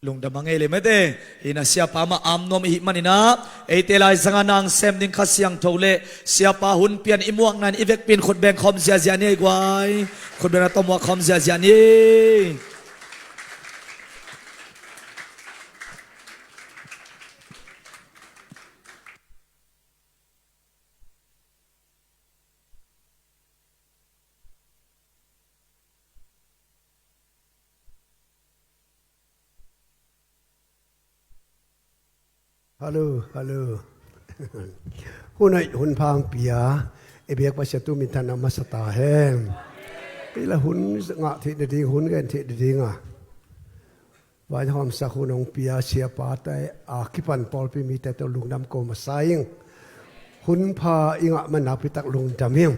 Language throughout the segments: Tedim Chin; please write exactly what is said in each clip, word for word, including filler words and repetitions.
Lungdam a ngei le mete. Hih na siapa mah amnuam i hih maninah eite lai zanga nang sem ding Kha Siangtho le siapa hun pian i muakna in i vekpi in khut beng khawm ziahziah ni ei guai. Khut beng na tawh muak khawm ziahziah ni. Hallo, hallo. Hun hoih hun pha hong pia i biak Pasian tu minthanna masa ta hen. Hih la hun ngah theih nading, hun gen theih nading a vaihawmsak hun hong pia siapate a kipan pawlpi mite tawh lungdam ko masa ing. Hun pha i ngah man nakpi tak lungdam ing.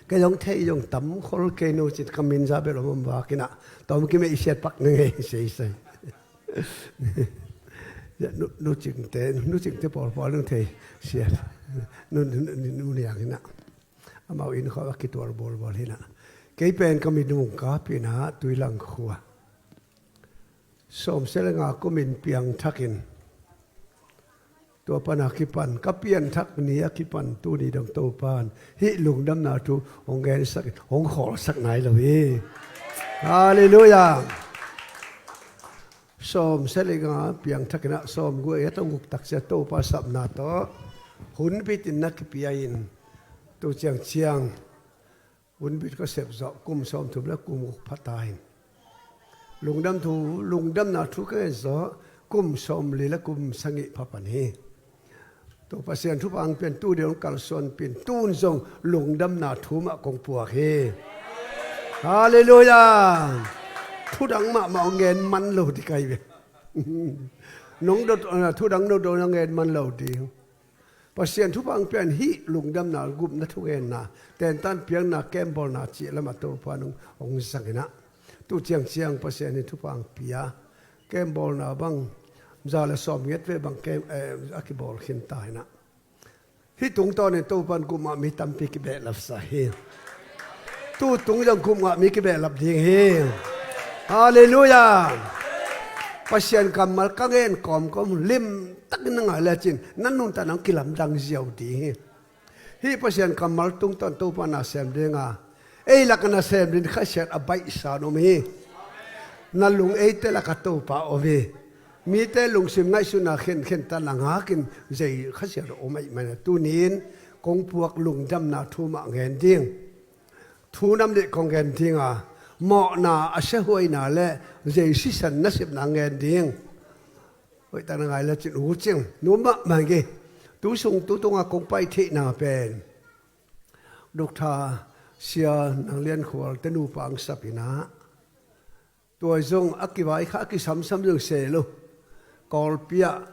Kei zong thei zong tam khol kei, nu cin ka min za bel om om vakinah tawm kimeih siat pak na ngei seisei. Nu, nu cingte, nu cingte pawlpawl nung thei siat. Nu, nu, nu, nu niang hinah amau inn khawh a kituar bawlbawl hinah kei pen ka minung ka pinah Tuilang khua sawmsia le nga kumin piangthakin tua pana kipan, ka pianthak ni a kipan tuni dong Topan hih lungdamna thu hong gensakin hong khawlsak nai lo hi. Halleluiah. Sawmsia le nga piangthakinah sawmguk a tawh guk taksia Topa sapna tawh hun bitin na kipia in tu ciangciang hun bit ka sep zawh kum sawmthum le kum guk pha ta in lungdam thu, lungdamna thu ka ngen zawh kum sawmli le kum sagih pha pan hi. Tua Pasian thupha hong pian tu deuh hong kalsuan pin tun zong lungdamna thu mah kong puak hi. Halleluiah. Thudang mahmah hong ngen man lo ding kai ve. Nong dot thudang nong dot hong ngen man lo ding. Pasian thupha hong pian hih lungdamna, gupna, thugenna, tentan piakna, kembawlna cih lamah Topa nung hong zanginah tu ciangciang Pasian in thupha hong pia kembawlna bang za le sawm nget ve bang kem, eh, a kibawl khin ta hinah hih tungtawnin Topan gupmah mi tampi kibehlapsa hi. Tu tung zong gupmah mi kibehlap ding hi. Halleluiah. Pasian kammal ka ngen kawmkawm limtakin na ngai lecin na nuntakna hong kilamdang ziau ding hi. Hih Pasian kammal tungtawn Topa na sem dinga ei laka na sem ding khasiat a baihsa in om hi. Na lung eite laka Topa om hi. Mite lungsim ngaihsutna khenkhen ta na ngakin zei khasiat a om ahih mana tunin kong puak lungdamna thu mah ngen ding. Thu nam nih kong ngen dinga mawhna a siahuaina le zei sisan nasepna ngen ding. Hoih tak na ngai lecin u cing nu mahmah hi. Tu sung tu tunga kong pai theihna pen Doctor Sia Nang Lian Khual te nupa ang sapinah tua zong a kivai kha a kisamsam zong se lo. Kawlpi ah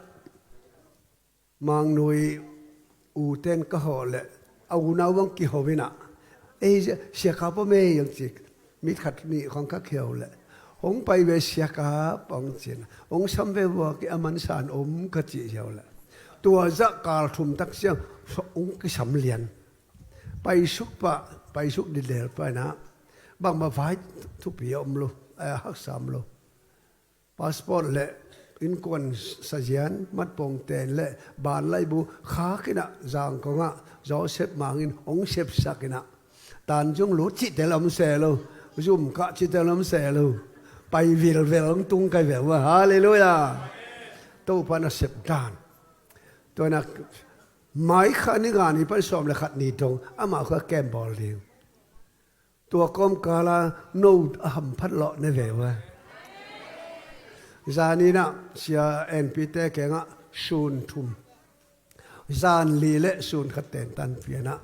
Mangnui u ten ka hawh leh a unau bang kiho inah ei Sia Kap om ei ang cik. Mit khat nih khawng ka kiho leh hong pai ve Sia Kap ang cin hong sam ve vua ki a mansan om ka cih ziau leh tua zah kal thum tak ciang hong kisam lian. Paisuk pah, paisuk didel pah inah bangmah vai thupi a om lo, a haksa om lo. Passport le innkuan sazian, matpong ten le ban laibu khak inah Zangkong ah Joseph Mang in hong sepsak inah Tanjung lut cihte lam se lo, zum kah cihte lam se lo. Pai vilvel hong tung kai veu a. Halleluiah. Topa na sep dan. Tua inah mai kha ni nga ni pan sawm le khat ni dong amah khua kem bawl ding. Tua kawmkala no a hamphat lawh ne ve uh a. Zaninah Sia Enpite kengah sun thum zan li le sun khat tentan pianah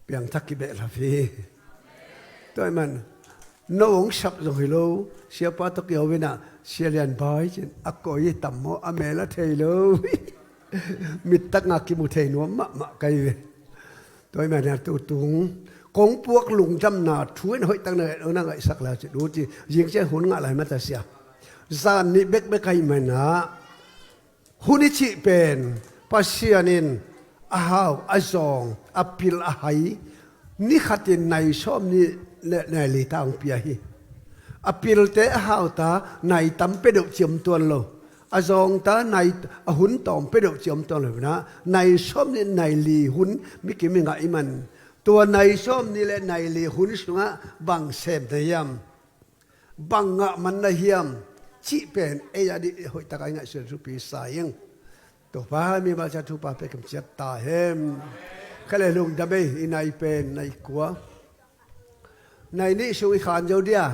piangthak kibehlap hi. Tua ahih man no hong sap zong hi lo, siapa tawh kiho inah Sia Lian Bai cin a koi hi tam maw a mel a thei lo. Mittak nga kimu thei nuam mahmah kai ve. Tua ahih manin tu tung kong puak lungdamna thu in hoih tak na ngaihsak lai ci du ci zing ciang hun ngah lai mata sia. Zan nih bekbek ahih manin ah hun i cih pen Pasian in a hau a zawng a pil a hai ni khatin nai sawm nih le nai li ta hong pia hi. A pilte a hauta nai tam pia deuh ciam tuan lo. A zawngta nai, a hun tawm pia deuh ciam tuan lo inah, nai sawm nih nai li hun mikim i ngah i man, tua nai sawm nih le nai li hun sungah bang sem na hiam, bang ngah man na hiam cih pen ei a dih hoihtak a i ngaihsut thupi sa ing. Topa mi malsa thupha pia kim ciat ta hen. Kha le lungdam ei, i nai pen nai kua. Nai nih sung i khan zo dia.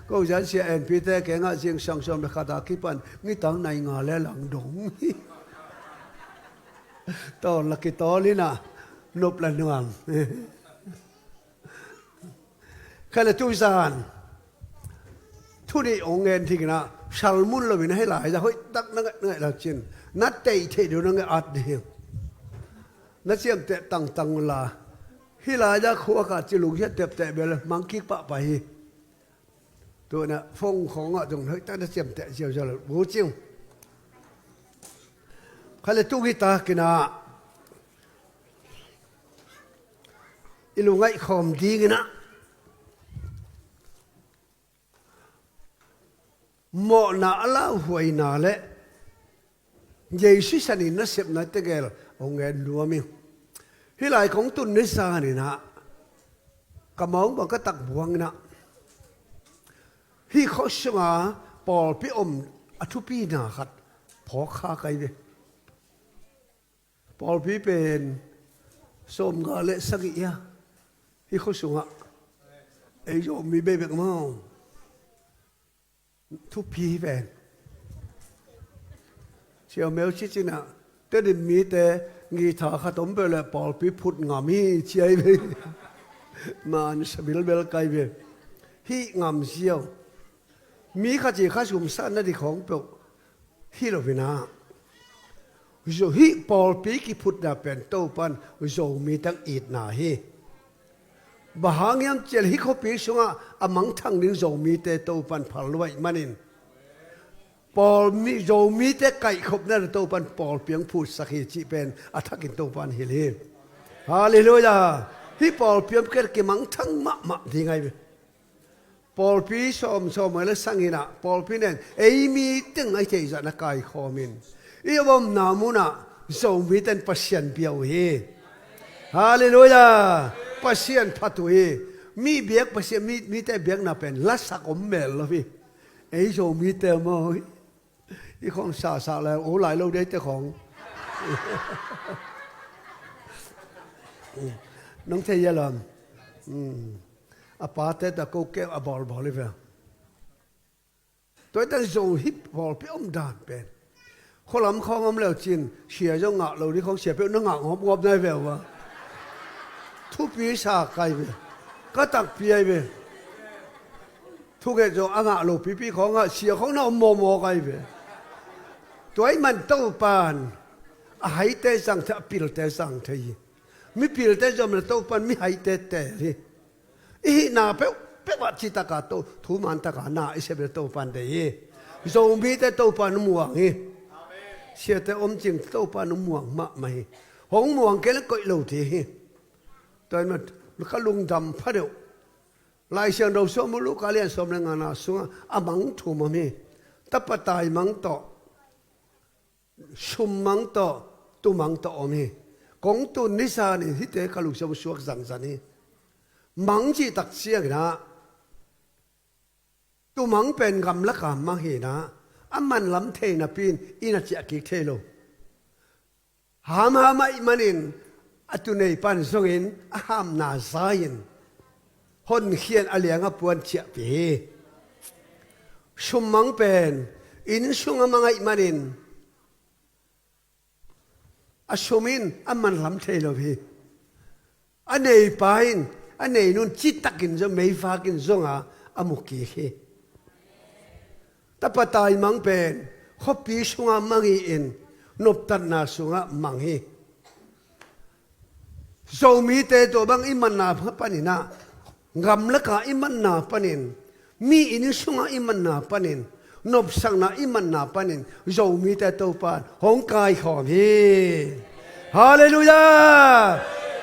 Ko zan sia en pite kengah zingsang sawm le khat a kipan nitang nai nga le lang dong. Tawl la kitawl inah nop la nuam. Kha le tu zan thu nih ong ngen ding inah, salmun lo inah hei lai zah hoihtak na ngaih, na ngaih la cin, na teih theih deuh na ngaih at ding. Na ciamteh tangtang la. Hih lai-ah khua kah ci lungsia tepteh bel mang kik pahpah hi. Tuanah phone khawngah zong hoihtak na ciamteh ziauziau lo bu cing. Kha le tu hi takinah i lungaih khawm dinginah mawhna a lauhuaina le Jesu sanin nasepna tegel hong ngen nuam ing. Hih lai kong tun ni zaninah ka mawng bang ka tak buanginah hih khua sunga pawlpi om a thupina khat phawk kha kai ve. Pawlpi pen sawmnga le sagih ia hih khua sungah ei Zomi bekbek maw? Thupi pen siaumeu cicinah Tedim mite ngitha khat om peuh le pawlpi phut ngam hi ci ai ve. Man sa bilbel kai ve. Hih ngam ziau. Mi khat ci kha sumsatna ding khawng peuh hi loinah, hih pawlpi kiphutna pen Topan Zomite itna hi. Bang hang hiam cihleh hih khuapi sungah a mangthang ding Zomite Topan phal luaih manin, pawl mi, Zomite kaihkhopna le Topan pawlpi hong phutsak hi cih pen a thakin Topan hilh hi. Halleluiah. Hih pawlpi om kei kimangthang mahmah ding ai ve. Pawlpi sawmsawm ai la sanginah pawlpi nen ei mi teng ai theihzahna kaikhawmin i omna munah Zomite in Pasian bia uh hi. Halleluiah. Pasian phat uh hi. Mi biak Pasian, mi, mite biakna pen lasak om mel lo hi. Ei Zomite maw hi. I khawng sahsah le o lai lo deite khawng. Nong thei ia lam. A pate ta ko keu a bawlbawl i ve. Tuaitan zo hih pawlpi om dan pen khualam khawng om leu cin sia zong ngah lo ding khawng sia peuh na ngah ngawpngawp nai ve uh a. Thupi sa kai ve. Ka takpi ai ve. Thunget zong a ngah lo pipi khawngah sia khawng na om mawmaw kai ve. Tua i man Topan a haite zang thei, a pilte zang thei hi. Mipilte zom le Topan mihaite teel hi. I hihna peuhpeuh ah citaka to, thuman taka na i sep le Topan dei hi. Zomite Topan muang hi. Siate om cing Topan muang mahmah hi. Hong muang kei le koih lo ding hi. Tua in man ka lungdam pha deuh. Lai Siangtho sawm uh Luka lian sawm le ngana sungah a mang thum om hi. Tapa taimang tawh, summang tawh, tumang tawh om hi. Kong tun ni zanin hihte ka lungsim suak zanzan hi. Mang cih tak cianginah tumang pen gamlaka mang hinah a manlam thei napi in i na ciah kik thei lo. Hamham ahih manin a tunei pan zongin a hamna za-in honkhian a lianga puan ciahpih hi. Summang pen inn sunga mang ahih manin a sum in a manlam thei lo hi. A neipa in a neinun citakin zong meivak in zonga a mu kik hi. Tapa taimang pen khuapi sunga mang hi-in noptatna sungah mang hi. Zomite tua bang i manna paninah, gamlaka i manna panin, mi inn sungah i manna panin, nopsakna i manna panin Zomite Topan hong kaikhawm hi. Halleluiah.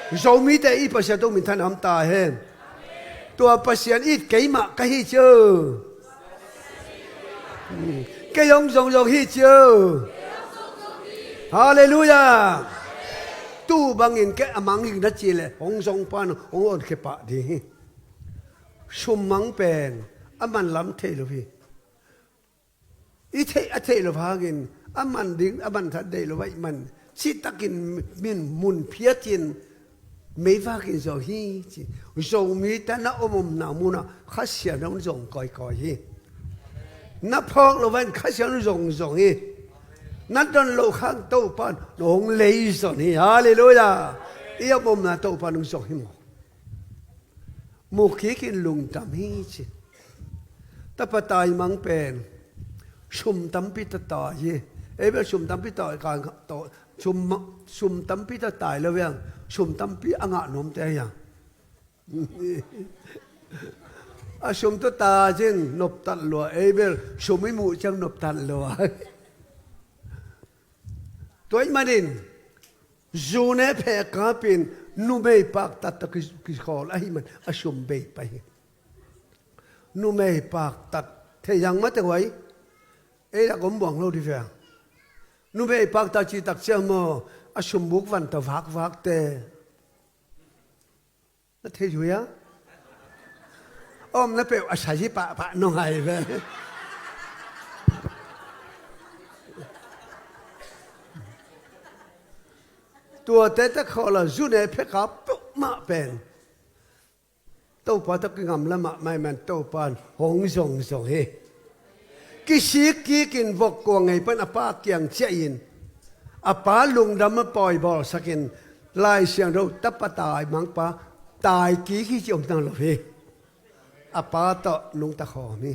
Zomite i Pasian to minthan a om ta hen. Tua Pasian it keimah ka hi cio. Kei hong zong zong hi cio. Halleluiah. Tu bangin kei a mang hing na ci leh hong zong pan hong honkhia pah ding hi. Sum mang pen a man lam thei lo hi. I theih a theih lo hangin a man ding a man that deih lo ahih man citakin min mun phiatin meivak in zo hi ci. Zomi ta na om omna munah Kha Siangtho in zong kawikawi hi. Na phawk lo vain Kha Siangtho in zong zong hi. Na don lo khang Topan hong lei zon hi. Halleluiah. I om omna Topan hong zong hi maw? Mu kikin lungdam hi ci. Tapa taimang pen sum tampi ta tai hi. Ei bel sum tampi tai ka tawh sum, sum tampi ta tai lo hiang, sum tampi a ngah nuamte hiang. A sum tawh ta zing noptat lua, ei bel sum i muh ciang noptat lua. Tua ahih manin zu ne pheh kapin numei paktat tawh ki, kikhawl ahih man a sum bei pai hi. Numei paktat thei zang mate huai. Ei lak om buang lo di veng. Numei paktat citak ciang maw a sum buk van tawh vakvakte. Na thei zui a? Om na peuh a sai hi pahpah nong hai ve. Tuate ta khawla zu ne pheka peuhmah pen Topa tawh kingam lamah maiman Topa in hong zongzong hi. Kisik kikin vok kua ngei pan a pa kiang ciahin a pa lungdam a pawi bawlsakin Lai Siangtho tapa taimangpa tai kik hi ci om nang lo hi. A pa tawh nungta khawm hi.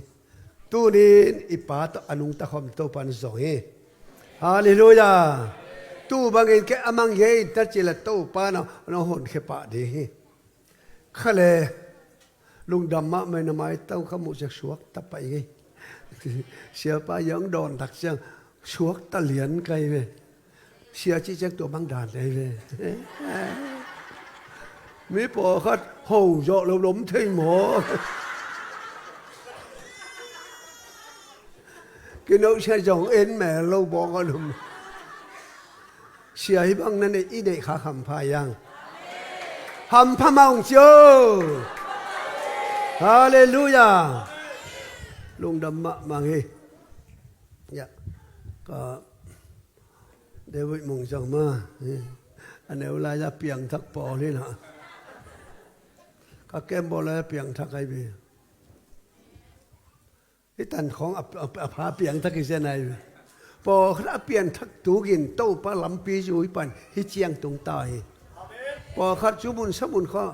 Tunin i pa tawh a nungta khawm Topa in zong hi. Halleluiah. Tu bangin kei a mang hi ei ta ci le Topa in a hong honkhia pah ding hi. Kha le lungdam mahmah in a maitang kha muh ciang suakta pai ngei. Siapa i hong dawn tak ciang suakta lian kai ve. Sia cih ciang tua bang dan kai ve. Mi pawlkhat ho zawh lo lom thei maw? Kinoh sia zong en mel lo bawk a lum. Sia hi bang na neih i neih kha hampha hiang. Hampha mah ung cio. Halleluiah. Lungdam mahmah hi. Ya. Ka David Mung Zang ma. A neu lai a piangthak pawl hi na. Ka kem bawl lai a piangthak ai bi. Hih tan khawng a, a, a pha piangthak hi zen ai. Pawlkhat a pianthak tukin Topa lampi zui pan hih ciang tung ta hi. Pawlkhat cu mun sa mun khaw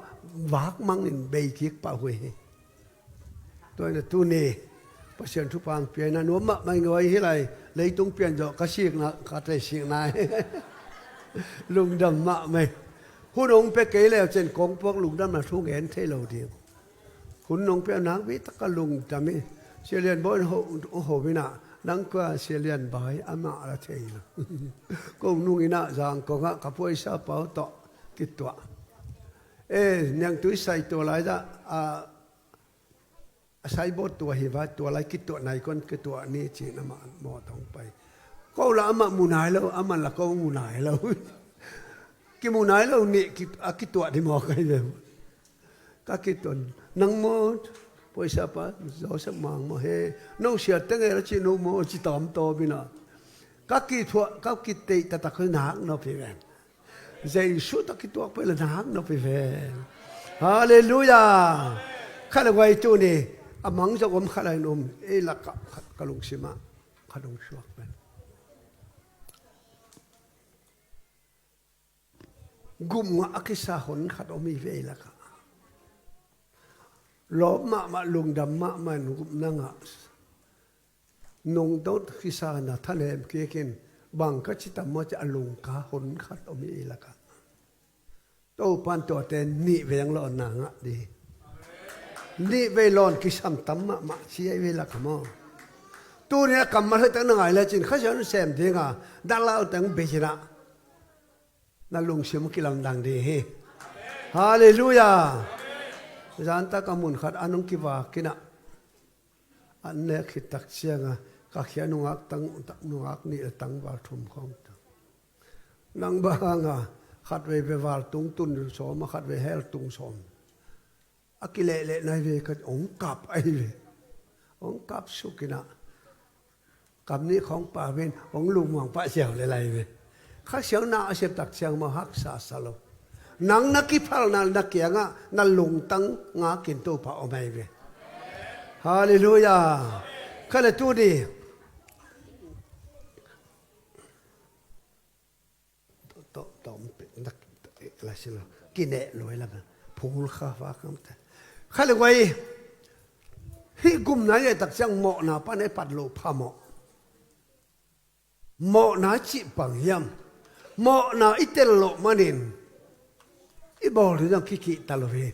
vak mangin bei kik pah huai hi. Tua ina tuni Pasian thupha ang pia ina nuam mahmah ing oi hi lai leitung pian zawh ka sikna ka tei sikna hi. Lungdam mahmah hi. Hun hong pia kei leu cen kong puak lungdamna thu ngen thei lo ding. Hun nong pia nak bik taka lungdam hi. Sia Lian Bawi in ho, ho ina nang kua Sia Lian Bai amah la thei lo. Ko nung ina zang kongah ka puaisa pau tawh kituah. E, niangtui sai tua lai dah a, a sai bawt tua hi vai tua lai kituah nai kon kituah ni cin amah mawt hong pai. Ko la amah mu nai lo, amah la ko mu nai lo. Kimu nai lo nih ki, a kituah di mawk ai ve. Ka kiton nang maw puaisa pa Joseph Mang maw he no sia tenge la ci no maw ci tam tawm ina ka kithuah ka kiteih taktak nak nop hi ven. Jesu tawh kituak pai la nak nop hi ven. Halleluiah. Kha le guai tuni a mang zong om kha lai in um ei lakah khat ka lungsimah khat hong suak pen. Gupngah a kisa hon khat om hi ve ei lakah. Lawp mahmah lungdam mahmah in gupna ngah. Nungdot kisa na thanem kikin bang ka ci tam maw ci a lungka hon khat om hi ei lakah. Topan tuate nih vei ang lawnna ngah dih. Nih vei lawn kisam tam mahmah ci ei ve lakah maw. Tuni a kammal hoih tak na ngai lecin Kha Siangtho sem dinga dalau teng bei cinah na lungsim kilamdang ding hi. Halleluiah. Zanta ka mun khat an hong kivak inah, an nek khit tak cianga ka khia nungak tang, nungak nih le tangval thum khawng tang. Nang banga khatvei ve val tung tun sawm a, khatvei hel tung sawm. A kilehleh nai ve ka hong kap ahi ve. Hong kap suk inah kam nih khawng pau in hong lungmuang pah ziau le lai ve. Kha Siangtho na a sem tak ciang mah haksa sa lo. Nang na kiphalna na kiangah na lungtang ngakin Topa om ahi ve. Halleluiah. Kha le tuni to, to, to, na, la si lo. Kineh luai lam. Phul kha fa kam te. Kha le guai. Hih gumna i ngai tak ciang mawhna pan ei pat loh phamawh. Mawhna i cih bang hiam? Mawhna i tel loh manin i bawl ding zong kikihta lo hi.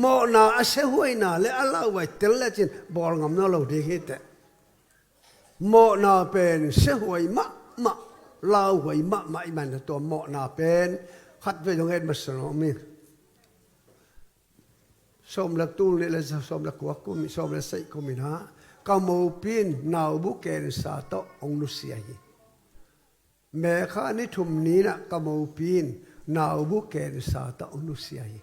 Mawhna a siahuaina le a lauhuai tel lecin bawl ngam nawn lo ding hi teh. Mawhna pen siahuai mahmah, lauhuai mahmah i man a, tua mawhna pen khatvei zong et masa lo mi. Sawm le tul nih le sawm le kua kum, sawm le sagih kum inah ka mopi in naubu kensa tawh hong nusia hi. Mekha ni thum ni inah ka mopi in naubu kensa tawh hong nusia hi.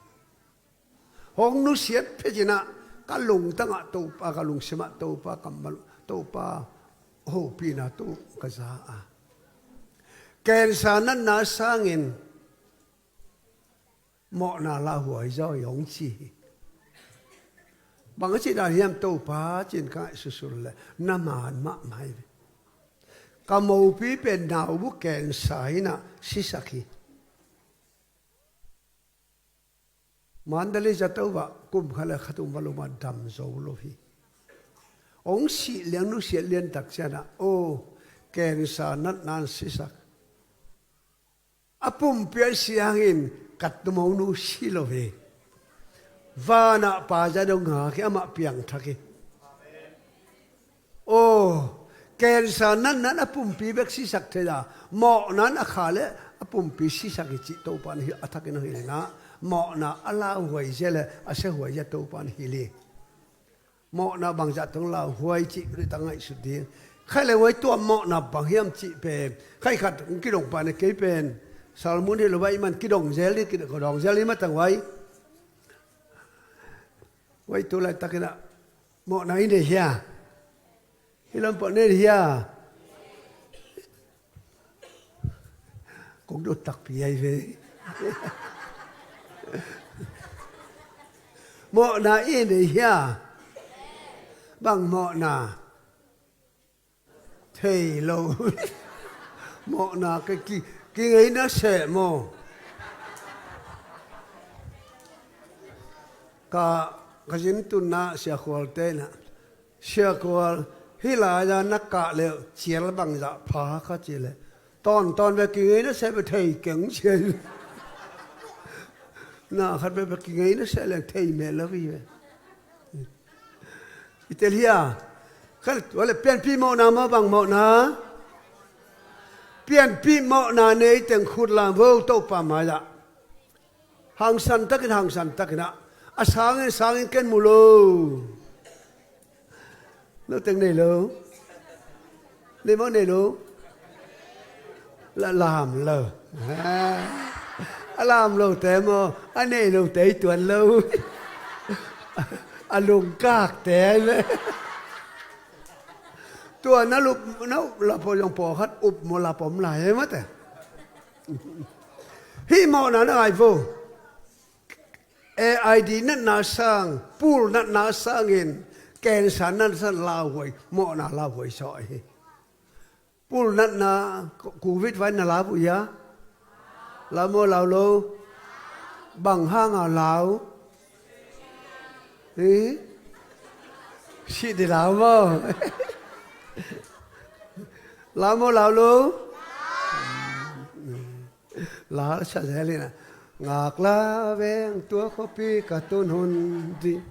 Hong nusiat phet inah ka lungtangah Topa, ka lungsimah Topa kammal, Topa hopihna tawh ka za a. Kensa natna sangin mawhna lauhuai zaw hi hong ci hi. Bang a cih dan hiam Topa cin ka ngaihsutsut le na man mahmah hi. Ka mopi pen naubu kensa inah sisak hi. Mandalay zato ah kum khat le khat um va lum a dam zo lo hi. Hong sih liang nusiat lian tak cianah aw kensa natna in sisak. A pumpi a siangin ka tumonu si lo hi. Vanah Pa zat dong ngak hi, amah piangthak hi. Aw, kensa natna in a pumpi bek sisak thei a, mawhna in a kha le a pumpi sisak hi cih Topa in a thakin hong hilh inah, mawhna a lauhuai zia le a siahuai zia Topa in hilh hi. Mawhna bangzah tawh hong lauhuai cih ritang ngaihsut ding. Khaih le huai tua mawhna bang hiam cih pen khaih khat hong kidong pah ni kei pen. Salmun hi lo vai man kidong zel hi, kidong zel hi matang huai. Huai tu laitakinah mawhna i nei hia? Hi lam pawh nei hia? Kong dot takpi ai ve. Mawhna i nei hia? Bang mawhna? Thei lo. Mawhna ka ki, kingei na seh maw? Ka, ka zin tunna Sia Khual te na. Sia Khual, hih lai-a na kah le cial bangzah pha kha ci le. Tawntawn ve kingei na seh ve thei keng ci. Na khat ve kingei na seh le thei meh lo hi ve. I tel hia? Kha le tua le pianpih mawhna maw bang mawhna? Pianpih mawhna nei teng khut lam vo Topa mai-ah. Hangsan takin, hangsan takin ah. A sangin, sangin ken mu lo. Lo teng nei lo. Nei maw nei lo? La lam lo. A lam lo te maw? A nei lo te i tuan lo. A lungkak te ai le. Tua na lup, na up la pawh zong pawlkhat up maw la pawm lai e mate. Hih mawhna na ngai vo. A I D natna sang, pul natna sangin, cancer natna sang lauhuai, mawhna lauhuai sawh hi. Pul natna, covid vai na lau uh hia? Lau maw lau lo? Bang hanga lau? Hi? Sih di lau maw? Lau maw lau lo? Lal sa zel in a, ngaklah veng tua khuapi ka tun hun ding.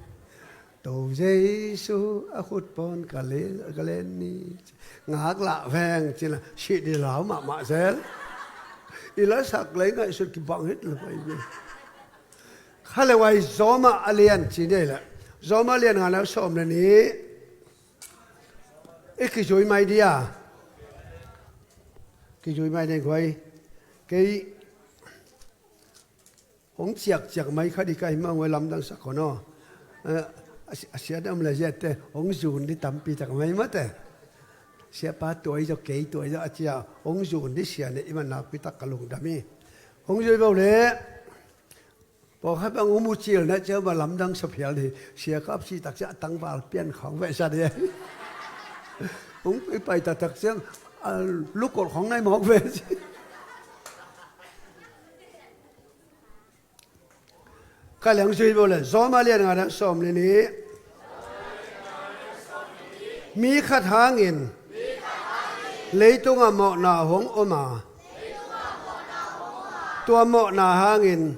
To Jesu a khut pawn ka len, ka len ni. Ngaklah veng cin a, sih di lau mahmah zel. I la sak lei ngaihsut kibang het lo pai ve. Kha le vai Zawma a lian ci ni le. Zawma a lian nga neu sawm le nih. I kizui mai dia. Kizui mai ni guai. Kei hong ciakciak mai kha di kai mang vai lamdang sak kono. Eh, a si-, a siat om le ziate hong zun di tampi tak mai mate. Siapa tuai zo kei tuai zo a cia hong zun di sia ne i man nakpi tak ka lungdam hi. Hong zui bo le. Pawlkhat bang hong mu cil na ciang bang lamdang sa phial hi. Sia kap si tak ciang a tangval pian khawng ve sa dia. Hong i pai tak tak ciang a lukol khawng nai mawk ve si. Ka liang zui bo le Zawma lian nga neu sawm le nih. Mi khat hangin leitungah mawhna hong om a, tua mawhna hangin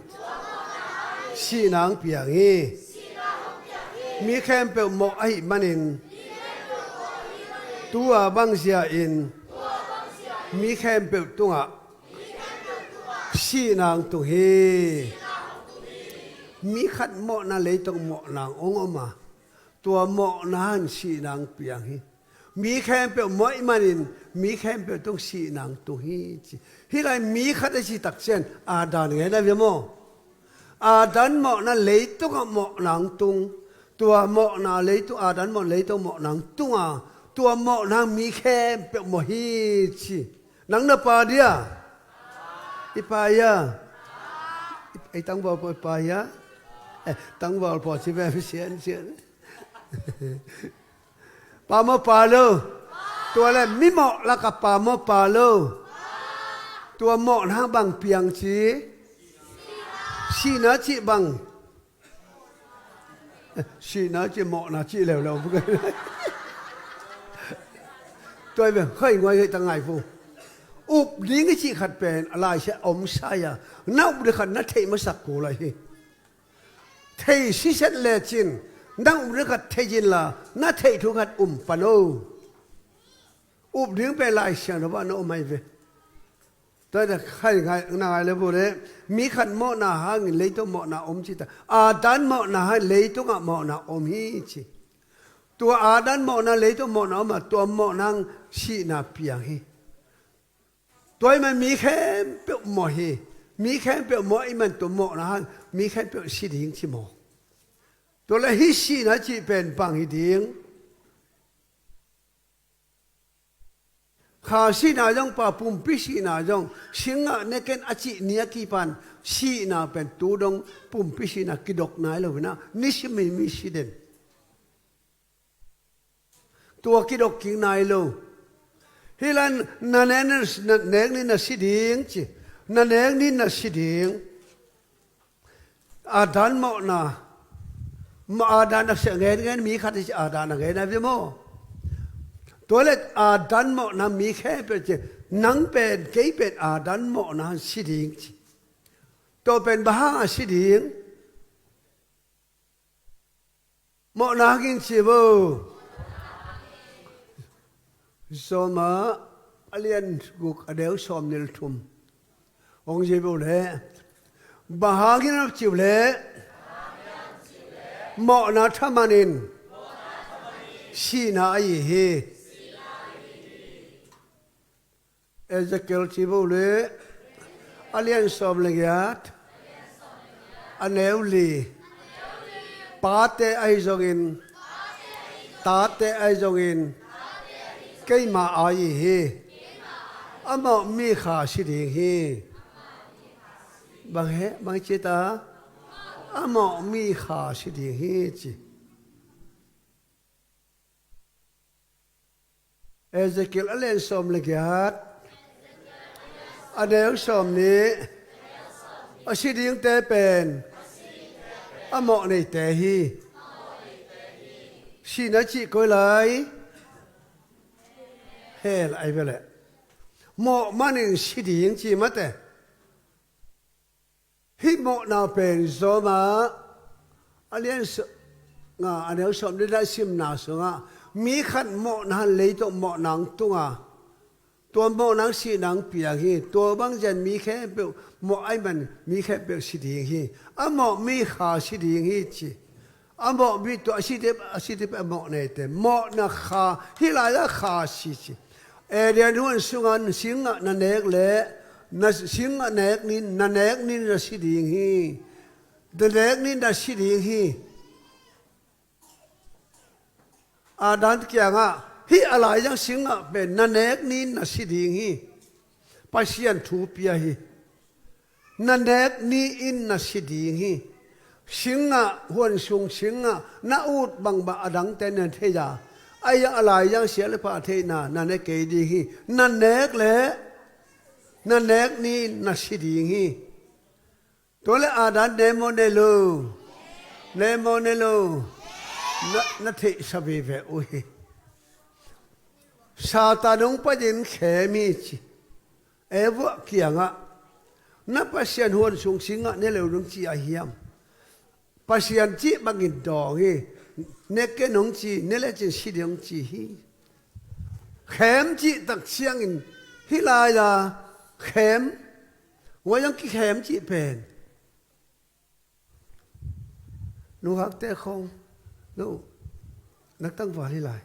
sihna hong piang hi. Mi khempeuh mawh ahih manin tua bangzia in mi khempeuh tungah sihna hong tung hi. Mi khat mawhna leitung mawhna hong om a, tua mawhna hangin sihna hong piang hi. Mi khempeuh mawh ahih manin mi khempeuh tung sihna hong tung hi ci. Hih lai mi khat a ci tak ciang Adam ngen a bia maw? Adam mawhna leitungah mawhna hong tung. Tua mawhna leitung, Adam mawhna leitung mawhna hong tung a, tua mawhna hangin mi khempeuh mawh hi ci. Nang na pa dia? I pa ia? Ei tangval paw i pa ia? Eh, tangval paw ci ve sian sian. Pa maw pa lo? Tua le mi mawh laka pa maw pa lo? Tua mawhna bang piang ci? Sihna cih bang. Sihna cih mawhna cih leuleu. Tua i ve khai nguai hei ta ngai fu. Up ding i cih khat pen a laisia om sa ia. Na up ding khat na theih masak kul ahi. Thei siset lecin na up ding khat thei inla na theih thu khat um pan o. Up ding pen Lai Siangtho ah na om ahi ve. Tua ina khai ngai, na ngai le bu le mi khat mawhna hangin leitung mawhna om ci ta. Adam mawhna hangin leitungah mawhna om hi ci. Tua Adam mawhna leitung mawhna om a tua mawhna hangin sihna piang hi. Tua i man mi khempeuh mawh hi. Mi khempeuh mawh i man tua mawhna hangin mi khempeuh si ding ci maw? Tua le hih sihna cih pen bang hi ding? Kha sihna zong pa pumpi sihna zong singah neken a cih ni a kipan sihna pen tu dong pumpi sihna kidok nai lo ina nisim mi si den. Tua kidok kik nai lo. Hih lai na nek ni na, na nek ni na si ding ci. Na nek ni na si ding. Adam mawhna. Mawh Adam a sia ngen ngen mi khat i ci Adam a ngen a bia maw? Tua le Adam mawhna mi khempeuh ci. Nang pen kei pen Adam mawhna hangin si ding ci. Tua pen bang hangin si ding? Mawhna hangin ci bo. Zawma a lian guk a neu sawm ni le thum. Hong ci bo le. Bang hangin a ci bo le. Mawhna thaman in sihna a hi hi. Ezekiel ci bo le a lian sawm le giat a neu li. Pate ahi zongin tate ahi zongin keima a hi hi. A mawh mi kha si ding hi. Bang he, bang ci ta? A mawh mi kha si ding hi ci. Ezekiel a lian sawm le giat a neu sawm nih a si dingte pen a mawh neite hi. Sihna cih koi lai hell ai ve le mawh manin si ding ci mate. Hih mawhna pen Zawma a lian nga a neu sawm nih a simna sungah mi khat mawhna hangin leitung mawhna hong tung a Tua mawh nang sih nang piang hi. Tua bang ciang mi khempeuh mawh ahih man mi khempeuh si ding hi. A mawh mi kha si ding hi ci. A mawh mi tua a si dep a si dep a mawh neite mawhna kha hih lai-ah kha si ci. Eden huan sungah singah na nek leh na singah nek nin na nek nin na si ding hi. Na nek nin na si ding hi. Adam kiangah hih a laizang singah pen na nek ni-in na si ding hi. Pasian thu pia hi. Na nek ni-in na si ding hi. Singah huan sung singah na ut bangbang a dangte na thei a, a laizang siat le phah theihna na ne kei ding hi. Na nek leh na nek ni-in na si ding hi. Tua leh Adam ne maw ne lo? Ne maw ne lo? Na, na theihsa veve uh hi. Satan hong pai-in khem hi ci. Eva kiangah na Pasian huan sung singah ne lo ding ci a hiam? Pasian cih bangin dawng hi. Ne ken hong ci, ne lecin si ding hong ci hi. Khem cih tak ciangin hih lai-a khem, huai zong kikhem cih pen nungakte khong, no, nang tangval hi lai.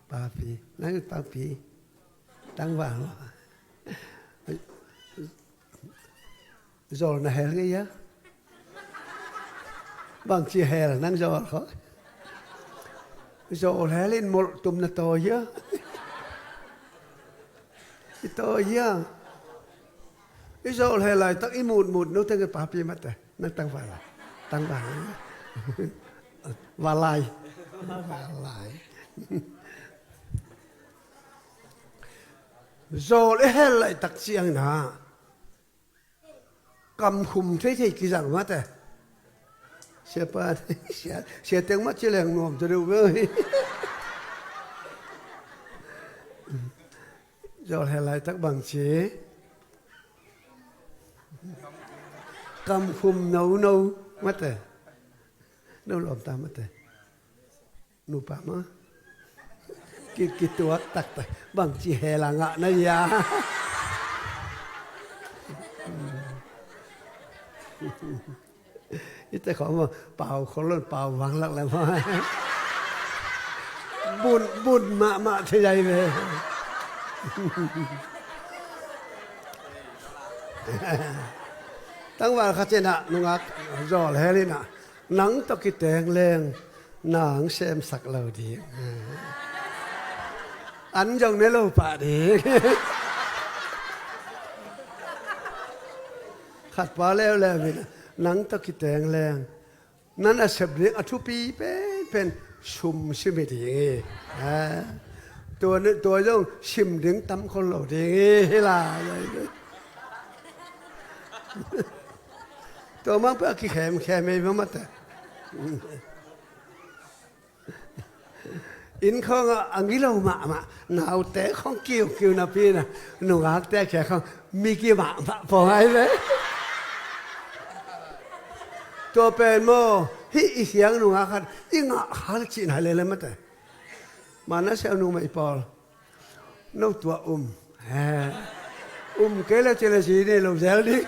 Papi, nang papi. Tangval. Zawl na hel ngei a? Bangci hel nang zawl khong? Zawl hel in molh tum na tawi a? I tawi a? I zawl hel laitak i mutmut no teng i papi mate. Nang tangval a? Tangval. Valai. Valai. Zawl i hel laitak ciangin a kamkhum theithei kizang mate. Siapa, sia, sia teng mah ci leng nuam ta deuh ve. Zawl hel laitak bangci kamkhum nono mate. No lawm ta mate. Nupa mah ki, kituak taktak bangci hel a ngah na hia? Ite khawng maw, pau khol lon pau vanglak le maw. Bun, bun mahmah thei lai ve. Tangval khat ciangin a nungak zawl hel in a nang tawh kiteng leng nang semsak lo ding. An zong ne lo pah ding. Khatpa leuleu in nang tawh kiteng leng na nasep ding a thupi penpen sum sim hi ding hi. Tua, tua zong sim ding tam khol lo ding hi. Hi lai. Tua mang peuh a kikhemkhem ei mah mate. Inn khawngah a ngilo mahmah naute khawng kiukiu napi-in a nungakte a khia khawng miki mahmah pawng ai ve. Tua pen maw hih i khiang nungak khat i ngah khal cihna lele mate. Mana siau numei pawl. No tua um. He. Um kei le cile si nei lo zel ding.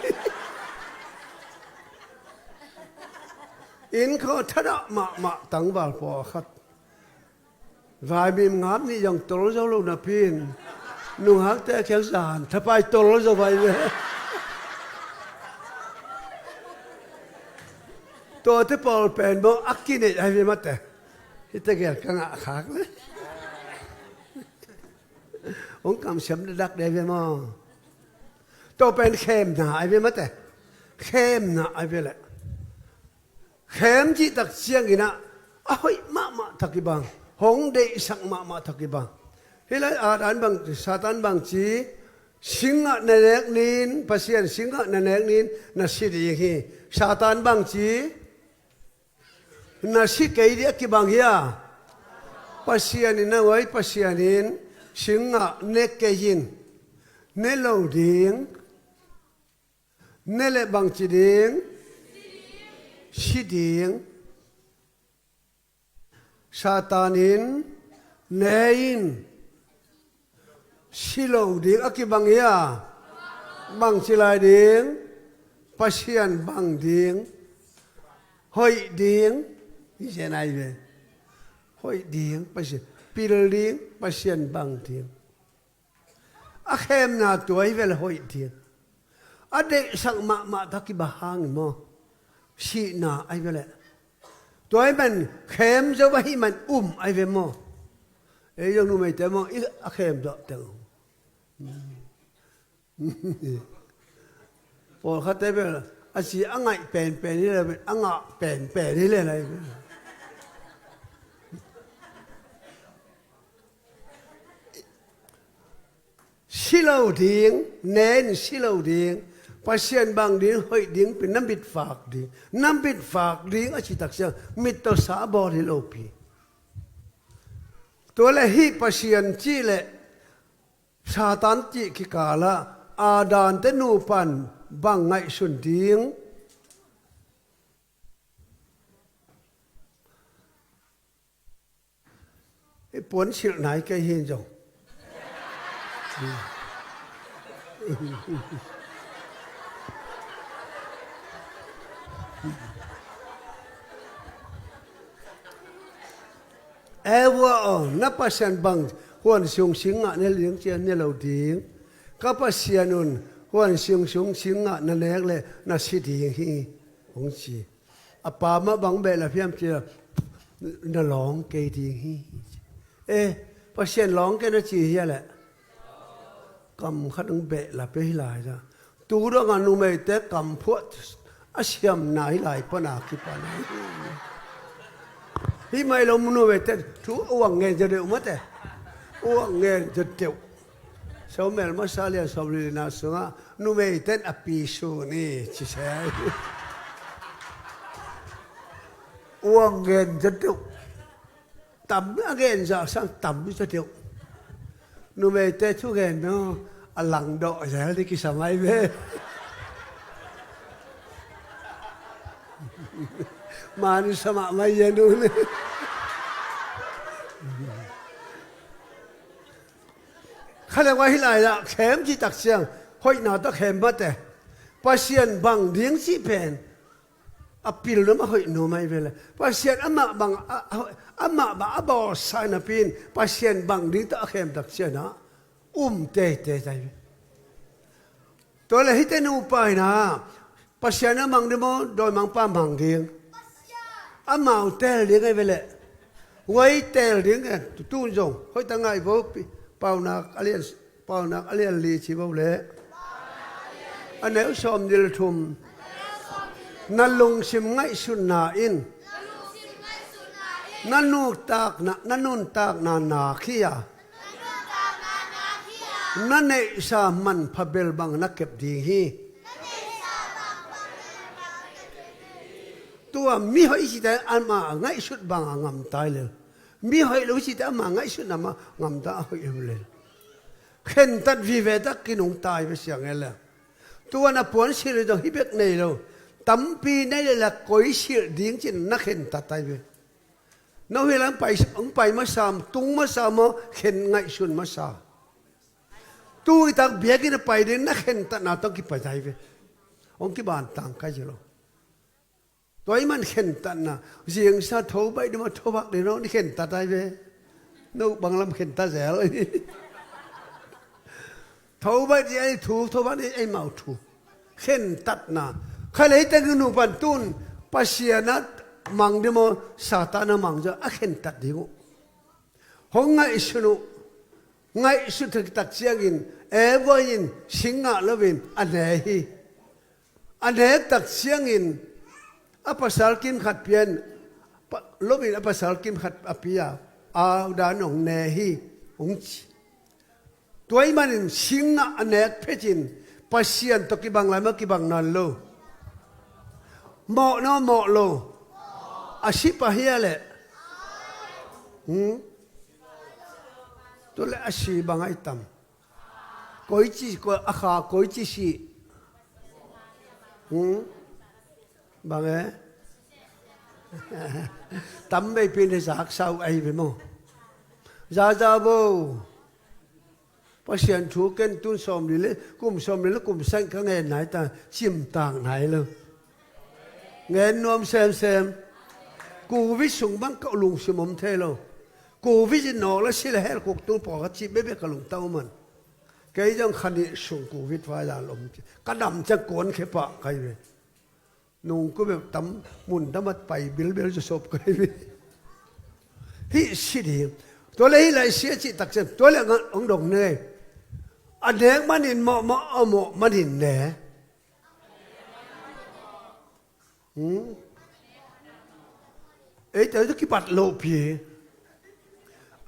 Inn khawng thadah mahmah tangval pawl khat. Vaimim ngap nih zong tol zo lo napi-in nungakte a khiang zan thapai tol zo vai ve. Tuate pawl pen bawng a kineih ai ve mate. Hite gel ka ngah khak le. Hong kamsiam dadak dei ve maw? Tua pen khemna ai ve mate. Khemna ai ve leh khem cihtak ciangin ah a hoih mahmah tak i bang, hong deihsak mahmah tak i bang. Hih lai Adam bang, Satan bangci, singah na nek nin, Pasian singah na nek nin na si ding hi. Satan bangci, na si kei dih a kibang hi a. Pasian in a huai Pasian in singah ne kei in ne lo ding. Ne leh bangci ding? Si ding. Satan in ne in Si lo ding a kibang hi a, bangci lai ding, Pasian bang ding, hoih ding, hi zen ai ve. Hoih ding, Pasian, pil ding, Pasian bang ding. A khemna tua hi ve le hoih ding. A deihsak mahmah ta kiba hang maw. Sihna ai ve le. Tua hi man khem zo ba hi man um ai ve maw. Ei zong numeite maw, i a khem zawh teng. Pawlkhatte bel a si a ngaih penpen hi le, a ngah penpen hi le lai. Si lo ding, nen si lo ding, Pasian bang ding, hoih ding, pi na mit fak ding, na mit fak ding a ci tak ciang, mit tawh sa a bawl hi lo pi. Tua le hih Pasian cih le Satan cih kikal ah Adam te nupa'n bang ngaihsun ding. I puan silh nai kei hi zong. Eva aw, na Pasian bang huan sung sing ngah ne ling cia ne lo ding. Ka Pasian un huan sung sung sing ngah na nek le na si ding hi, hong ci. A pa mah bang behlap hiam cia na lawng kei ding hi. Eh, Pasian lawng kei na ci hia leh. Kam khat hong behlap hi lai za. Tu dong a numeite kam phuah a siamna hi lai pan a kipan. Hi mai lo numeite thu uang ngen za deuh mate. Uang ngen za deuh. Samuel masa lian sawm li na sungah numeiten a pi su ni ci se. Uang ngen za deuh. Tam a ngen za sang tam za deuh. Numeite thu ngen no a langdawh zel di kisa mai ve. Man samah mai ya nu ni. Khaleuah hi lai-ah khem cih tak ciang hoihna tawh khem mate. Pasian bang ding cih pen a pil nuam a hoih nuam ahi ve le. Pasian amah bang a, a, amah bang a bawlsa napi in Pasian bang ding tawh a khem tak ciangah um teitei ta hi ve. Tua le hihte nupa in ah Pasian a mang ding maw, dawimangpa mang ding? Amau teel ding ahi ve leh. Huai teel ding e, tu tun zong hoih ta ngai vo. Paunak a lian, Paunak a lian li ci vo leh. A neu sawm dil thum. Na lungsim ngaihsutna in na nuntakna, na nuntakna nak hi a, na neihsa manpha bel bang na kep ding hi. Tua mihoih cihte ama ngaihsut banga ngamta hi lel. Mihoih lo cihte ama ngaihsutna ma ngamta a hoih lo lel. Khentat vive tak kinungta hi ve siang e le. Tua na puan silh hi zong hi bek nei lo. Tampi nei le la koi silh ding cin na khentat ahi ve. No hi lam pai, hong pai masa, tung masa maw, khen ngaihsun masa. Tu i tak biakinn a pai ding na khentatna tawh kipai ta hi ve. Hong kiban tang kai ci lo. Tua i man khentatna, zingsa tho baih ding maw, tho bak ding maw, ni khentat ta hi ve. No bang lam khentat zel. Tho baih ding ei thu, tho bak ding ei mau thu. Khentatna. Khalei teng nupan tun Pasian a mang ding maw, Satan a mang zaw a khentat ding uh. Hong ngaihsun uh. Ngaihsun thak tak ciangin Eva in sing ngah loin a ne hi. A nek tak ciangin a pasal kim khat pian, pa, loin a pasal kim khat a pia, a udan hong ne hi, hong ci. Tua ahih manin sing ngah a nek phetin Pasian tawh kibang lai maw, kibang nawn lo? Mawh naw, mawh lo? A si pah hia leh? Hmm? Tua leh a si bang ahi tam? Koici, koi, a kha koici si? Hmm? Bang e? Tam veipi in hi zak sau ahi ve maw? Za za bo. Pasian thu ken tun sawmli le kum sawmli le kum sagih ka ngen nai ta, cimtak nai lo. Ngen nuam semsem. Covid sung bang ka lungsim om thei lo. Covid in nawk le si le hell khuk tung pawlkhat cih bekbek ka lungtang om an. Kei zong kha nih sung Covid vai dan om ci. Ka dam ciang kuankhia pah ka hi ve. Nungku bek tam, mun tam a pai bilbel zawsop ka hi ve. Hih si ding. Tua le hih lai sia cih tak ciang tua le hong dong ne. A nek manin mawhmawh, a mawh manin ne. Hmm? Ei, tua kipat lohpi.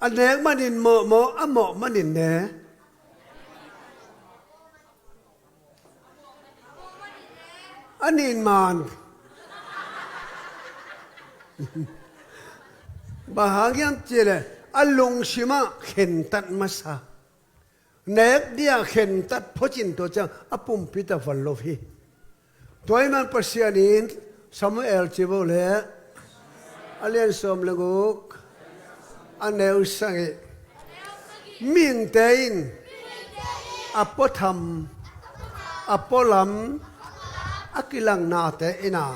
A nek manin mawhmawh, a mawh manin ne. A nin man. Bang hang hiam cih leh a lungsim ah khentat masa. Nek dia khentat phocin tua ciang a pumpi ta van lo hi. Tua ahih man Pasian in Samuel ci vo le a lian sawm le guk a neu sagih. Mihingte in a puatham, a pualam, a kilangnate in a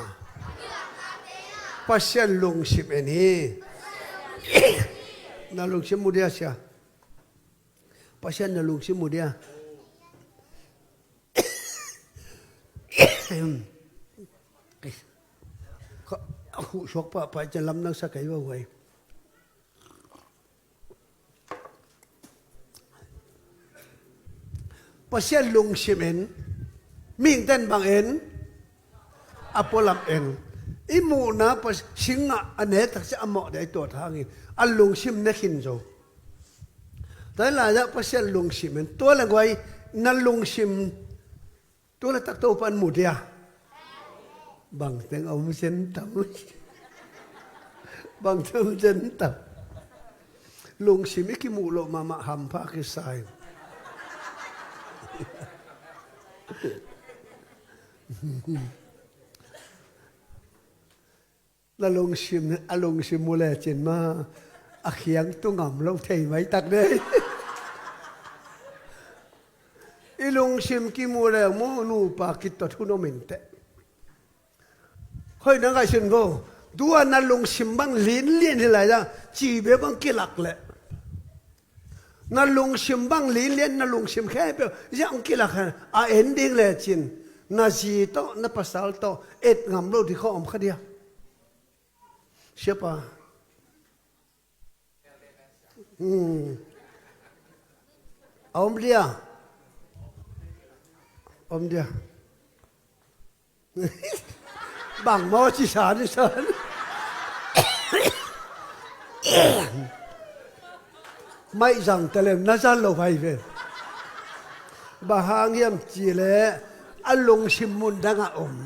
Pasian lungsim en hi. Na lungsim mu dia sia. Pasian na lungsim mu dia. Ka, a huh suak pahpah ciang lamdang sa kei va huai. Pasian lungsim en, mihingte in bang en, a pualam en. I muhna Pas-, singgah a nek tak ciang a mawh dai tuat hangin a lungsim ne khin zo. Tua hi lai-ah Pasian lungsim en. Tua le guai na lungsim tu le tak Topa in mu dia. Bangteng om zen tam. Bangteng om zen tam. Lungsim i kimuh loh mahmah hampha kisai. Na lungsim, a lungsim mu lecin ma a khiang tu ngam lo thei maitak nei. I lungsim kimu le mu nupa kitot hun om inteh. Khoi na ngaihsun vo. Tua na lungsim bang linlian hi lai-ah cibe bang kilak leh na lungsim bang linlian, na lungsim khempeuh ziah hong kilak hen a en ding lecin na zi tawh, na pasal tawh et ngam lo ding khawng om kha dia. Siapa? Hmm. A om dia. Om dia. Bang maw ci sa ni san. Maih zang ta lem na zan lo vai ve. Bang hang hiam ci le a lungsim mun dang a om.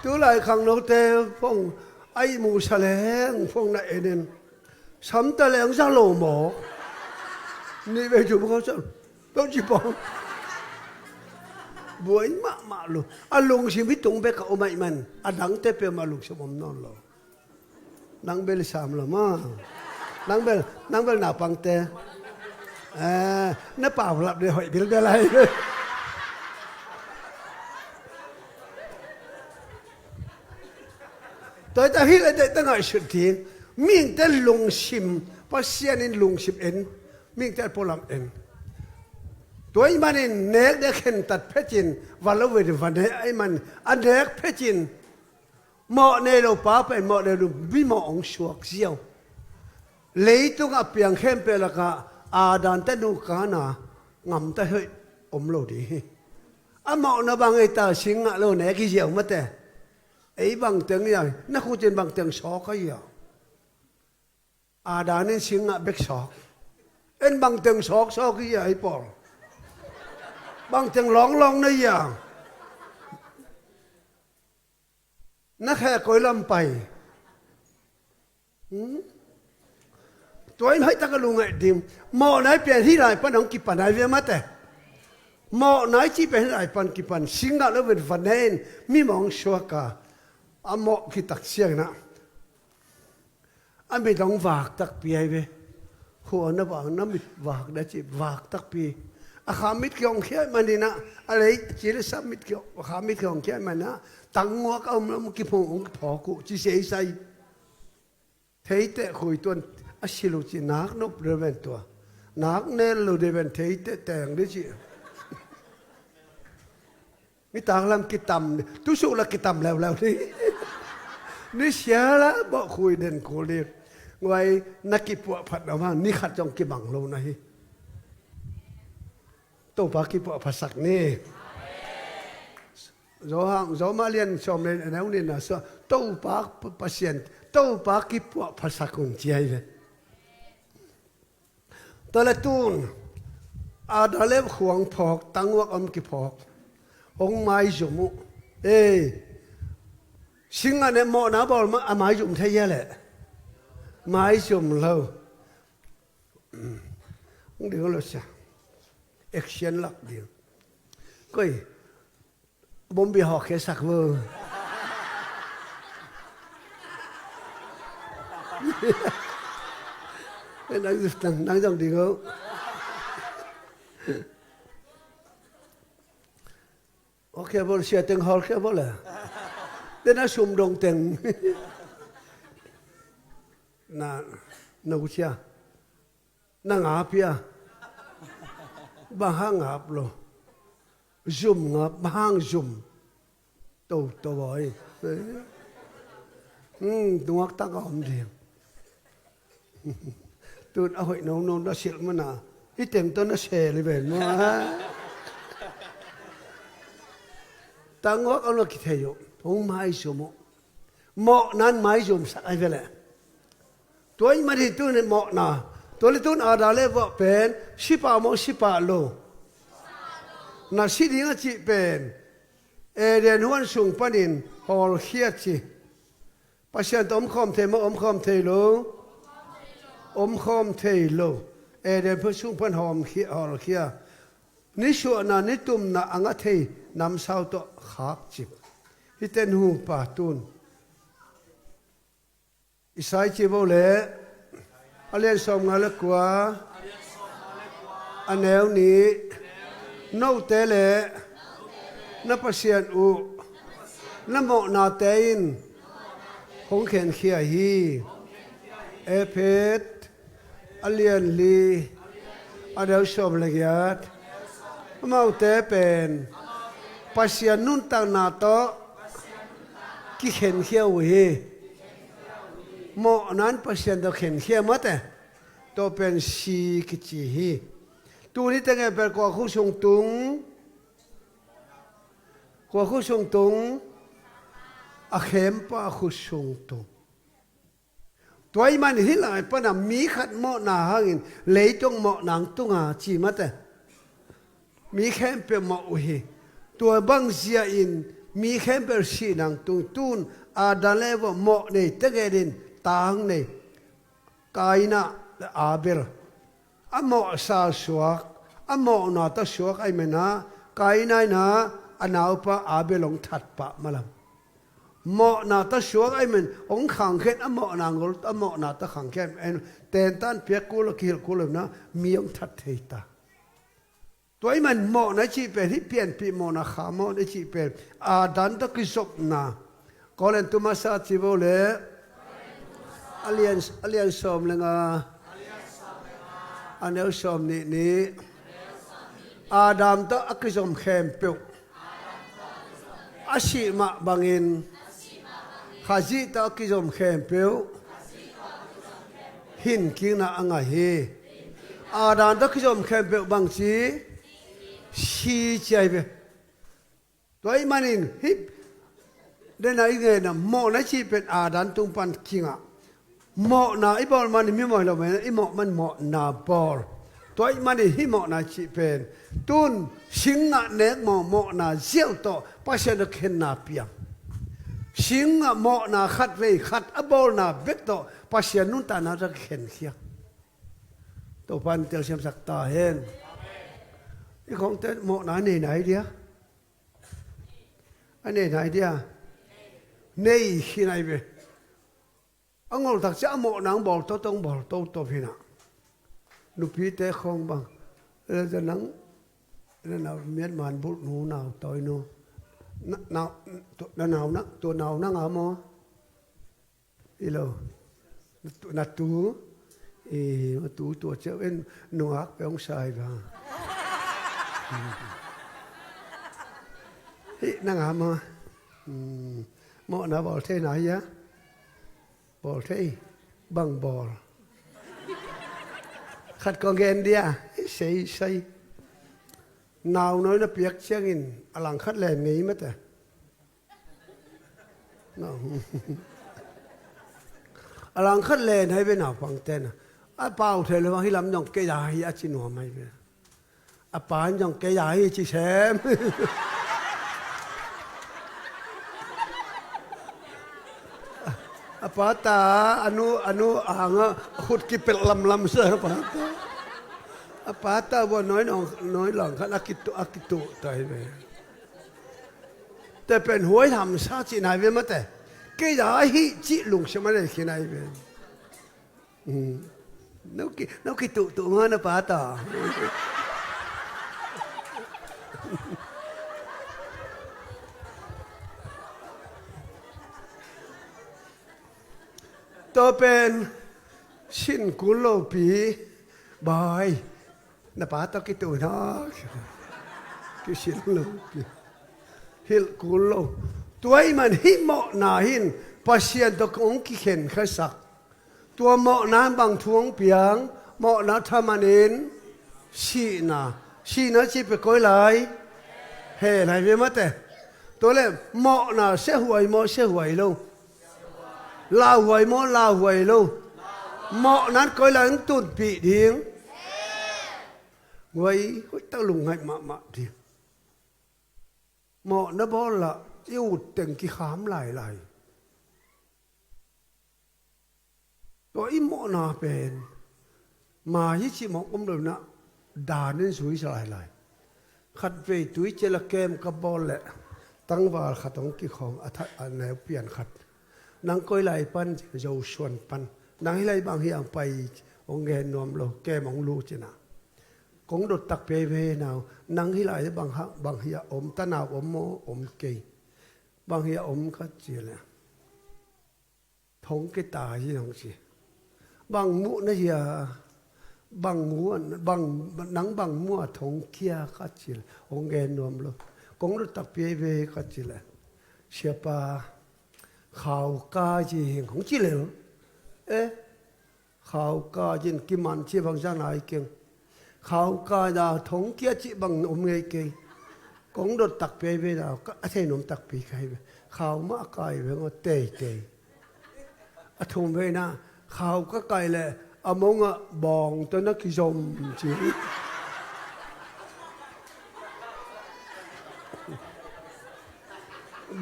Tulai khangnote phong a ihmu sa leng phong na en in. Samta leng za lo maw? Nih vei thum kha sa lo ci pong. Buai mahmah lo. A lungsim hi tung bek a om ahih man a dangte peuhmah lungsim om nawn lo. Nang bel i sam lo maw? Nang bel, nang bel naupangte. Eh, na paulap le hoih bilbel ahi. Tua hi ta hi le deih ta ngaihsut ding. Mihingte lungsim, Pasian in lungsim en. Mihingte a pualam en. Tua ahih manin nek dek khentat phetin va lo ve ding va ne ahih man a nek phetin mawh nei lo pa pen mawh nei lo mi mawh hong suak ziau. Leitung a piang khempeuh lakah Adam te nu kana ngamta hoih om lo ding hi. A mawhna bang ei ta sing ngah lo nek hi ziau mate. Ei bangteng ia, na khutin bangteng sawk a ia. Adam in sing ngah bek sawk. En bangteng sawksawk ia ei pawl. Bangteng lawnglawng na ia. Na khe koi lam pai. Hmm? Tua in hoih tak a lungngaih ding. Mawhna i pian hih lai pan hong kipan ai ve mate. Mawhna i cih pian hih lai pan kipan. Sing ngah lo ven va ne in mi mawh hong suak a. A mawh kitak siang na. A mit hong vak takpi ahi ve. Khua na vak, na mit vak na ci vak takpi. A kha mit kihong khiat manin ah, a lei ci le sam mit kihong, a kha mit kihong khiat manin ah, tanguak a um lam kiphung hong kiphawk uh ci seisai. Theiteh khui tuan a si lo ci nak nop de ven tua. Nak nel lo de ven theiteh teng de ci. Nitak lam kitam, tusuk la kitam leuleu ni. Ni sia la bawh khui den kul ni. Nguai na kipuah phat na vang, ni khat zong kibang lo na hi. Topa kipuah phasak ni. Zo hang, zo mah lian sawm le a neu nina sua. Topa pa-, Pasian, Topa kipuah phasak un ci ahi ve. Tua le tun, Adam le Eva khuang phawk, tanguak om kiphawk. Hong maizum uh. Ei, sing a ne mawhna bawl ma, a maizum thei hia leh. Maizum lo. Hong ding lo sia. Action lak ding. Koi, Bombi hawk khia sak vo. Nang, nang, nang zong ding o. Hawk khia vo, sia teng hawk khia vo le. Tena sum dong teng. Na, na usia. Na ngap hia? Bang hang ngap lo? Zum ngap, bang hang zum? To, to boy. Hmm, tungak tak a om ding. Tun a hoih nono na silh mana. I teng to na sel i ven maw. Tanguak a lo kithei uh. Hong maizum uh. Mawhna in maizumsak ahi ve leh. Tua ahih manin tuni mawhna. Tua le tun Adam le Eva pen sipah maw sipah lo? Na si ding a cih pen Eden huan sung panin hawlkhia ci. Pasian tawh omkhawm thei maw, omkhawm thei lo? Omkhawm thei lo. Eden huan sung pan hawmkhia, hawlkhia. Nisuahna, nitumna a ngah thei namsau tawh khak cip. Hihte nupa tun. Isai ci vo le, a lian sawmnga le kua, a neu nih, note le na Pasian uh, na mawhnate in hong khenkhia hi. Efesa a lian li, a neu sawm le giat. Amaute pen Pasian nuntakna tawh kikhenkhia uh hi. Mawhna in Pasian tawh khenkhia mate. Tua pen si kici hi. Tuni teng en pen kua khut sung tung? Kua khut sung tung? A khempa khut sung tung. Tua ahih manin hih lai pana mi khat mawhna hangin leitung mawhna hong tunga ci mate. Mi khempeuh mawh uh hi. Tua bang zia in mi khempeuh sihna hong tung. Tun Adam le Eva mawh nei tegel in ta hong nei. Kaina le Abel. A mawhsa suak, a mawhna tawh suak ahih manin ah, Kaina in ah a naupa Abel hong that pah malam. Mawhna tawh suak ahih manin hong khangkhen, a mawhna ngol, a mawhna tawh khangkhen. En, tentan piak kul lo, kihilh kul lo in ah mi hong that thei ta. Tua ahih manin mawhna i cih pen, hih pianpih mawhna, kha mawhna i cih pen Adam tawh kizopna. Korin tu masa ci vo le, a lian, a lian sawm le nga, a neu sawm nih nih. Adam tawh a kizom khempeuh, a sih mah bangin Khazih tawh a kizom khempeuh hinkikna a ngah hi. Adam tawh kizom khempeuh bangci, si ci ahi ve. Tua ahih manin hih dena i ngenna mawhna i cih pen Adam tung pan kingah. Mawhna i bawl manin mi mawh hi lo manin i mawh man mawhna bawl. Tua ahih manin hih mawhna i cih pen tun sing ngah nek maw, mawhna ziau tawh Pasian tawh khenna piang. Sing ngah mawhna khat vei khat a bawlna bek tawh Pasian nuntakna tawh kikhenkhia. Topa in telsiamsak ta hen. I khawngte mawhna a nei nai dia? A nei nai dia? Nei khin ahi ve. A a ngol tak ciang a mawhna hong bawl toto, hong bawl toto hi na. Nupite khawng bang, eh, za nang, na nau miat man bulh nu, nau tawi nu, na, nau, tu, na nau na, tua nau na nga maw? I lo. Na tu, na tu, i, na tu tua ciau en nungak pe hong sai ba. Hi, na nga maw? Hmm, mawhna bawl thei na hia? Bawl thei, bang bawl. Khat kong gen dia, sei, sei. Nau nawi na piak ciangin, a langkhat len ngei mate. No. A langkhat len hai ve naupang ten. A pau thei le bang hi lam zong kei a hi a ci nuam hai ve. A pa in zong kei a hi ci sem. A pa ta, a nu, a nu ang a khut kipelh lamlam sa a pa ta. A pa ta bua nawi nong, nawi langkhat a kitu, a kitu ta hi ve. Te pen huai hamsa ci nai ve mate. Kei a hi ci lungsim a nei khin ai ve. Mm. No ki, no ki tu, tu nga na pa ta. To pen sin kul lo pi bai. Na pa tawh kitu na. Kisil lo pi. Hilh kul lo. Tua ahih man hih mawhna hin Pasian tawh kong kikhen khasak. Tua mawhna in bang thu hong piang, mawhna thaman in sihna. Sihna ci pe koi lai. He lai ve mate. Tua le mawhna siahuai maw, siahuai lo. Lauhuai maw, lauhuai lo. Mawhna in koi lai hong tunpih ding. Huai, huai tak lungngaih mahmah ding. Mawhna bawl lah i ut teng kikham lailai. Tua i mawhna pen ma hi cih mawh om lo na, dan in zui sa lailai. Khatvei tui cila kem ka bawl leh tangval khat hong kikhawng a that a neu pian khat. Nang koi lai pan? Zosuan pan. Nang hi lai bang hi ang pai? Hong gen nuam lo, kem hong lu cina. Kong dot tak pe ve nau. Nang hi lai bang hang, bang hi a om, tanau om maw, om kei? Bang hi a om ka ci le. Thong kei ta hi hong ci. Bang muh na hia? Bang ngu, bang, nang bang muh a thong kia ka ci le. Hong gen nuam lo. Kong dot tak pe ve ka ci le. Siapa, khau ka ci hing hong ci le lo. Eh, khau ka cin kiman ci bang zan ai keng. Khau ka da thong kia ci bang om ngei kei. Kong dot tak pe ve da ka a thei nuam tak pi kai ve. Khau mah kai ve ngo tei tei. A thum ve na khau ka kai le a mong a bawng tawh na kizom ci.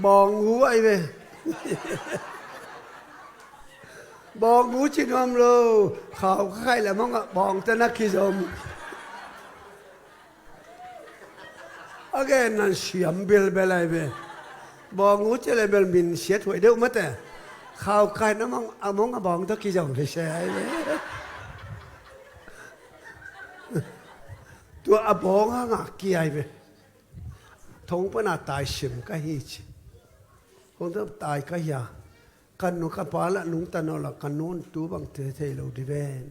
Bawng hu ai ve. Bawng hu ci nuam lo. Khau ka kai le mong a bawng tawh na kizom. A gen nan siam bilbel ai ve. Bawng hu ci le bel min siat huai deuh mate. Khau kai na mong a, mong a bawng tawh kizom hi se ai ve. Tua a bawng hang a ki ai ve. Thong pana tai sim ka hi ci. Hong tam tai ka hia. Ka nu ka pa la nungta naw la ka nun tu bang te thei lo di ven.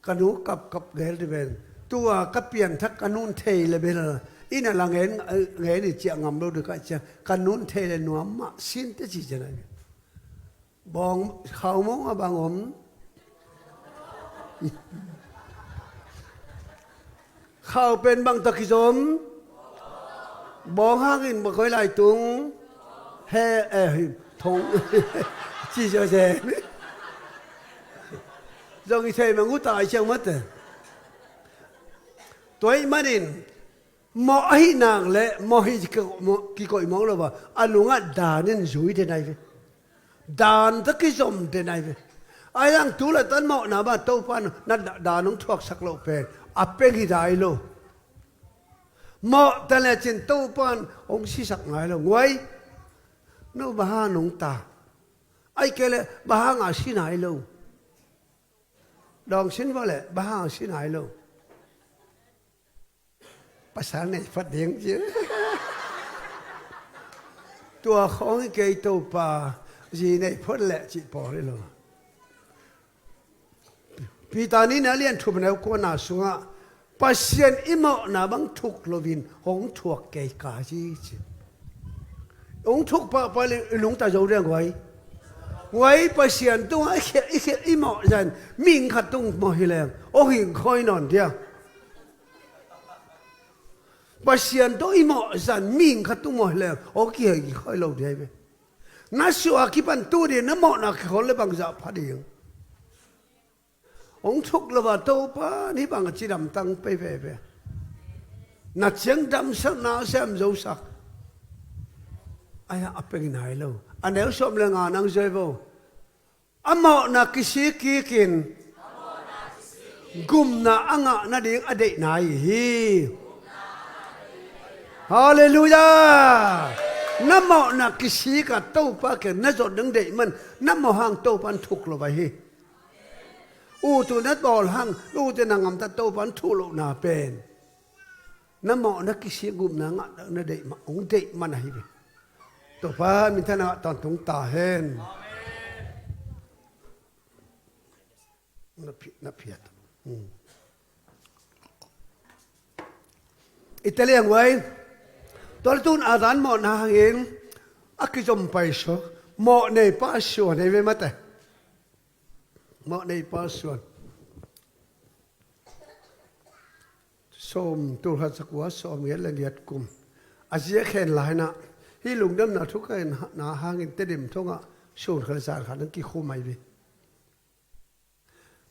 Ka nu kap kap gel di ven. Tua ka pian thak ka nun thei le bel. Ina la ngen, ngen i ciah ngam lo di ka ciah. Ka nun thei le nuam mah sin te ci ciah na. Bawng, khau mong a bang om. Khau pen bang tawh kizom. Bawng hangin bang koi lai tung. He, eh, thong. Ci zia zen. Zong i thei mang uta i ciang mate. Tua ahih manin mawh ahih nak le mawh hi kikoih mawh lo va. A nungah dan in zui den ai ve. Dan tawh kizom den ai ve. Ai ang tu le tan mawhna ba Topa na da-, dan hong thuaksak loh pen a peng hi dai lo. Mawh ta le cin Topa hong sisak ngai lo. Nguai. No ba ha nungta. Ai kei le, bang hanga si nai lo? Dawng sin vua le, bang hanga si nai lo? Pasal nei phot ding ci. Tua khawng hi kei Topa, zi nei phot le cih pawl hi lo. Peter nihna lian thum neu kuana sungah Pasian i mawhna bang thuk loin hong thuak kei ka hi ci. Hong thuk pahpah le i nungta zo ding guai. Guai Pasian tungah i khial, i khial, i mawh zan mihing khat tung mawh hi leng hong hing khoi nawn dia. Pasian tawh i mawh zan mihing khat tung mawh hi leng hong kihei khoi lo dia hi ve. Na suah a kipan tu ding, na mawhna kikhol le bangzah pha ding. Hong thuk lo a Topa nih bang a cidam tang pei veve. Na ciang damsak, na sem zosak. Ai a peng nai lo. A neu sawm le nga nang zoi vo. A mawhna kisik kikin gumna a ngah nading a deih nai hi. Halleluiah. Na mawhna kisik a Topa kiang na zot ding deih man, na mawh hang Topa in thuk lo vai hi. Ut uh na bawl hang, ut uh na ngamta Topa in thuh lohna pen na mawhna kisik gumna ngah na deih ma, hong deih man ahi ve. Topa minthanna ngah tawntung ta hen. Na phi, na phiat. Hmm. I teliang vai. Tua le tun a dan mawhna hangin a kizom pai so. Mawh nei pa suan hei ve mate. Mawh nei pa suan. Sawm, tul khat zakua sawm giat le giat kum a zia khen laina, hih lungdamna thukaina hangin Tedim thongah sun khat le zan khat nang kikhum ai ve.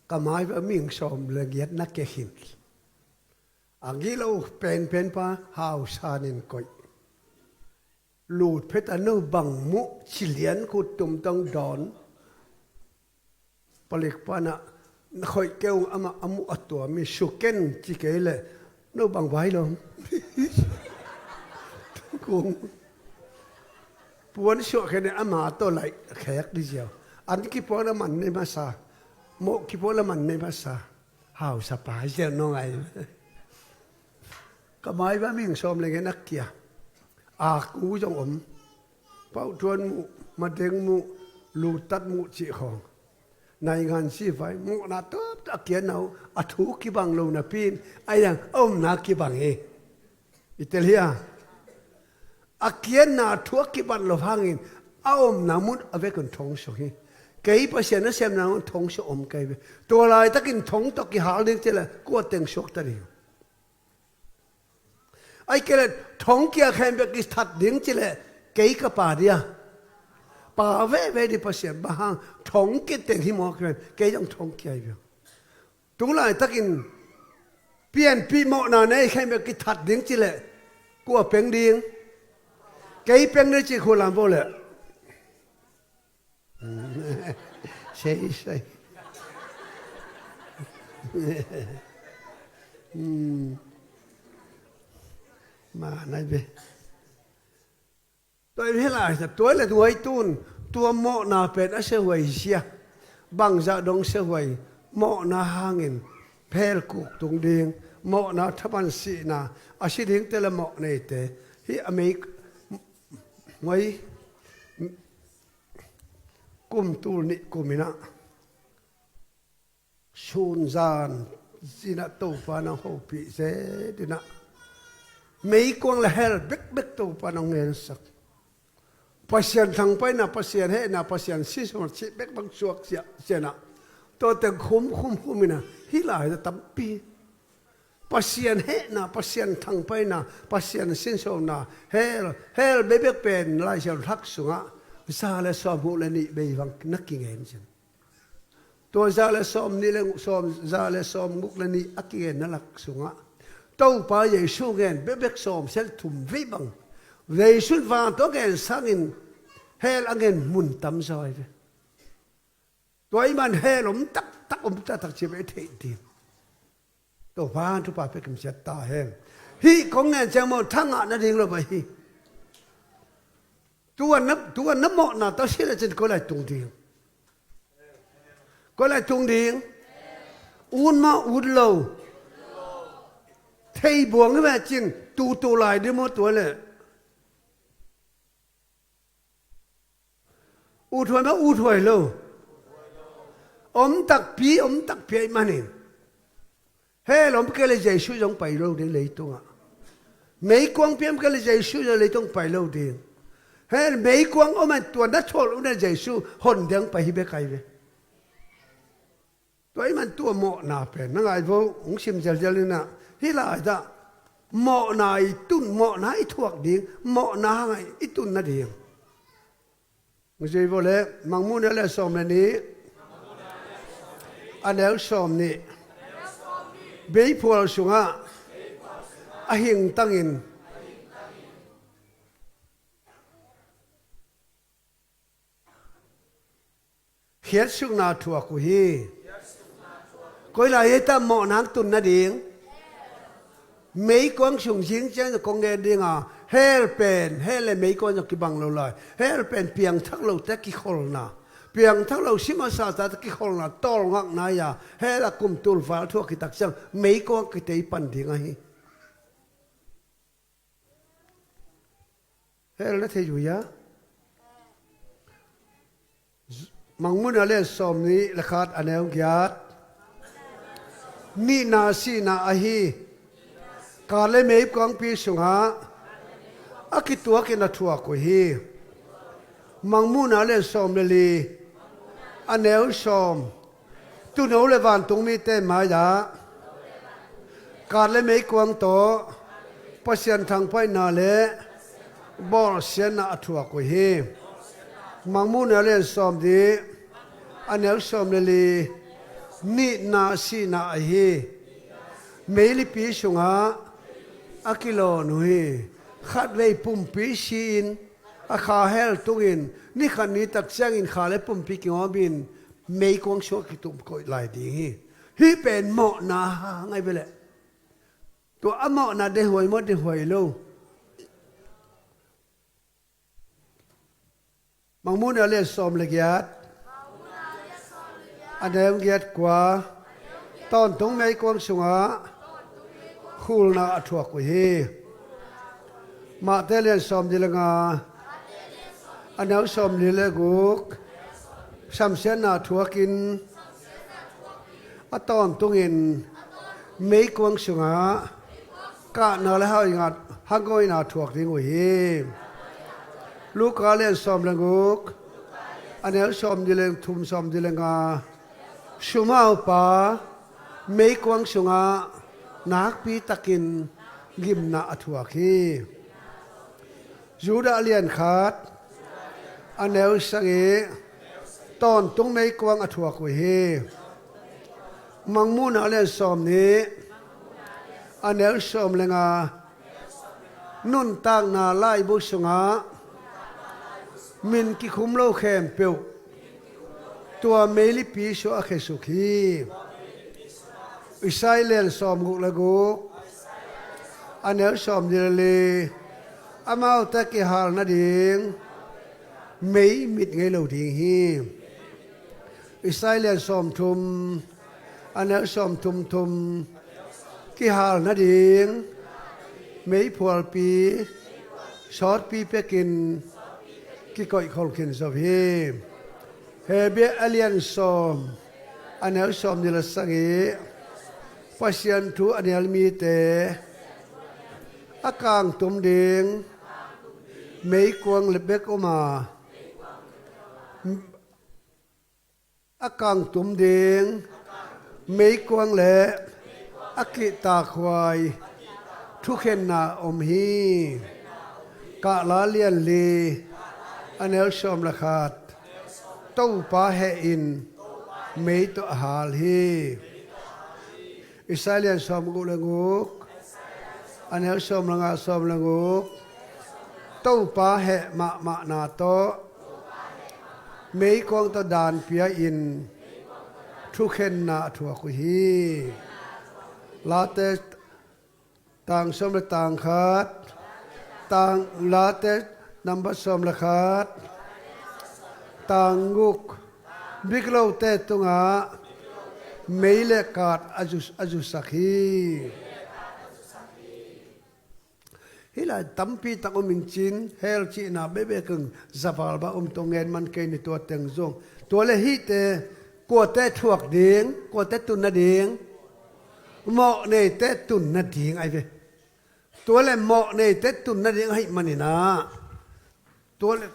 Ka mai va ming sawm le giat na kekhin. A gilo penpen pa hausan in koih. Lut pheta no bang muh cilian khut tum tong dawn. Palik pana na khoih keu amah a muh a tua mi suken ci kei le no bang vai lo. Kung puan suah khen ama to lai khek di ziau. An kipuak la man nei masa. Moh kipuak la man nei masa. Hausa pa ziau no ngai. Ka mai va ming sawm le ngen a kia. A ku zong om. Pautuan muh, madeng muh, lutat muh cih khawng. Naingan sivai, mawhna tawp a kianna uh, a thu kibang lo napi in, a yang a omna kibang hi. I tel hia? A kianna thu a kibang lo hangin, a omna mun a vekun thong sung hi. Kei Pasian a semna mun thong sung om kei ve. Tua laitakin thong tawh kihal ding cih le, kua teng suakta ding. Ai kei le thong kia khen bek kithat ding ci le kei ka pa dia. Pa veve di Pasian bang hang thong kiteng hi maw khen kei zong thong kia hi bia. Tu laitakin pianpih mawhna nei khen bek kithat ding ci le kua peng ding. Kei peng ding ci khulam bo le. Sei sei. Ma nai be. Tua i hela sa tua le tua i tun tua mawhna pen a sehuai sia. Bangzah dong sehuai mawhna hangin phel kuk tung ding mawhna thaman sihna a si ding te le mawh neite hi a mei ngoi kum tul nih kum inah sunzan zinah Topa nang hopih zet inah meikuang le hel bekbek Topa nang ngensak. Pasian thangpaina, Pasian hehna, Pasian sinsona cih bek bang suak siah sianah tawteng khum khum khum inah hih lai tampi Pasian hehna, Pasian thangpaina, Pasian sinsona, hel, hel bebek pen Lai Siangtho Thak sungah za le sawm guk le nih bei bang na kingen cin. Tua za le sawm nih le sawm, za le sawm guk le nih a kigenna lak sungah Topa Jesu ngen bebek sawm sel thum vei bang Jesu in vang tua ngen sangin hel a ngen mun tam zaw ai ve. Tua i man hel om taktak om taktak ci ve theih ding. Topa thupha pia kimsiat ta hen. Hih kong ngen ciang maw thangah na ding lo bai hi. Tuan na, tuan na mawhna tawh si le cin ko lai tung ding. Koi lai tung ding? Ut maw, ut lo? Thei buang hi ve cin, tutu lai ding maw tua leh? Uthuai maw, uthuai lo? Om takpi, om takpi ahih manin. Hell om kei leh Jesu zong pai lo ding leitungah. Meikuang piam kei leh Jesu zong leitung pai lo ding. Hell meikuang om a tua na thawl uh na Jesu hon ding pai hi bek ahi ve. Tua ahih man tua mawhna pen na ngai vo, hong sim zelzel inah hih lai-ah mawhna i tun, mawhna i thuak ding, mawhna hangah i tun nading. Hong zui vo leh, Mangmuhna lian sawm le nih, a neu sawm nih. Meiphual sungah a hingtangin khiatsukna thuak uh hi. Koi lai hi ta mawhna hang tun nading? Meikuang sung zing ciang kong gen ding a, hell pen, hell le meikuang zong kibang lo lai. Hell pen piangthak lote kikholna, piangthak lo si masa tate kikholna, tawlngakna hi a, hell a kum tul val thuak hi tak ciang meikuang kite i pan ding ahi. Hell na thei uh hia? Mangmuhna lian sawm nih le khat, a neu giat. Nihna sihna ahi. Kat le meikuangpi sungah a kituakin a thuak uh hi. Mangmuhna lian sawm le li, a neu sawm. Tuuno le vantung mite mai-ah kat le meikuang tawh Pasian thangpaihna le bawlsiatna a thuak uh hi. Mangmuhna lian sawm nih, a neu sawm le li, nihna sihna ahi. Meilipi sungah a kilawn uh hi. Khatvei pumpi si-in a kha hell tungin, ni khat ni tak ciangin kha le pumpi kingawmin meikuang sungah kitum koih lai ding hi. Hih pen mawhna hang ahi ve leh. Tua a mawhna deihhuai maw, deihhuai lo? Mangmuhna lian sawm le giat, a neu giat kua. Tawntung meikuang sungah khulna a thuak uh hi. Matthai lian sawm nih le nga, a neu sawm li le guk. Samsiatna thuakin a tawntungin meikuang sungah kahna le hangawina thuak ding uh hi. Luka lian sawm le guk, a neu sawm nih le thum, sawm nih le nga. Sumaupa meikuang sungah nakpi takin gimna a thuak hi. Judah lian khat, a neu sagih, tawntung meikuang a thuak uh hi. Mangmuhna lian sawm nih, a neu sawm le nga. Nuntakna laibu sungah min kikhum lo khempeuh tua meilipi sungah a khesuk hi. Isai lian sawm guk le guk, a neu sawm nih le li. Amaute kihal nading mei mit ngei lo ding hi. Isai lian sawm thum, a neu sawm thum thum. Kihal nading meiphualpi sawtpi pekin kikoihkhol khin zo hi. Hebru a lian sawm, a neu sawm nih le sagih. Pasian thu a nial mite a kangtum ding meikuang le bek om a, a kangtum ding meikuang le a kihtakhuai thukhenna om hi. Kahla lian li, a neu sawm le khat. Topa hehin mei tawh a hal hi. Isai lian sawm guk le guk, a neu sawm le nga, sawm le guk. Topa heh mahmahna tawh meikuang tawh dan pia-in thukhenna a thuak uh hi. Late tang sawm le tang khat, tang, Late nambat sawm le khat, tang guk, Biklote tungah mei le kaat a zu, a zusak hi. Hih lai tampi tak om in cin, hell cihna bekbek in zaval bang om, tua ngen man kei ni, tua teng zong. Tua le hihte kuate thuak ding, kuate tun nading? Mawhneite tun nading ahi ve. Tua le mawhneite tun nading ahih manin ah, tua le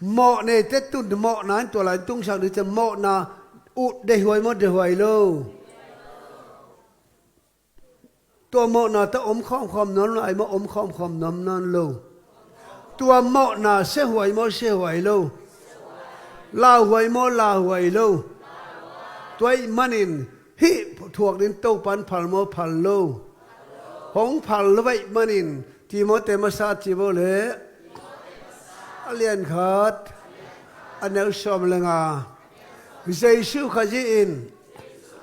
mawhneite tun, mawhna in tua lai tungsak ding ciang, mawhna uh deihhuai maw, deihhuai lo? Tua mawhna tawh om khawmkhawm nawn lai maw, om khawmkhawm nawn nawn lo? Tua mawhna siahuai maw, siahuai lo? Lauhuai maw, lauhuai lo? Tua ahih manin hih thuak ding Topan phal maw, phal lo? Hong phal lo ahih manin Timoti masa ci vo le, a lian khat, a neu sawm le nga. Jesu Khazih in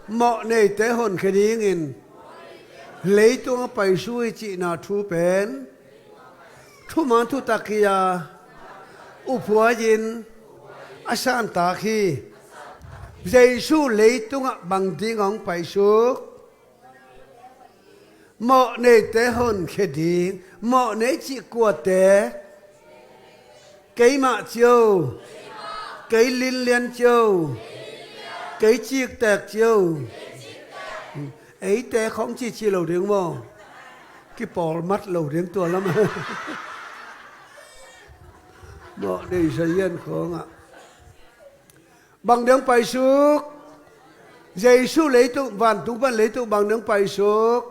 mawhneite honkhia dingin leitung a paisuk hi cihna thu pen thuman thutak hi a, uphuai-in a santak hi. Jesu leitungah bang ding hong paisuk? Mawhneite honkhia ding. Mawhnei cih kuate? Keimah cio, kei linlian cio, kei ciktek cio. Eite khong cici lo ding maw? Kipawlmat lo ding tua lamah. Mawhnei sazian khongah bang ding paisuk? Jesu leitung, vantung pan leitung bang ding paisuk?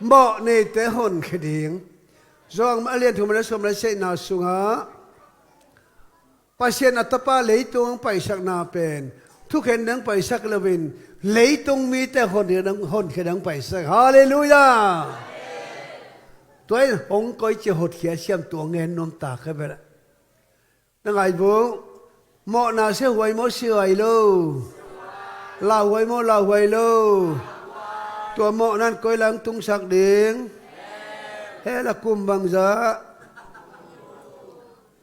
Mawhneite honkhia ding. Johan a lian thum a neu sawm le sagihna sungah Pasian a Tapa leitung hong paisakna pen thukhen ding paisak loin leitung mite honkhia ding, honkhia ding paisak. Halleluiah. Tua in hong koici hotkhiat hiam, tua ngen nuam ta kha bel. Na ngai buk. Mawhna siahuai maw, siahuai lo? Lauhuai maw, lauhuai lo? Tua mawhna in koi lai tungsak ding? Hell ah kum bangzah?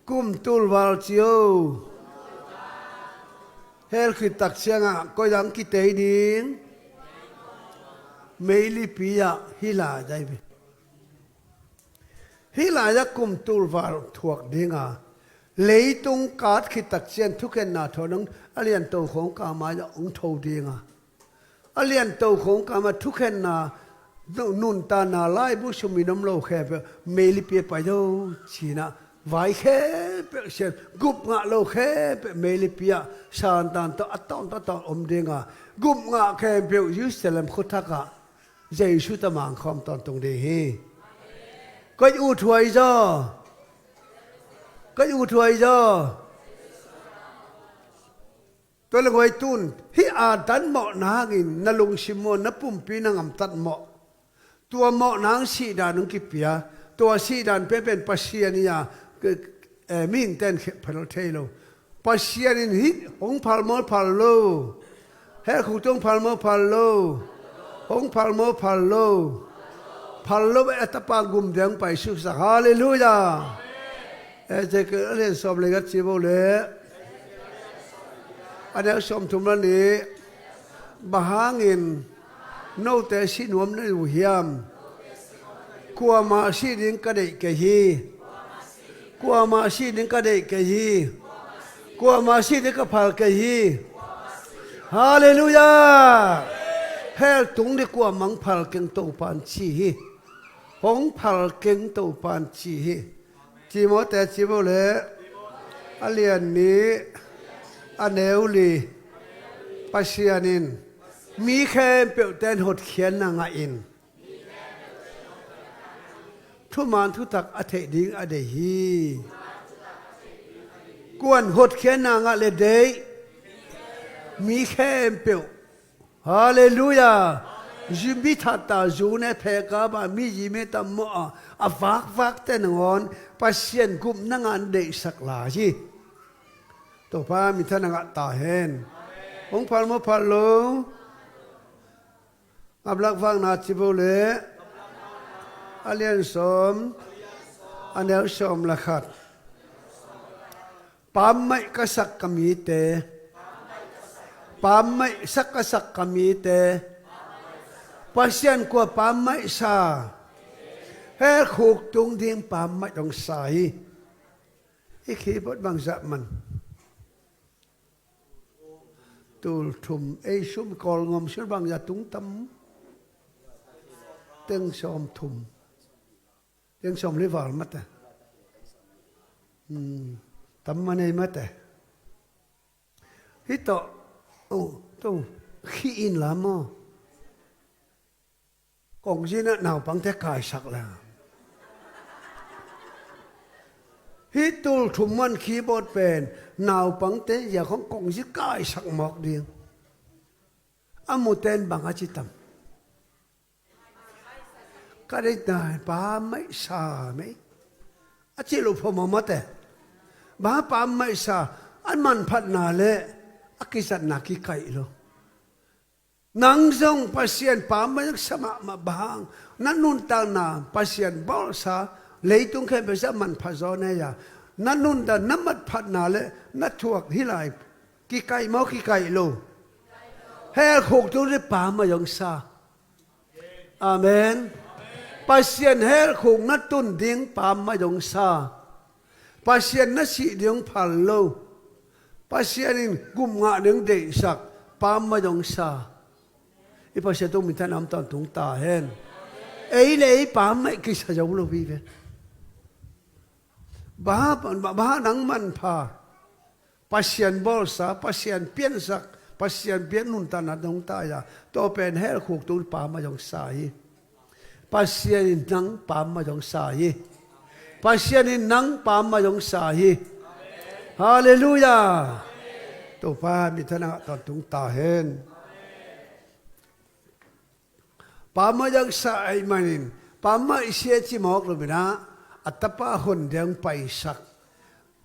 Kum tulval cio. Hell khittak ciangah koi lai kitei ding? Meilipi ah. Hih lai dai ve. Hih lai-ah kum tulval thuak dinga, leitung kaat khittak ciang thukhenna thawn a lianto khawng kah mai-ah hong tho dinga, a lianto khawng kah mai thukhenna, nu-, nuntakna laibu sung min om lo khempeuh meilipi ah pai zo cinah, vai khempeuh sian, gup ngah lo khempeuh meilipi ah santan tawh a tawntung a tawntung om dinga, gup ngah khempeuh Jerusalem khuathakah Jesu tawh mangkhawm tawntung ding hi. Koi ut huai zaw? Koi ut huai zaw? Tua le guai tun, hih Adam mawhna hangin na lungsim mawh, na pumpi na gamtat mawh. Tua mawhna hang sihdan hong kipia. Tua sihdan penpen Pasian hi a, eh, mihingte in khe-, phel thei lo. Pasian in hih hong phal maw phal lo? Hell khuk tung hong phal maw phal lo? Hong phal maw phal lo? Phal lo, a Tapa gum ding paisuk sak. Halleluiah. Ezekiel a lian sawm le giat ci bo le, a neu sawmthum le nih. Bang hangin note si nuam na uh hiam? Kuamah si ding ka deih kei hi. Kuamah si ding ka deih kei hi. Kuamah si ding ka phal kei hi. Halleluiah. Hell tung ding kuamah hong phal keng, Topa in ci hi. Hong phal keng, Topa in ci hi. Timote ci bo le, a lian nih, a neu li. Pasian in mi khempeuhte in hotkhiatna ngah in, thuman thutak a theih ding a deih hi. Kuan hotkhiatna ngah le deih? Mi khempeuh. Halleluiah. Zu mi thatta zu ne, pheka ba mi zi me tam mawh a, a vakvakte nangawn Pasian gupna ngah deihsak lai hi. Topa minthanna ngah ta hen. Hong phal maw phal lo? Gamlak vakna ci bo le, a lian sawm, a neu sawm le khat. Pammaih ka sak ka mite. Pammaih sak ka sak ka mite. Pasian kua pammaih sa? Hell khuk tung ding pammaih dong sa hi. I keyboard bangzah man? Tul thum, ei sum Kawlngam sum bangzah tung tam? Teng sawm thum. Teng sawm le val mate. Hmm, tam manei mate. Hih tawh, oh, tawh, khi in la maw? Kongzin ah naupangte kaisak la. Hih tul thum man keyboard pen naupangte zia khong kongzin kaisak mawk ding. A muten bang a ci tam? Ka deih nai pammaih sa mei. A cih loh phamawh mate. Bang pammaih sa? A manphatna le a kizatna kikaih lo. Nang zong Pasian pammaih sa mahmah bang? Na nuntakna Pasian bawlsa, leitung khempeuh sa manphat zaw nei a. Na nuntak, na manphatna le na thuak hih lai kikaih maw, kikaih lo? Hell khuk tung ding pammaih dong sa. Amen. Pasian hell khuk na tun ding pammaih dong sa. Pasian na sih ding phal lo. Pasian in gum ngah ding deihsak pammaih dong sa. I Pasian tung minthanna om tawntung ta hen. Ei le ei pammaih kisa zo lo hi ve. Bang, bang, bang nang manpha? Pasian bawlsa, Pasian piansak, Pasian pian nuntakna dong ta a. Tua pen hell khuk tung pammaih dong sa hi. Pasian in nang pammaih dong sa hi. Pasian in nang pammaih dong sa hi. Halleluiah. Topa minthanna tawntung ta hen. Pammaih dong sa ahih manin, pammaih sia ci mawk lo in ah, a tapa hon deng paisak.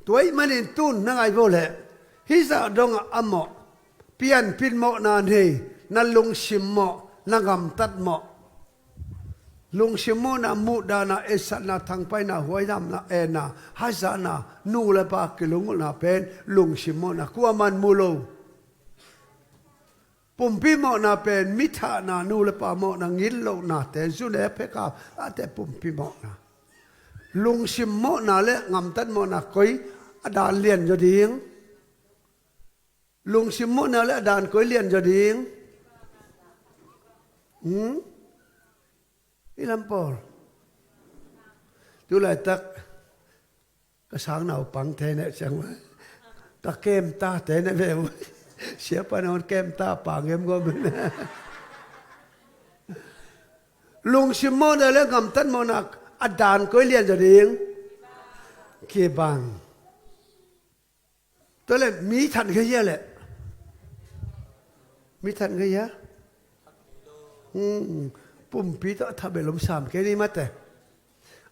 Tua ahih manin tun na ngai vo leh, hih zah dongah a mawh, pianpih mawhna nei, na lungsim mawh, na gamtat mawh. Lungsim mawhna, muhdahna, etsakna, thangpaihna, huaihamna, enna, hazatna, nu le pa kilungulhna pen lungsim mawhna, kuaman mu lo. Pumpi mawhna pen mi thahna, nu le pa mawhna, ngitlohnate, zune pheka, ate pumpi mawhna. Lungsim mawhna le gamtat mawhna koi a dan lian zaw ding? Lungsim mawhna le a dan koi lian zaw ding? Hmm? I lam pawl. Tu laitak ka sang naupangte ne ciang, ka kemtate ne ve uh. Siapa nawn kemta pa ngem gom. Lungsim mawhna le gamtat mawhna a dan koi lian zaw ding? Kibang. Tua le mi that ngei hia le? Mi that ngei hia? Hmm, pumpi tawh a thabel om sam kei ni mate.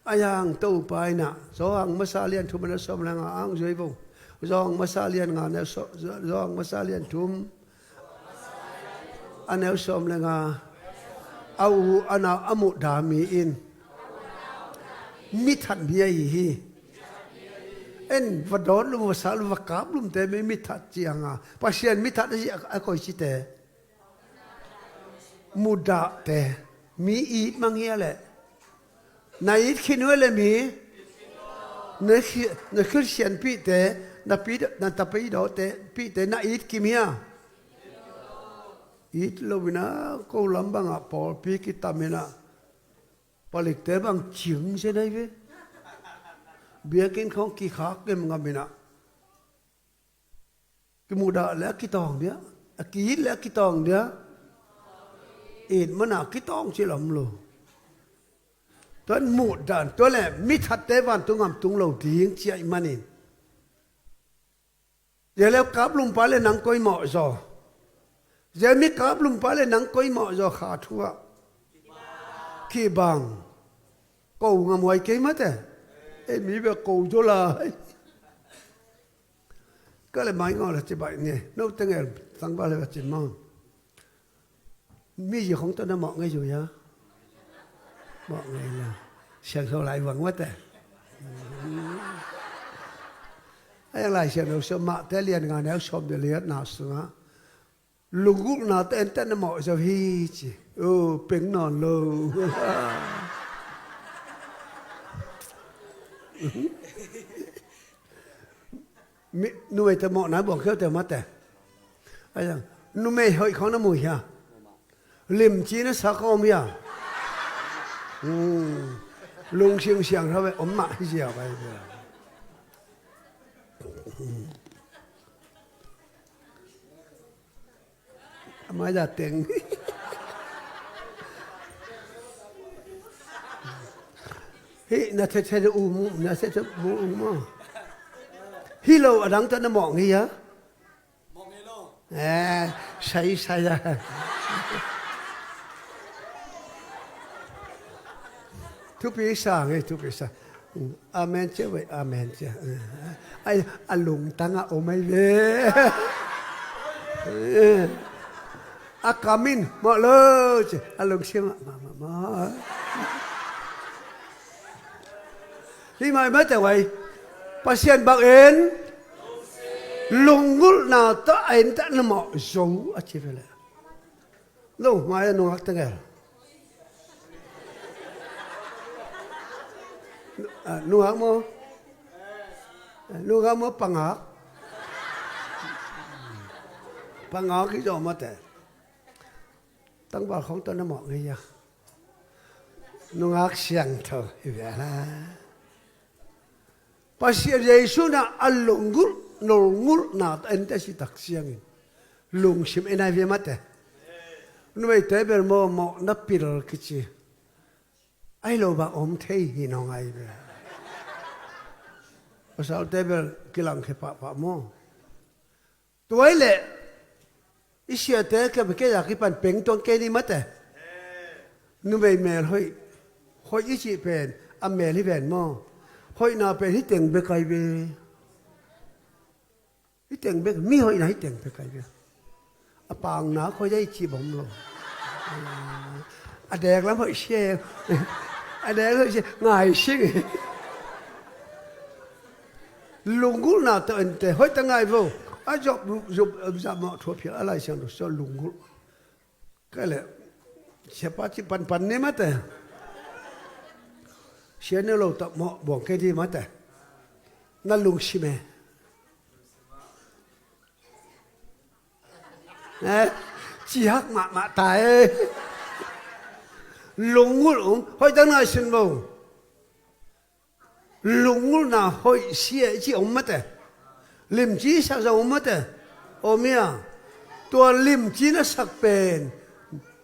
A yang Topa in ah, Johan masa lian thum a neu sawm le nga ang zuai vo. Johan masa lian nga neu sawm, Johan masa lian thum a neu sawm le nga. A u a nau a muhdah mi in mi that mi ahi hi. En va dawt lum, va sa lum, va kap lumte mi, mi that cianga, Pasian mi that a si a, a koi cite? Muhdahte. Mi it mang hia le? Na it khin uh le mi? Na khi-, na Khristianpihte, na pi-, na tapeidawte, pihte na it kim hia? It lo in ah, ko lam bangah pawlpi kitam in ah, palikte bang cing zen ai ve. Biakinn khawng kikhak ngemngam in ah, kimuhdah le a kitawng dia, a ki-it le a kitawng dia. It mana kitawng ci lam lo. Tuan muhdah, tua le mi thatte vantung gam tung lo ding ci ahih manin. Zia le kaplumpa le nang koi mawh zaw? Zia mi kaplumpa le nang koi mawh zaw kha thu ah? Kibang. Ko ngamhuai kei mate. Ei mi bia ko zaw lai. Ka le mai ngawh le ci baih ni. No tengel tangba le va cin maw? Mi zi khong tawh na mawh ngei zu hia? Mawh ngei la. Siangtho lai vang mate. A yang Lai Siangtho sung, Mate lian nga neu sawm le liatna sungah, lunggulhna tawh en teh na mawh zo hi ci. O, peng nawn lo. Mi, numei tawh mawhna buang khiau teh mate. A yang, numei hoih khawng na mu hia? Limci na sak om hia? Hmm. Lungsim siangtho ve, om mah hi zia bai ve. A mai da teng. Hi, na thethe u mu, na thethe mu u mu. Hi lo a dang tawh na mawh ngei a. Eh, sai sai a. Thupi sa ngei, thupi sa. Amen cia wei, amen cia. Ai, a lungtang a om ai ve. A kam in mawh lo cia, a lungsim a mawh, mawh, mawh. Hi mai mate wai. Pasian bang en. Lunggulhna tawh a en teh na mawh zo a ci ve leh. Lo, mai a nungak tengel. Ah, nungak maw? Ah, nungak maw, pangak? Pangak hi zaw mate. Tangval khawng tawh na mawh ngei a. Nungak siangtho hi ve a la. Pasian Jesu na a lunggulh, lunggulhna tawh en teh si tak ciangin lungsim en ai ve mate. Numeite bel maw, mawhna pil kici. Ai lo bang om thei hi nawn ngai ve. Pasalte bel kilang khe pahpah maw. Tua hi leh i siate kei, kei a kipan peng tuang kei ni mate. Numei mel hoih, hoih i cih pen a mel hi ven maw. Hoihna pen hi teng bek ai ve. Hi teng bek, mi hoihna hi teng bek ai ve. A pangna khoi dai cih bom lo. A dek lam hoih sia. A dek lam hoih sia, ngai sing. Lunggulhna tawh en teh hoih ta ngai vo. A zop, zop, zop mawh thuap phial a Lai Siangtho sung lunggulh. Kei leh siapa ci panpan ni mate. Sia neu lo tawh mawh buang kei di mate. Na lungsim e. Eh, ci hak mahmah ta e. Lunggulh ung, hoih ta ngai sin vo. Lunggulhna hoih sia i ci om mate. Limci sak zong om mate. Om ia. Tua limci na sak pen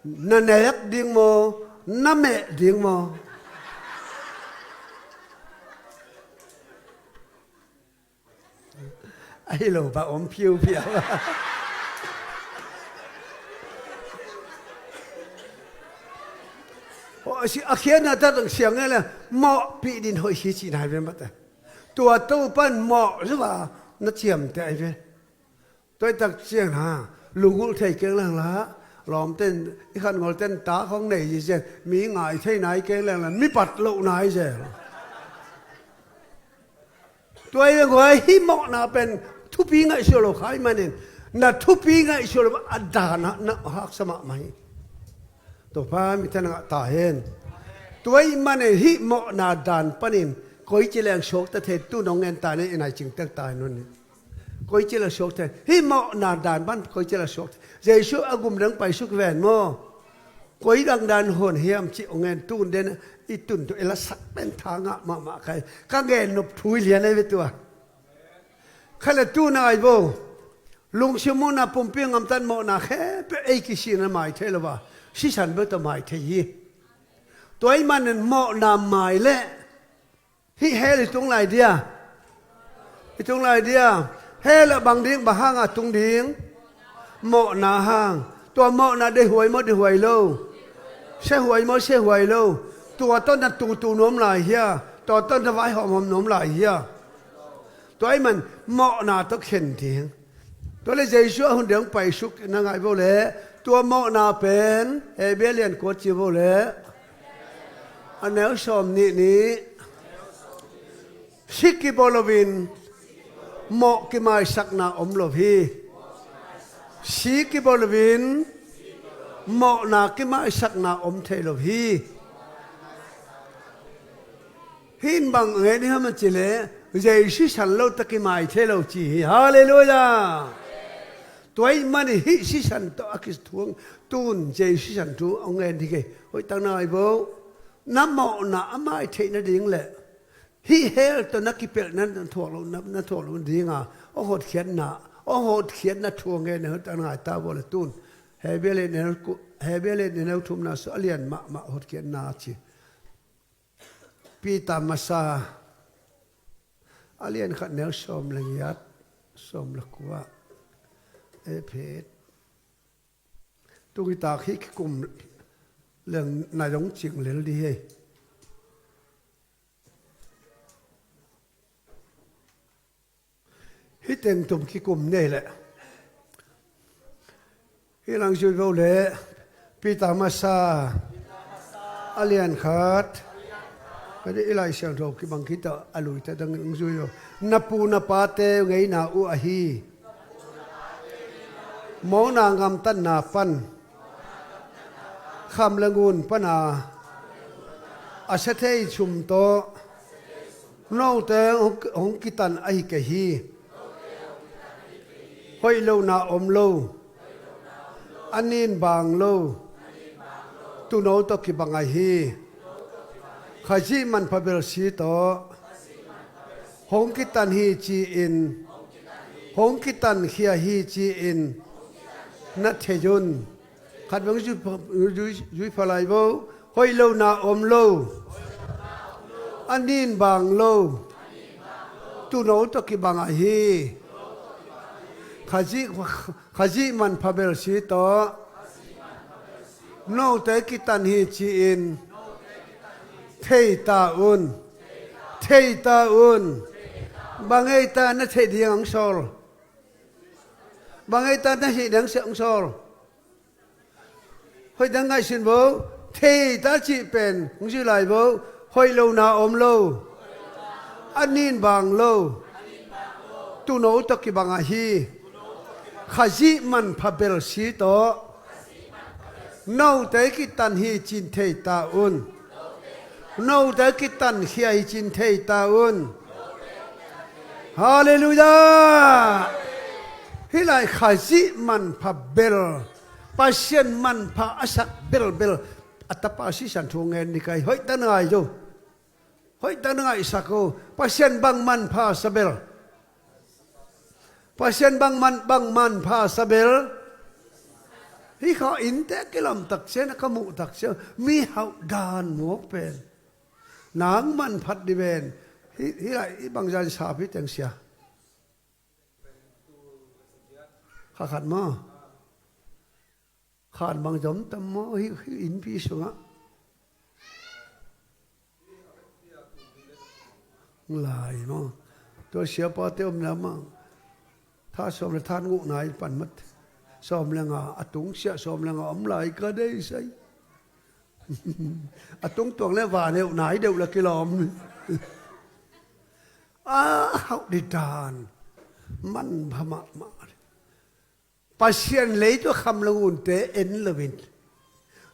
na nek ding maw, na meh ding maw? Ahi lo bang om phiuphiau. A khiatna tak dong siang ngai le, mawhpih din hoih hi ci nai ve mate. Tua Topan mawh zuh a na ciamteh ai ve. Tua i tak ciang ha, lunggulh thei keng leng la, lawmten, i khan ngolten ta khong nei ci ciang, mi ngai thei nai keng leng la, mi pat loh nai zel. Tua i guai hih mawhna pen thupi ngaihsut lo khai manin, na thupi ngaihsut lo a dana na haksa mahmah hi. Topa mite na ngah ta hen. Tua i manin hih mawhna dan panin koici leng suakta thei tu nong ngen ta nen i nai cingtek ta hi nun. Koici leng suak thei. Hih mawhna dan pan koici leng suak thei. Jesu a gum dang paisuk ven maw. Koi dang dan hon hiam cih ong en tun den i tun tu i la sak pen tha ngah mahmah kai. Ka gen nop thu i lian ei ve tua. Kha le tu nai vo. Lungsim mawhna pumpi ngamtan mawhna khempeuh ei kisina mai thei lo va. Sisan beuh tawh mai thei hi. Tua i manin mawhna mai leh hih hell i tung lai dia. I tung lai dia. Hell ah bang ding, bang hanga tung ding? Mawhna hang. Tua mawhna deihhuai maw, deihhuai lo? Siahuai maw, siahuai lo? Tua tawh na tutu nuam lai hia? Tua tawh na vaihawm nuam lai hia? Tua i man mawhna tawh khen ding. Tua le Jesu a hun deng paisuk na ngai vo le, tua mawhna pen Hebrew lian kua ci vo le, a neu sawm nih nih. Sik kibawl loin mawh kimaisakna om lo hi. Si kibol loin mawhna kimaisakna om thei lo hi. Hih in bang ngen hiam a cih leh, Jesu sisan lo tawh kimai thei lo ci hi. Halleluiah. Tua ahih manin hih sisan tawh a kithuah, tun Jesu sisan thu hong ngen hi kei. Hoihtak na ngai vo. Na mawhna a mai theih nading le hih hell tawh na kipelhna na thuak loh, na, na thuak loh ding a, hong hotkhiatna, hong hotkhiatna thu hong ngen hi. Hoihtak na ngai ta vo le tun. Hebru lian neu ku-, Hebru lian neu thumna sung a lian mahmah hotkhiatna ci. Peter masa a lian khat neu sawm le giat, sawm le kua. E phet. Tung i tak hi kikum leng na dong cing lel di hei. Hih teng tum kikum nei leh. Hih lang zui vo le. Peter masa a lian khat. Ka dih i Lai Siangtho kibang khit a lui ta dang zui vo. Na pu na pate ngeina uh ahi mawhna gamtatna pan, kham le ngun pana a sia thei sum tawh note hong, hong kitan ahi kei hi. Hoih lohna om lo, a nin bang lo, tuuno tawh kibang ahi hi. Khazih manpha belsi tawh hong kitan hi ci-in, hong kitankhia hi ci-in na thei un. Khat bang zui, zui, zui pha lai vo. Hoih lohna om lo, a nin bang lo, tuuno tawh kibang ahi hi. Khazih, Khazih manpha belsi tawh note kitan hi ci-in thei ta un. Thei ta un. Bang hei ta na thei ding hong sawl? Bang hei ta na thei ding hong sawl? Hoih dang ngaihsun vo. Thei ta cih pen hong zui lai vo. Hoih lohna om lo, a nin bang lo, tuuno tawh kibang ahi hi. Khazih manpha belsi tawh note kitan hi ci-in thei ta un. Note kitankhia hi ci-in thei ta un. Halleluiah. Hih lai Khazih manpha bel, Pasian manpha a sak belbel a tapa sisan thu ngen ni kai. Hoihtak na ngai zo. Hoihtak na ngaihsak o. Pasian bang manpha sa bel? Pasian bang man, bang manpha sa bel? Hih kha innte kilam tak ciang a ka muh tak ciang mi hauh dan muak pen, nang manphat di ven. Hih, hih lai, hih bangzah in sap hi teng sia. Kha khat maw? Khan bang zom tam maw, hih, hih innpi sungah? Lai maw? Tua siapate omna mah. Tha sawm le tha nguh nai pan mat. Sawm le nga, a tung siah sawm le nga om lai ka deih sai. A tung tuak le vaneuh nai deuh le kilawm. A hauh di dan. Manpha mahmah. Pasian leitung kham le ngunte en loin,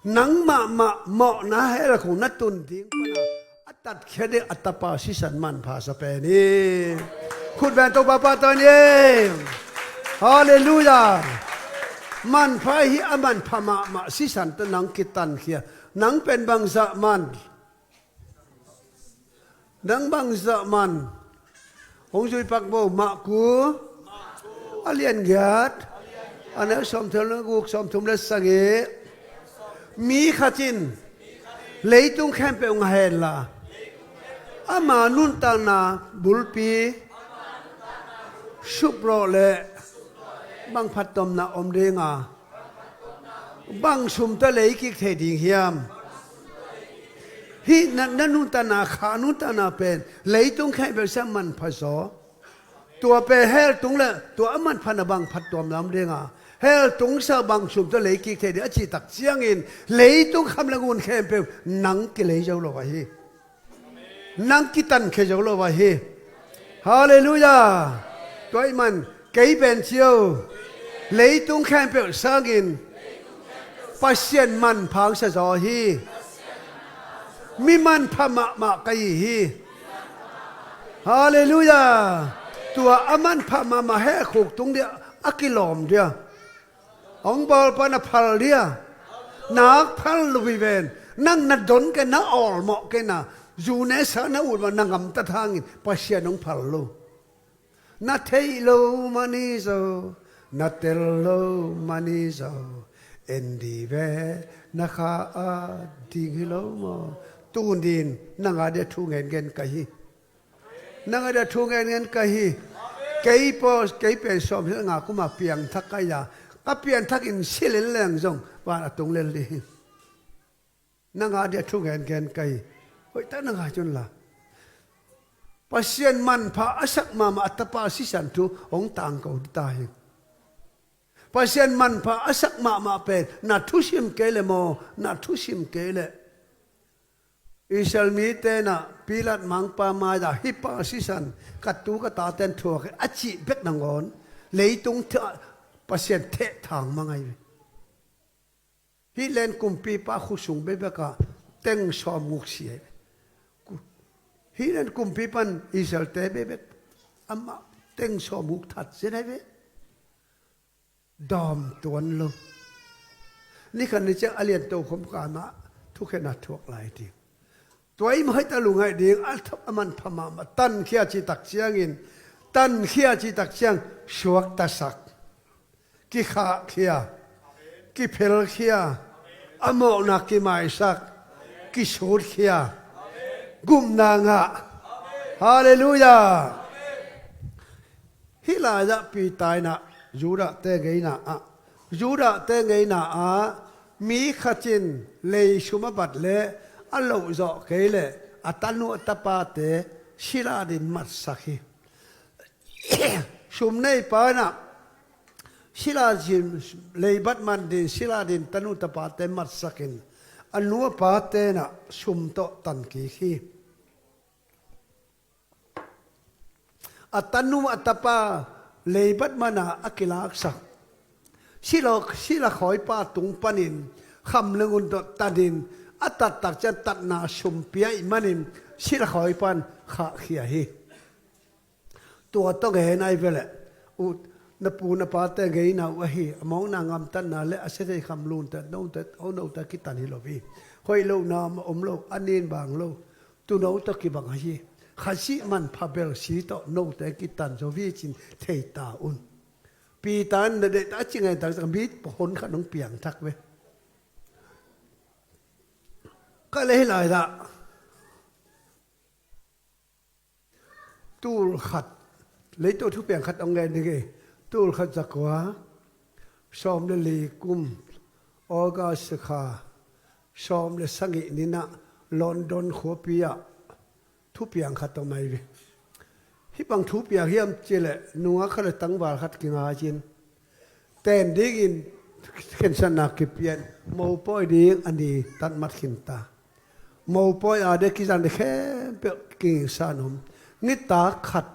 nang mahmah mawhna hell khong na tun ding pana a tatkhia ding a tapa sisan manpha sa pen hi. Khut beng Topa pahtawi ni. Halleluiah. Manpha hi a manpha mahmah sisan tawh nang kitankhia. Nang pen bangzah man? Nang bangzah man? Hong zui pak bo. Marku a lian giat, a neu sawmthum le guk, sawmthum le sagih. Mi khat in leitung khempeuh ngah henla, ama nuntakna bulpi suprawh leh bang phattuamna om ding a? Bang sum tawh lei kik thei ding hiam? Hih na, na nuntakna, kha nuntakna pen leitung khempeuh sa manpha zaw. Tua pen hell tung le tua a manphatna bang phattuamna om ding a? Hell tung sa bang sum tawh lei kik thei ding a cih tak ciangin leitung kham le ngun khempeuh nang kilei zo lo ahi. Nang kitankhia zo lo ahi. Halleluiah. Tua ahih man kei pen cio, leitung khempeuh sangin Pasian manpha hong sa zaw hi. Mi manpha mahmah ka hi hi. Halleluiah. Tua a manpha mahmah hehkhuk tung dia a kilawm dia. Hong bawl pan a phal dia. Nak phal lo hi ven. Nang na don kei na awlmawh kei na. Zu ne sa na ut mah na ngamtat hangin Pasian hong phal lo. Na theih lo mani zo, na tel lo mani zo, en di ve na kha a ding hi lo maw? Tunin nang a dia thu ngengen ka hi. Nang a dia thu ngengen ka hi. Kei paw, kei pen sawmhilh nga kuma piangthak ka hi a, ka piangthak in silin leng zong van a tung lel dih hi. Nang a dia thu ngengen ka hi. Hoih tak na ngai cun la. Pasian manpha a sak mahmah a tapa sisan thu hong tangko ta hi. Pasian manpha a sak mahmah pen na thusim kei le maw, na thusim kei le. Israel mite na Pilat mangpa mai-ah hih pa sisan ka tu ka taten thuak hi a cih bek nangawn leitung thah Pasian theh thang mangai ve. Hih len kumpipa khusung bekbek ah teng sawm nguk si hi. Hih len kumpipa in Israel-te bekbek amah teng sawm nguk that zen hi ve. Dawm tuan lo. Nikhat ni ciang a lian tokhom kanah thukhen a thuak lai ding. Tua i mah hoih ta lungngaih ding a, a manpha mahmah. Tankhia citak ciangin, tankhia citak ciang suaktasak, kikhahkhia, kiphelkhia, a mawhna kimaisak, kisutkhia, gupna ngah. Halleluiah. Hih lai-ah Peter in ah Judah-te ngeina ah, Judah-te ngeina ah mi khat in lei sum a bat leh a loh zawh kei leh a tanu a tapate sila din matsak hi. Sum neipa in ah sila din, leibat man din sila din tanu tapate matsakin a nu a pate in ah sum tawh tan kik hi. A tanu a tapa leibat mana a kilaksak. Sila, sila khawipa tung panin kham le ngun tawh tanin a tattak ciang tatna sum pia ih manin sila khawipa in khahkhia hi. Tua tawh ngen ai ve leh, uh, na pu na pate ngeina uh ahi, a mawkna ngamtatna le a sia thei kham lunte, note, oh, note kitan hi lo hi. Hoih lohna om lo, a nin bang lo. Tuuno tawh kibang ahi hi. Khazih manpha belsi tawh note kitan zo hi cin thei ta un. Peter in na deih ta a ci ngai tak mi pahon khat hong piangthak ve. Ka lei lai dah. Tul khat. Leito thupiang khat hong ngen ding hi. Tul khat zakua sawm le li kum August kha sawm le sagih ni-in ah London khuapi ah thupiang khat tawh mai ve. Hih bang thupiang hiam cih leh nungak khat le tangval khat kingai-in ten dingin khensatna kipia-in mopawi ding a ni tatmat khin ta. Mopawi a ding kizang ding khempeuh kingingsa-in om. Nitak khat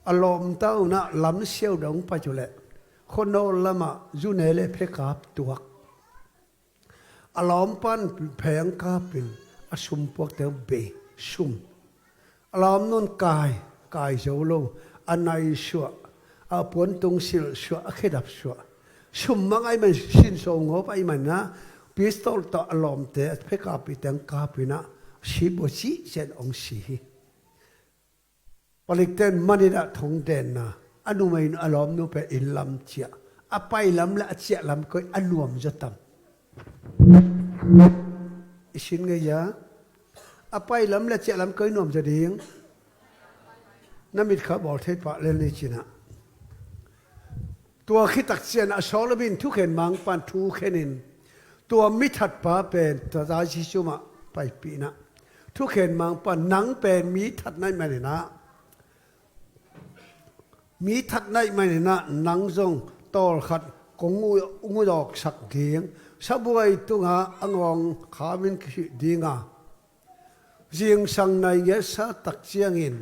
a lawmta un ah lamsiau dong pai uh leh khuanawl lamah zune le phekap tuak. A lawmpa in pheng kapin a sumpuakte uh bei, sum. A lawmnu in kai, kai zo lo, a nai suah, a puantung silh suah, a khedap suah. Sum mah ahih man, sinso ngawp ahih man ah pistol tawh a lawmte a phekapihte hong kapin ah si bua cihciah in hong si hi. Palikte in man in ah thong denna, a numei in a lawmnu pen inn lam ciah. A pai lam le a ciah lam koi a nuam zaw tam? I sin ngei a, a pai lam le a ciah lam koi nuam zaw ding? Na mit kha bawl thei pah lel ni cin ah. Tua khit tak ciang a sawlamin thukhen mangpa in thu khenin tua mithatpa pen Topa Jesu mah paipih in ah thukhen mangpa in nang pen mi that na hih manin ah, mi that na hih manin ah nang zong tawlkhat kong u, ung awksak ding, sabuai tungah a ngawng kham in kihih ding a, zingsang nai ngiatsa tak ciangin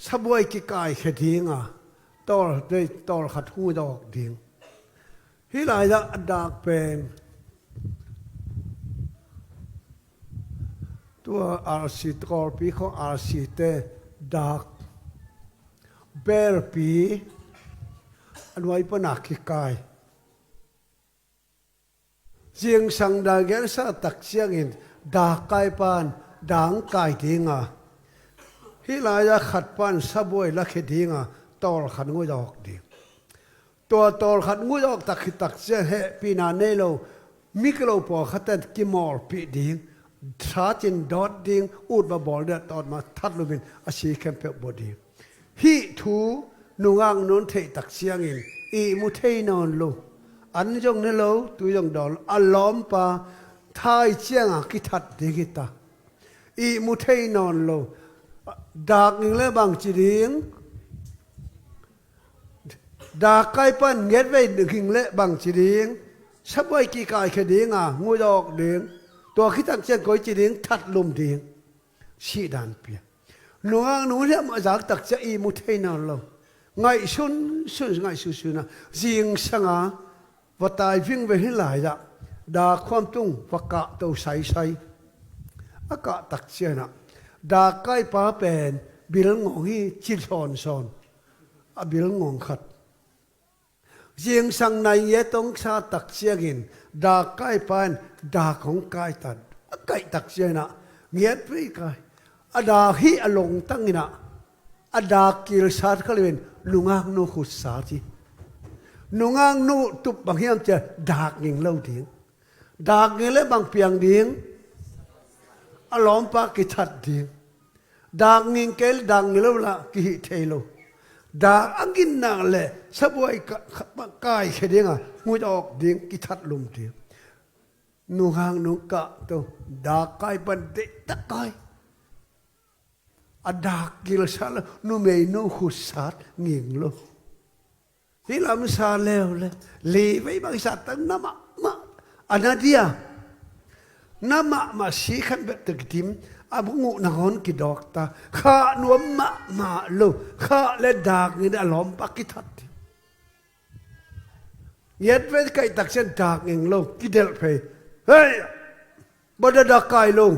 Sabuai kikaikhia dinga tawl, tawl khat hudawk ding. Hih lai-ah a dak pen tua R C, Kawlpi khawng R C te dak belpi a nuai pana kikai. Zingsang dak gelsa tak ciangin dak kaipan dak kai dinga, hih lai-ah khatpan sabuai lakhia dinga tawl khat nguidawk ding. Tua tawl khat nguidawk tak hi tak ciang hehpihna nei lo, mi kilo pawlkhatte kimawlpih ding, thatin dawt ding, utma bawl ding, tawtma that lumin a si khempeuh bawh ding. Hih thu nungak nun theih tak ciangin ihmu thei nawn lo, an zong ne lo, tui zong dawn lo, a lawmpa thai cianga kithat ding hi ta. Ihmu thei nawn lo. Dak nging le bangci ding, dak kaipan ngetvei nging le bangci ding, sabuai kikaikhia dinga nguidawk ding. Tua khit tak ciang koici ding, that lum ding. Sihdan pia. Nungak nu liam a zak tak ciang ihmu thei nawn lo. Ngaihsun sun, ngaihsun suna zingsanga va tai vingveng hih lai-ah dak khuam tung va kahto saisai. A kah tak ciangah dak kaipa pen bil ngawng hi, ci sawnsawn. A bil ngawng khat. Zingsang nai ngiat hong sa tak ciangin dak kaipa in dak hong kaitan. A kaih tak ciangin ah ngiat vei kai. A dak hih a longtang inah a dak kilsat kha loin nungak nu khutsat hi. Nungak nu tup bang hiam ciah dak nging lo ding. Dak nging le bang piang ding. A lawmpa kithat ding. Dak nging kei le dak nging lo la kihih thei lo. Dak a ngin nak le sabuai ka, ka, kaikhia dinga nguidawk ding, kithat lum ding. Nungak nu kahto, dak kaipan deihtak kai. A dak kilsat lo, numeinu khutsat nging lo. Hih lamsa leuleu li vei bang sat tak na mahmah. A na dia na mahmah si khan bek tak dim. A bung uh nangawn kidawkta. Khah nuam mahmah lo. Khah le dak ngin a lawmpa kithat. Ngiat vei kaih tak ciang dak nging lo kidelh phei. Hei! Bada dak kai lo.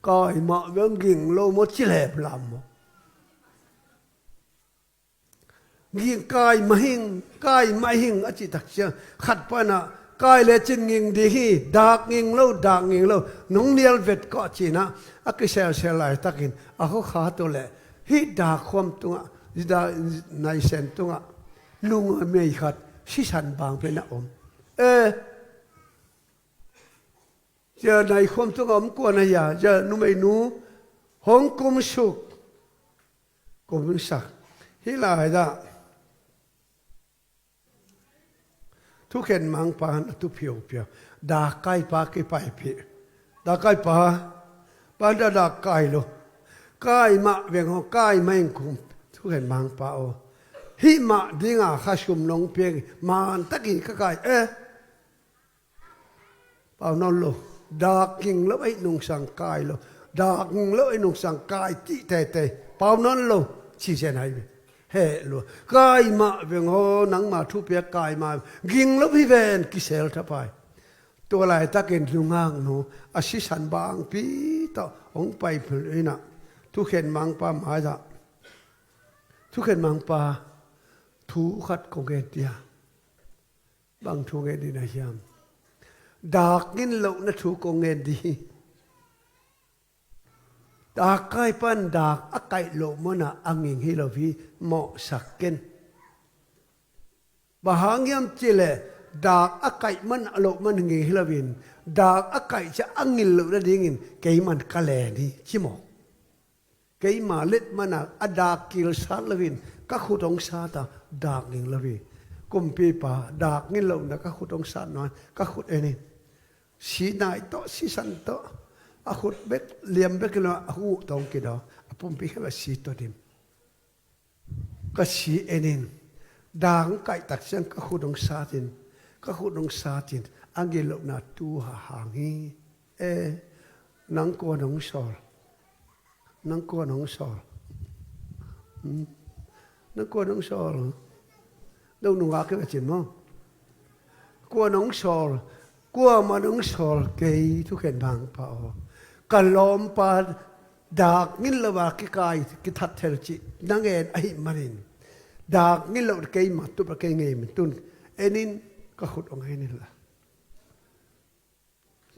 Kai mah veng nging lo maw, ci lep lam maw. Nging kai mah hing, kai mah hing a cih tak ciang khat panah kai le cin nging ding hi, dak nging lo, dak nging lo, nong nial vet kawh cinah a kiselsel laitakin a khua kha tawh le hih dak khuam tungah, dak naisen tungah numei khat sisan bang pen a om. Eh, cia nai khuam tungah om kua na hia, cia numeinu hong kumsuk. Kumsak. Hih lai-ah thukhen mangpa na tu phiaupiau. Dak kaipa kipaipih. Dak kaipa, pa dah dak kai lo. Kai mah veng aw, kai mah ing kum. Thukhen mangpa aw. Hih mah dinga kha sum nong piak, man takin ka kai. Eh. Pau nawn lo. Dak nging lo ei nungsang kai lo. Dak nging lo ei nungsang kai cih teitei. Pau nawn lo. Ci zen hai ve. Heh lua. Kai mah veng aw, nangma thupiak kai mah. Nging lo hi ven, kisel thapai. Tua laitakin nungak nu a sisan bangpi tawh hong pai phel inah thukhen mangpa mai-ah. Thukhen mangpa, thu khat kong ngen dia. Bang thu ngen ding na hiam? Dak ngin lohna thu kong ngen ding hi. Dak kaipan dak a kaih loh manah a nging hi lo hi, mawhsak ken. Bang hang hiam cihleh dak a kaih man a loh man nging hi loin, dak a kaih ciah a ngin loh nadingin keiman ka len hi, ci mawk. Keima let mana a dak kilsat loin ka khut hong sat a, dak nging lo hi. Kumpipa, dak ngin lohna ka khut hong sat nawn, ka khut en in. Sinai tawh, sisan tawh, a khut bek, liam bek in a huh tawh hong kidaw, a pumpi khempeuh a si tawh dim. Ka si en in. Dak hong kaih tak ciang ka khut hong sat in, ka khut hong sat in, a ngin lohna tu hahang hi. Eh, nang kua nong sawl? Nang kua nong sawl? Na kua nong sawl? Dong nungak kei a cin maw? Kua nong sawl? Kuamah nong sawl kei, thukhen mangpa aw. Ka lawmpa dak ngin lo a kikai kithat thel cih na ngen ahih manin, dak ngin lo keimah tup a kei ngei min tun enin ka khut ong en inla.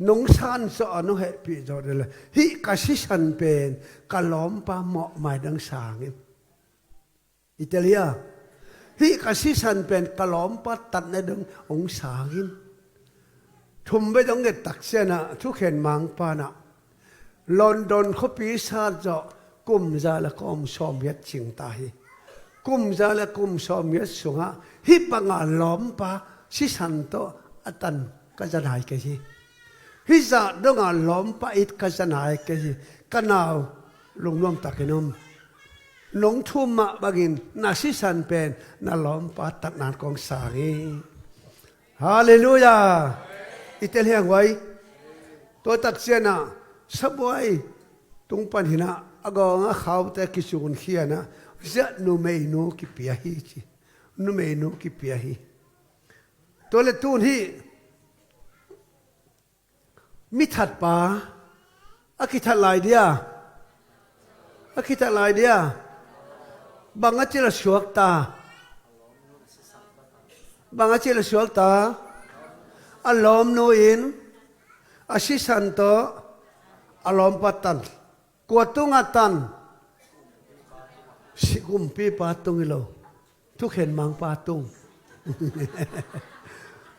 Nong san zawh a nong hehpih zawh dela hih ka sisan pen ka lawmpa mawhmai dang sangin. I tel hia? Hih ka sisan pen ka lawmpa tatna dong ong sangin. Thum bek dong nget tak cianah thukhen mangpa nah London khuapi sat zawh kum za le kum sawmgiat cing ta hi. Kum za le kum sawmgiat sungah hih banga lawmpa sisan tawh a tan ka za nai kei hi. Hih zah donga lawmpa it ka za nai kei hi. Ka nau, lungnuam takin om. Nong thum mah bangin na sisan pen na lawmpa tatnan kong sang hi. Halleluiah. I tel hiang huai. Tua tak cianah sabuai tung pan hinah a gawng a khaute kicun khianah ziah numeinu kipia hi ci. Numeinu kipia hi. Tua le tun hih mi thatpa a kithat lai dia. A kithat lai dia. Bang a cil a suak ta? Bang a cil a suak ta? A lawmnu in a sisan tawh a lawmpa tan. Kua tungah tan? Si kumpipa tung hi lo. Thukhen mangpa tung.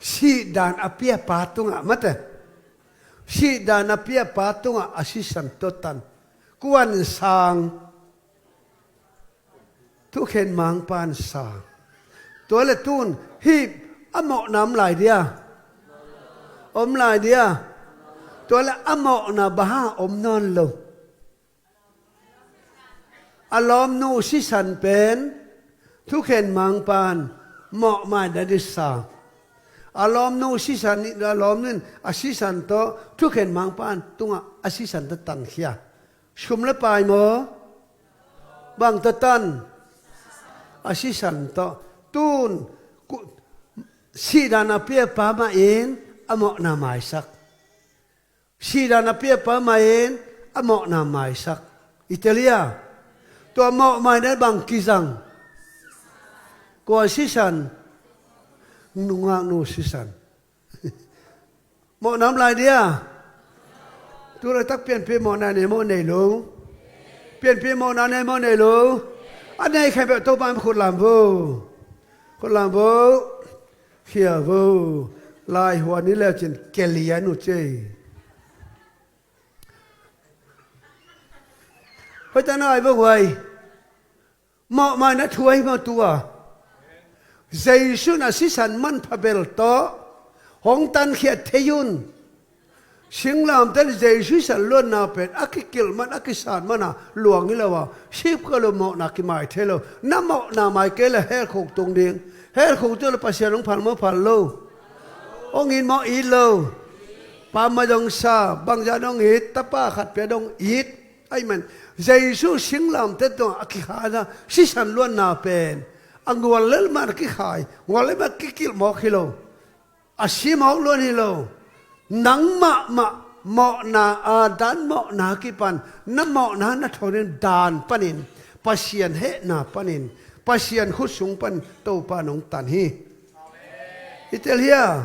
Sihdan a piapa tungah mate. Sihdan a piapa tungah a sisan tawh tan. Kuan sang? Thukhen mangpan sang. Tua le tun hih a mawhna om lai dia. Om lai dia. Tua le a mawhna bang hang om nawn lo? A lawmnu sisan pen thukhen mangpan mawhmai dan i sang. A lawmnu sisan, a lawmnu in a sisan tawh thukhen mangpan tungah a sisan tawh tankhia. Sum le pai maw? Bang tawh tan? A sisan tawh. Tun ku-, sihdan a piapa mah in a mawhna maisak. Sihdan a piapa mah in a mawhna maisak. I tel hia? Tua mawhmai na bang kizang? Kua sisan? Nungaknu sisan. Mawhna om lai dia. Tu laitak pianpih mawhna nei maw nei lo? Pianpih mawhna nei maw nei lo? A nei khen peuh Topa in khut lam vo. Khut lam vo. Khia vo. Lai huan ni le cin kelia nu cei. Hoih ta nai vo huai. Mawhmai na thu ahi maw tua? Jesu in a sisan manpha bel tawh hong tankhiat thei un. Singlamteh Jesu sisan luanna pen a kikilh man a kisan mana luang hi lo a, sipkha lo mawhna kimai thei lo. Na mawhna mai kei le hell khuk tung ding. Hell khuk tung le Pasian hong phal maw phal lo? Hong it maw it lo? Pa mai dong sa, bangzah dong it, tapa khat pia dong it. Amen. Jesu singlamteh tungah a kikhana sisan luanna pen a gual lel man a kikhai, gual lel man a kikilh mawk hi lo. A si mawk luan hi lo. Nang mahmah mawhna, Adam mawhna kipan na mawhna na thawnin dan panin Pasian hehna panin Pasian khut sung pan Topa nong tan hi. I tel hia?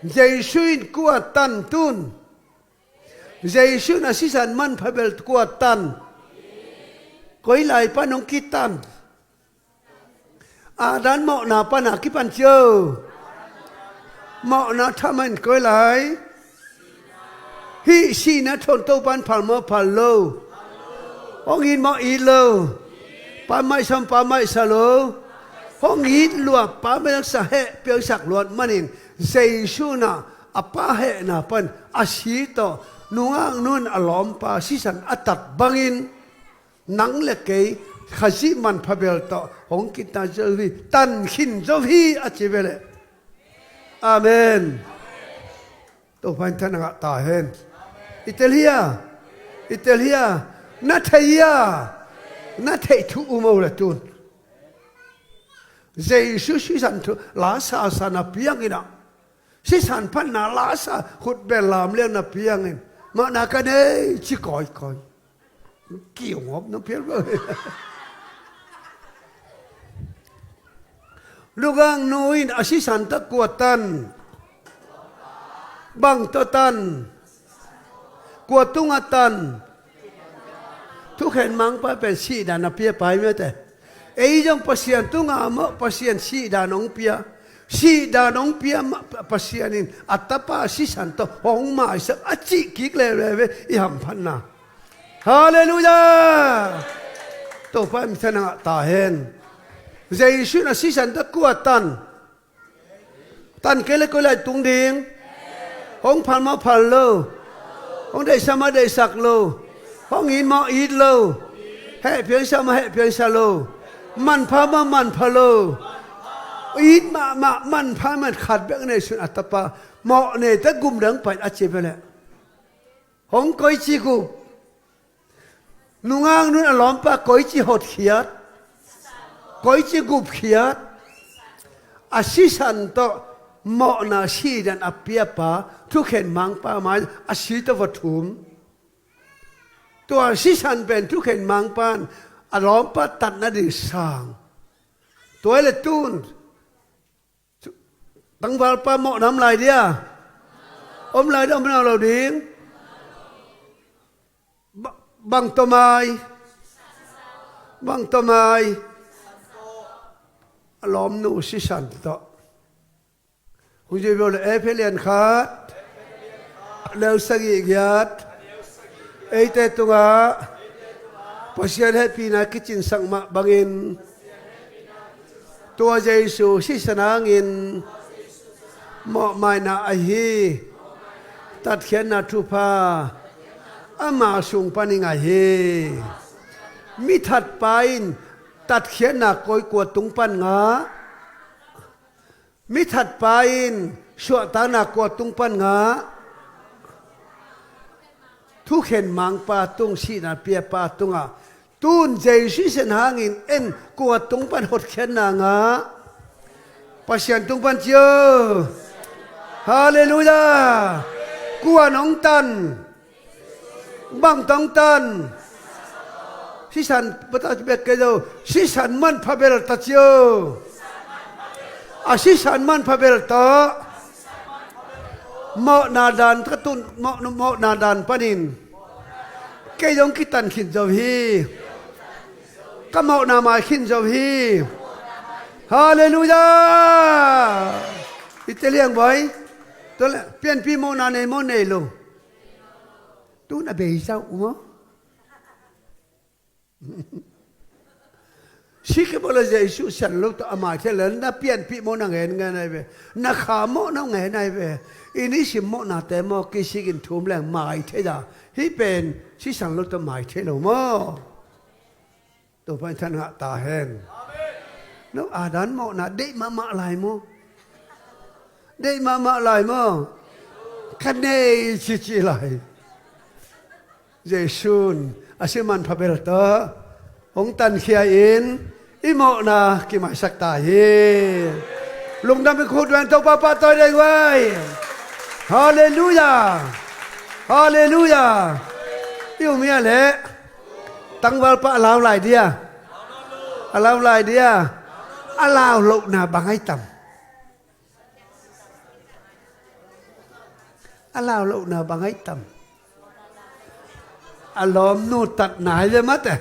Jesu in kua tan tun? Jesu in a sisan manpha bel kua tan? Koi lai pan hong kitan? Adam mawhna pana kipan cio. Mawhna thaman koi lai? Hih sihna thawn Topa in phal maw phal lo? Hong it maw it lo? Pa mai sa maw pa mai sa lo? Hong it lua, pa mai sa, heh piangsak luat manin Jesu in a Pa hehna pan a si tawh nungaknu in a lawmpa sisan a tat bangin nang le kei Khazih manpha bel tawh hong kitan zo hi, tan khin zo hi a ci ve leh. Amen. Topa in than a ngah ta hen. I tel hia? I tel hia? Na thei hia? Na theih thu um o le tun. Jesu sisan thu lasa sa na piang inah, sisan phatna lasa khutbel lamliang na piangin, mahna ka nei ci kawikawi. Kiungop na pial lo. Lugang nu in a sisan tawh kua tan? Bang tawh tan? Kua tungah tan? Thukhen mangpa pen sihdan a pia pai mete. Ei zong Pasian tungah mawh Pasian sihdan hong pia. Sihdan hong pia mah Pasian in a tapa sisan tawh hong maisak a cih kik leuleu ve i hamphatna. Halleluiah. Topa in mithang a ngah ta hen. Jesu in a sisan tawh kua tan? Tan kei le koi lai tung ding? Hong phal mah phal lo. Hong deihsak mah deihsak lo. Hong it mah it lo. Heh piansa mah heh piansa lo. Manpha mah manpha lo. It mahmah manpha mah khat bek nei sun a tapa mawh nei ta gum dang pai a ci ve leh. Hong koici gup? Nungak nun a lawmpa koici hotkhiat, koici gupkhiat? A sisan tawh mawhna sihdan a piapa thukhen mangpa mai a si tawh va thum. Tua sisan pen thukhen mangpan a lawmpa tatna ding sang. Tua le tun tangvalpa mawhna om lai dia? Om lai dia, om lai lo ding? Ba- bang tawh mai? Bang tawh mai? A lawmnu sisan tawh. Hong zui bawh le Efesa lian khat, neu sagih giat. Eite tungah Pasian hehpihna kicinsak mah bangin, tua Jesu sisan hangin mawhmaina ahi tatkhiatna thupha ama sung panin ngah hi. Mi thatpa in tatkhiatna koi kua tung pan ngah? Mi thatpa in suahtakna kua tung pan ngah? Thukhen mangpa tung, sihna piapa tungah. Tun Jesu sisan hangin en kua tung pan hotkhiatna ngah? Pasian tung pan cio. Halleluiah. Kuan hong tan? Bang tawh hong tan? Sisan bata bek kei zo. Sisan manpha bel ta cio. A sisan manpha bel tawh mawhna dan ka tun, mawh, mawhna dan panin kei zong kitan khin zo hi. Ka mawhna mai khin zo hi. Halleluiah. I te liang boi. Tua le pianpih mawhna nei maw nei lo? Tun a bei zau uh maw? Sikibawla Jesu sisan lo tawh a mai thei le na pianpih maw na ngen ngen ai ve. Na kha maw na ngen ai ve. I nisim mawhnate maw kisikin thum leng mai thei da. Hih pen sisan lo tawh mai thei lo maw? Topa in than ngah ta hen. No Adam mawhna deih mahmah lai maw? Deih mahmah lai maw? Ka nei cici lai. Jesu'n a si manpha bel tawh hong tankhia in i mawhna kimaisak ta hi. Lungdam i khut ven Topa pahtawi dei guai. Halleluiah. Halleluiah. I um hia leh tangvalpa a lau lai dia? A lau lai dia? A lau lohna bang ai tam? A lau lohna bang ai tam? A lawmnu tatna ai ve mate.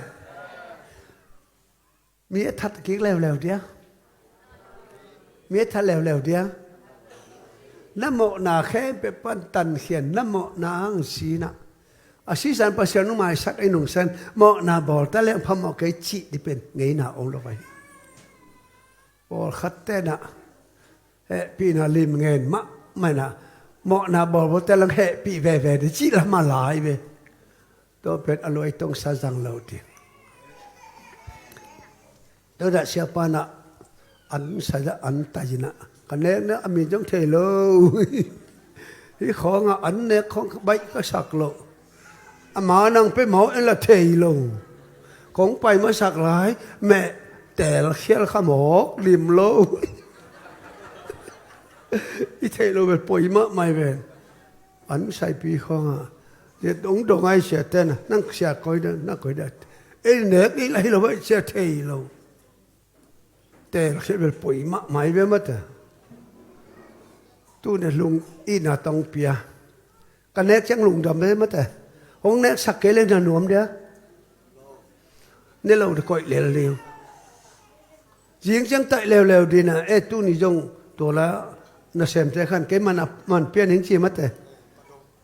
Mi a that kik leuleu dia? Mi a that leuleu dia? Na mawhna khempeuh pan tankhian na mawhna hang sinah a sisan Pasian nung maisak ei nungsan mawhna bawl ta leng phamawh kei cih di pen ngeina ong lo vai. Pawlkhat tenah hehpihna lim ngen mahmah inah mawhna bawlbawl te lang hehpih veve ding cih lam a lai ve. Tua pen a luai tongsa zang lo ding. Tua dah siapa nah an sadah an tai inah ka nek nek a min zong thei lo. Hih khawngah an nek khawng baih ka sak lo. A ma nang pe maw en la thei lo. Kong pai masak lai meh, telkhial kha mawk lim lo. I theih lo bel poi mahmah hi ve. An saipi khawngah, hong dong ai sia ten, nang sia koi dah, nang koi dah. Ei nek ding lai lo, sia thei lo. Telkhial bel poi mahmah hi ve mate. Tuni lung itna tawh pia. Ka nek ciang lungdam ve mate. Hong neksak kei le na nuam dia. Ne lo de koih lel ding. Zing ciang taih leuleu dina, e, tuni zong tua la nasemte khan kei man a, man pian hing ci mate.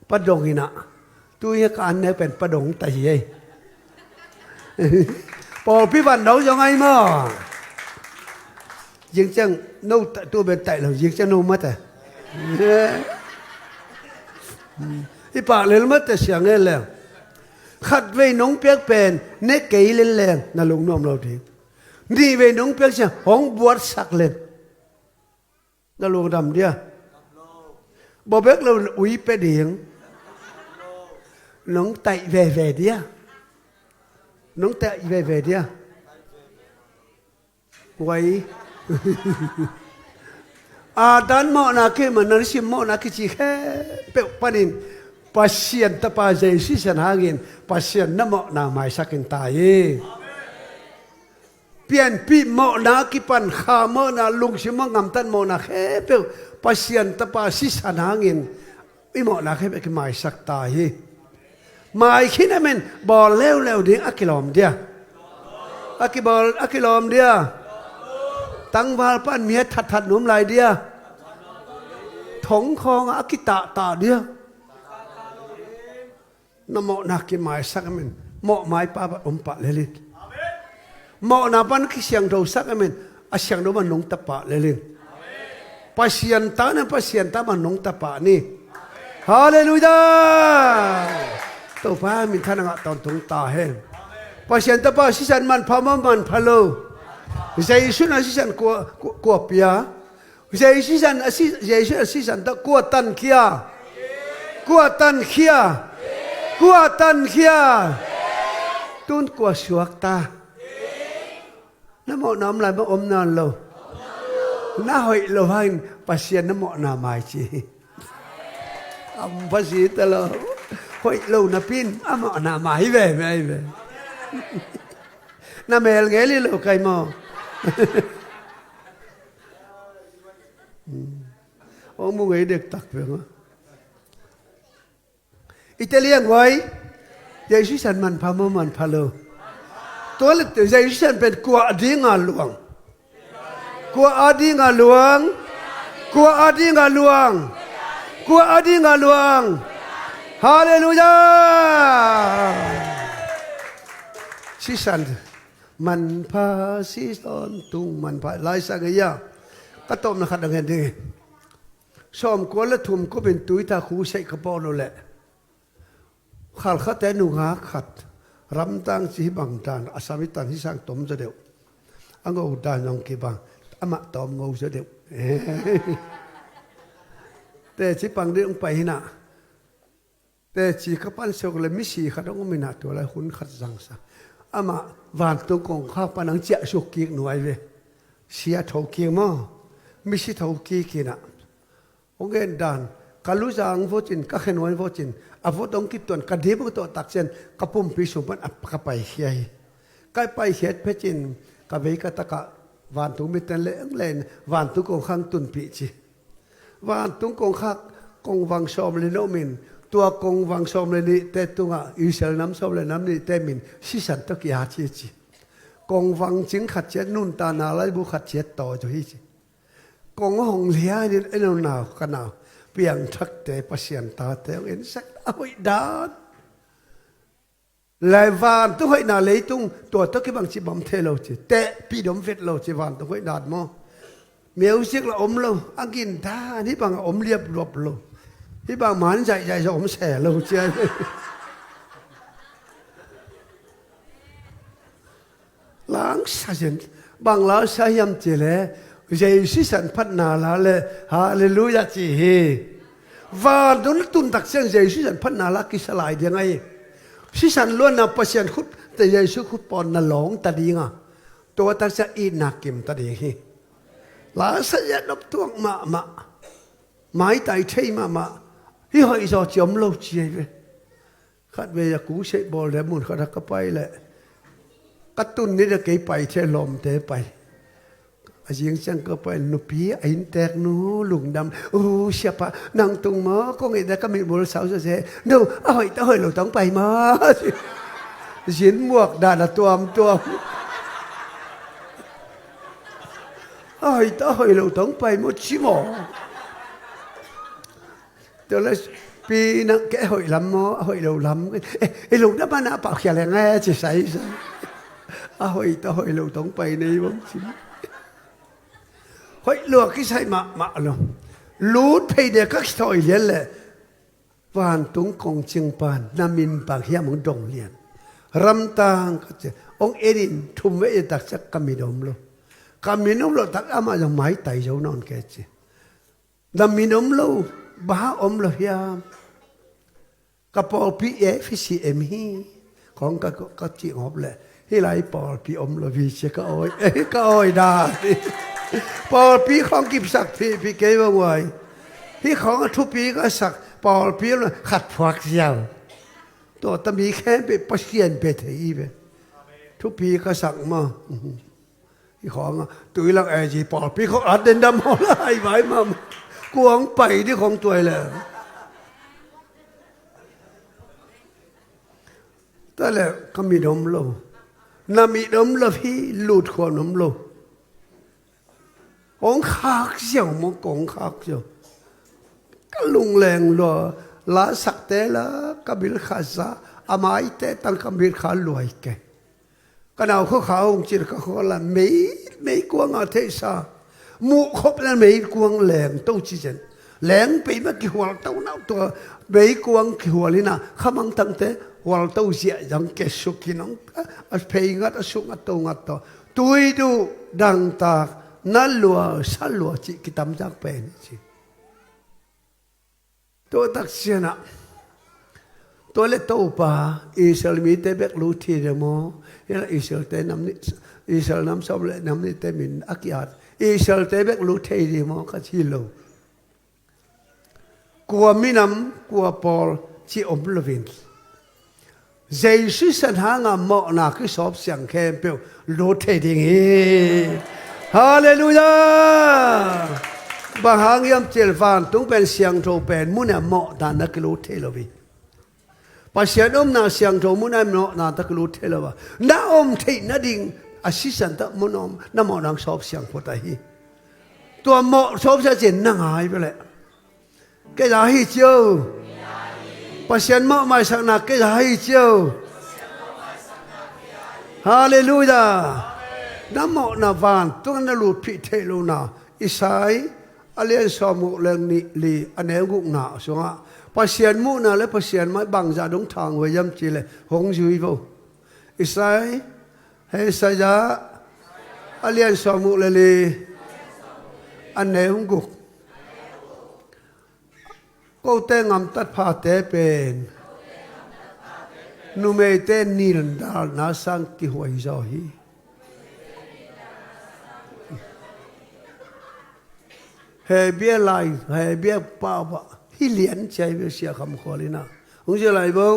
Padong ina. Tu hi ka an neu pen padong ta hi ei. Pawlpi van no zong ai maw. Zing ciang no ta, tu ben taih lo, zing ciang no mate. I pah lel mate siang e le. Khat vei nong piak pen ne kei lel leng na lungnuam lo ding. Nih vei nong piak siang hong buatsak lel. Na lungdam dia. Bawbek lo ui pe ding. Nong taih veve dia. Nong taih veve dia. Wai. Adam mawhna kei man na sim mawhna kici khempeuh panin Pasian Tapa Jesu sisan hangin Pasian na mawhna maisakin ta hi. Pianpih mawhna kipan kha mawhna lungsim mawh ngamtat mawhna khempeuh Pasian Tapa sisan hangin i mawhna khempeuh kimaisak ta hi. Mai khin a men bawl leuleu ding a kilawm dia. A kibawl a kilawm dia. Tangval pan mi a thatthat nuam lai dia. Thong khawngah a kitahtah dia. Na mawhna kimaisak a men mawhmai pa bat om pah lelin. Mawhna pan kisiangthosak a men a siangtho man nong tapah lelin. Pasian ta na Pasian ta man nong tapah ni. Halleluiah. Topa minthan a ngah tawntung ta hen. Pasian Tapa sisan manpha maw manpha lo. Jesu na sisan kua, kua, kua pia. Jesu sisan a si, Jesu a sisan tawh kua tankhia. Kua tankhia. Kua tankhia. Tun kua suakta. Na mawhna om lai mah om nawn lo. Na hoih lo hangin Pasian na mawhna mai ci hi. A om phasi ta lo. Hoih lo napin a mawhna mai hi ve, mai hi ve. Na mel ngel hi lo kai maw. Hong mu ngei dektak peng a. I te liang huai. Jesu san manpha maw manpha lo. Tua le Jesu san pen kua a dinga luang. Kua a dinga luang. Kua a dinga luang. Kua a dinga luang. Halleluiah. Sisan manpha, sisan tung manpha laisang ei a. Ka tawpna khat dang hen ding hi. Sawmkua le thum kumin tuita khu seih ka pawl uh leh khalkhate nungak khat ramtang ci hi bang dan a samitan hi sang tom zaw deuh. A ngo dan zong kibang amah tawm ngo zaw deuh. Teci pang deuh pai hinah. Teci ka pan siok le misi khat hong um inah tua lai hun khat zangsa. Amah vantung kongkhak pan ang ciahsuk kik nuai ve. Sia tho kik maw? Misi tho kik inah. Hong gen dan ka luzang vot in ka khenuai vot in a vot hong kituan ka dim hong tawh takcian ka pumpi sung pan a ka paikhia hi. Ka paikhiat phetin ka vei ka takah vantung miten le eng len vantung kongkhak tunpih ci. Vantung kongkhak kongvang sawm le nih om in tua kongvang sawm le nihte tungah Israel nam sawm le nam nihte min sisan tawh ki-at hi ci. Kongvang cing khat ciat nuntakna laibu khat ciat tawi zaw hi ci. Kong hong lianin en lo nau ka nau piangthakte Pasian tate hong ensak a hoih dan. Lai vantung hoihna leitung tua tawh kibang ci bam thei lo ci tehpih dom vet lo ci vantung hoihna maw? Music la om lo a gin dan hih bangah om liapluap lo. Hih bang man zaihzaih zaw om se lo ci a. Langsa zen bang langsa hiam ci le Jesu san phatna la le halleluiah ci hi. Vantung tun takciang Jesu san phatna la kisa lai ding ahi. Sisan luanna Pasian khut Te Jesu khut pawn na lawng ta ding a, tua taksa itna kim ta ding hi. Lasarus a nop tuak mahmah, maitai thei mahmah, hih hoih zaw ci om lo ci ahi ve. Khat vei a kuseih bawl deh mun khat a ka pai leh ka tun ni deh kei pai thei lawmte pai. A zing ciang ka pai nupi a inntek nu lungdam. U siapa nang tung maw kong ih deh ka mit bul sau sa se. No a hoih ta hoih lo tong pai maw. Zin muak dan a tuamtuam. A hoih ta hoih lo tong pai maw ci maw. Tua le pi nang kei hoih lam maw a hoih lo lam. Eh, i lungdam a na pau khia leng e ci sai sai. A hoih ta hoih lo tong pai nei bang ci. Hoih lua kisai mahmah lo. Lut phei deh ka kithawi lian leh vantung kong cingpan na min bang hiam hong dong lian. Ramtang ka ci hong en in thum vei takciang ka min om lo. Ka min om lo tak amah zong maitai zo nawn kei ci. Na min om lo, bang hang om lo hiam? Ka pawlpi F C M hi. Khawng ka, ka cih ngawp leh hih lai pawlpi om lo hi ci ka awi, eh, ka awi dan. Pawlpi khawng kipsak phihphih kei bang uai. Hih khawng a thupi ka sak pawlpi om lo khat phuak ziau. Tua ta mi khempeuh Pasian pe thei hi ve. Thupi ka sak maw. Hih khawng a tui lak e ci pawlpi khawng at den dam haw lai vai mah. Kuang pai dih khawng tuai le. Tua le ka mit om lo. Na mit om lo hi lut khuan om lo. Hong khak ziau maw kong khak ziau. Ka lungleng lua la sakte la ka bil kha za a maite tang ka bil kha luai ke. Ka nau khua kha hong cil ka khua la mei, mei kuang a theihsa. Muh khop la mei kuang leng to ci zen. Leng pei ma kihual to nau tua mei kuang kihual ina khamang tangte hual to ziah zang ke suk kinong a phei ngat a suk ngat to ngat to. Tui duh dangtak na lua sa lua cih kitam zak pen ci. Tua tak cianah tua le Topa Israel mite bek lut thei ding maw? Israel te nam nih, Israel nam sawm le nam nihte min a ki-at Israel te bek lut thei ding maw? Ka ci lo. Kua minam kua pawl ci om loin Jesu san hanga mawhna kisawp siang khempeuh lut thei ding hi. Halleluiah. Bang hang hiam cil vantung pen siangtho pen munah mawhna na kilut thei lo hi. Pasian omna siangtho munah mawhna na kilut thei lo a na om theih nading a sisan tak mun om na mawhna sawp siang phot ahi. Tua mawh sawp siang cin na ngai bele. Kei za hi cio. Pasian mawh maisakna kei za hi cio. Halleluiah. Na mawhna vantung na lutphih theih lohna Isai a lian sawm guk le nih li a neu gukna sungah Pasian muhna le Pasian mai bangzah dong thanghuai hiam ci le hong zui vo. Isai, Isaiah a lian sawm guk le li a neu guk. Kote ngamtat phate pen numeite nindalna sang kihuai zaw hi. Hebia lai, Hebia pau ah hi lian ciai ve sia kham khual ina hong zia lai bo.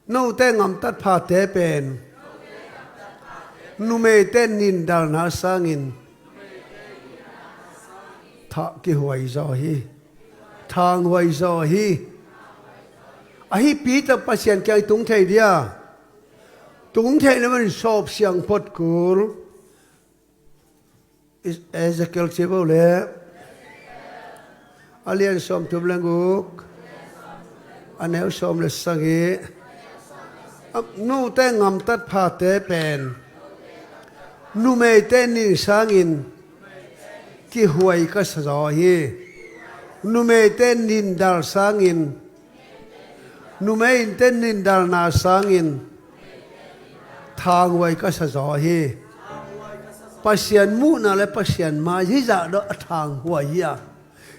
Note ngamtat phate pen numeite nindalna sangin tha kihuai zaw hi. Thanghuai zaw hi. Ahi Peter Pasian kiang i tung thei dia. Tung thei na man sawp siang phot kul. Ezekiel ci bo le a lian sawm thum le guk a neu sawm le sagih. Note ngamtat phate pen numeite nin sangin kihuai ka sa zaw hi. Numeite nindal sangin numeite nindalna sangin thanghuai ka sa zaw hi. Pasian muhna le Pasian mai hi zah dawh a thanghuai hi a.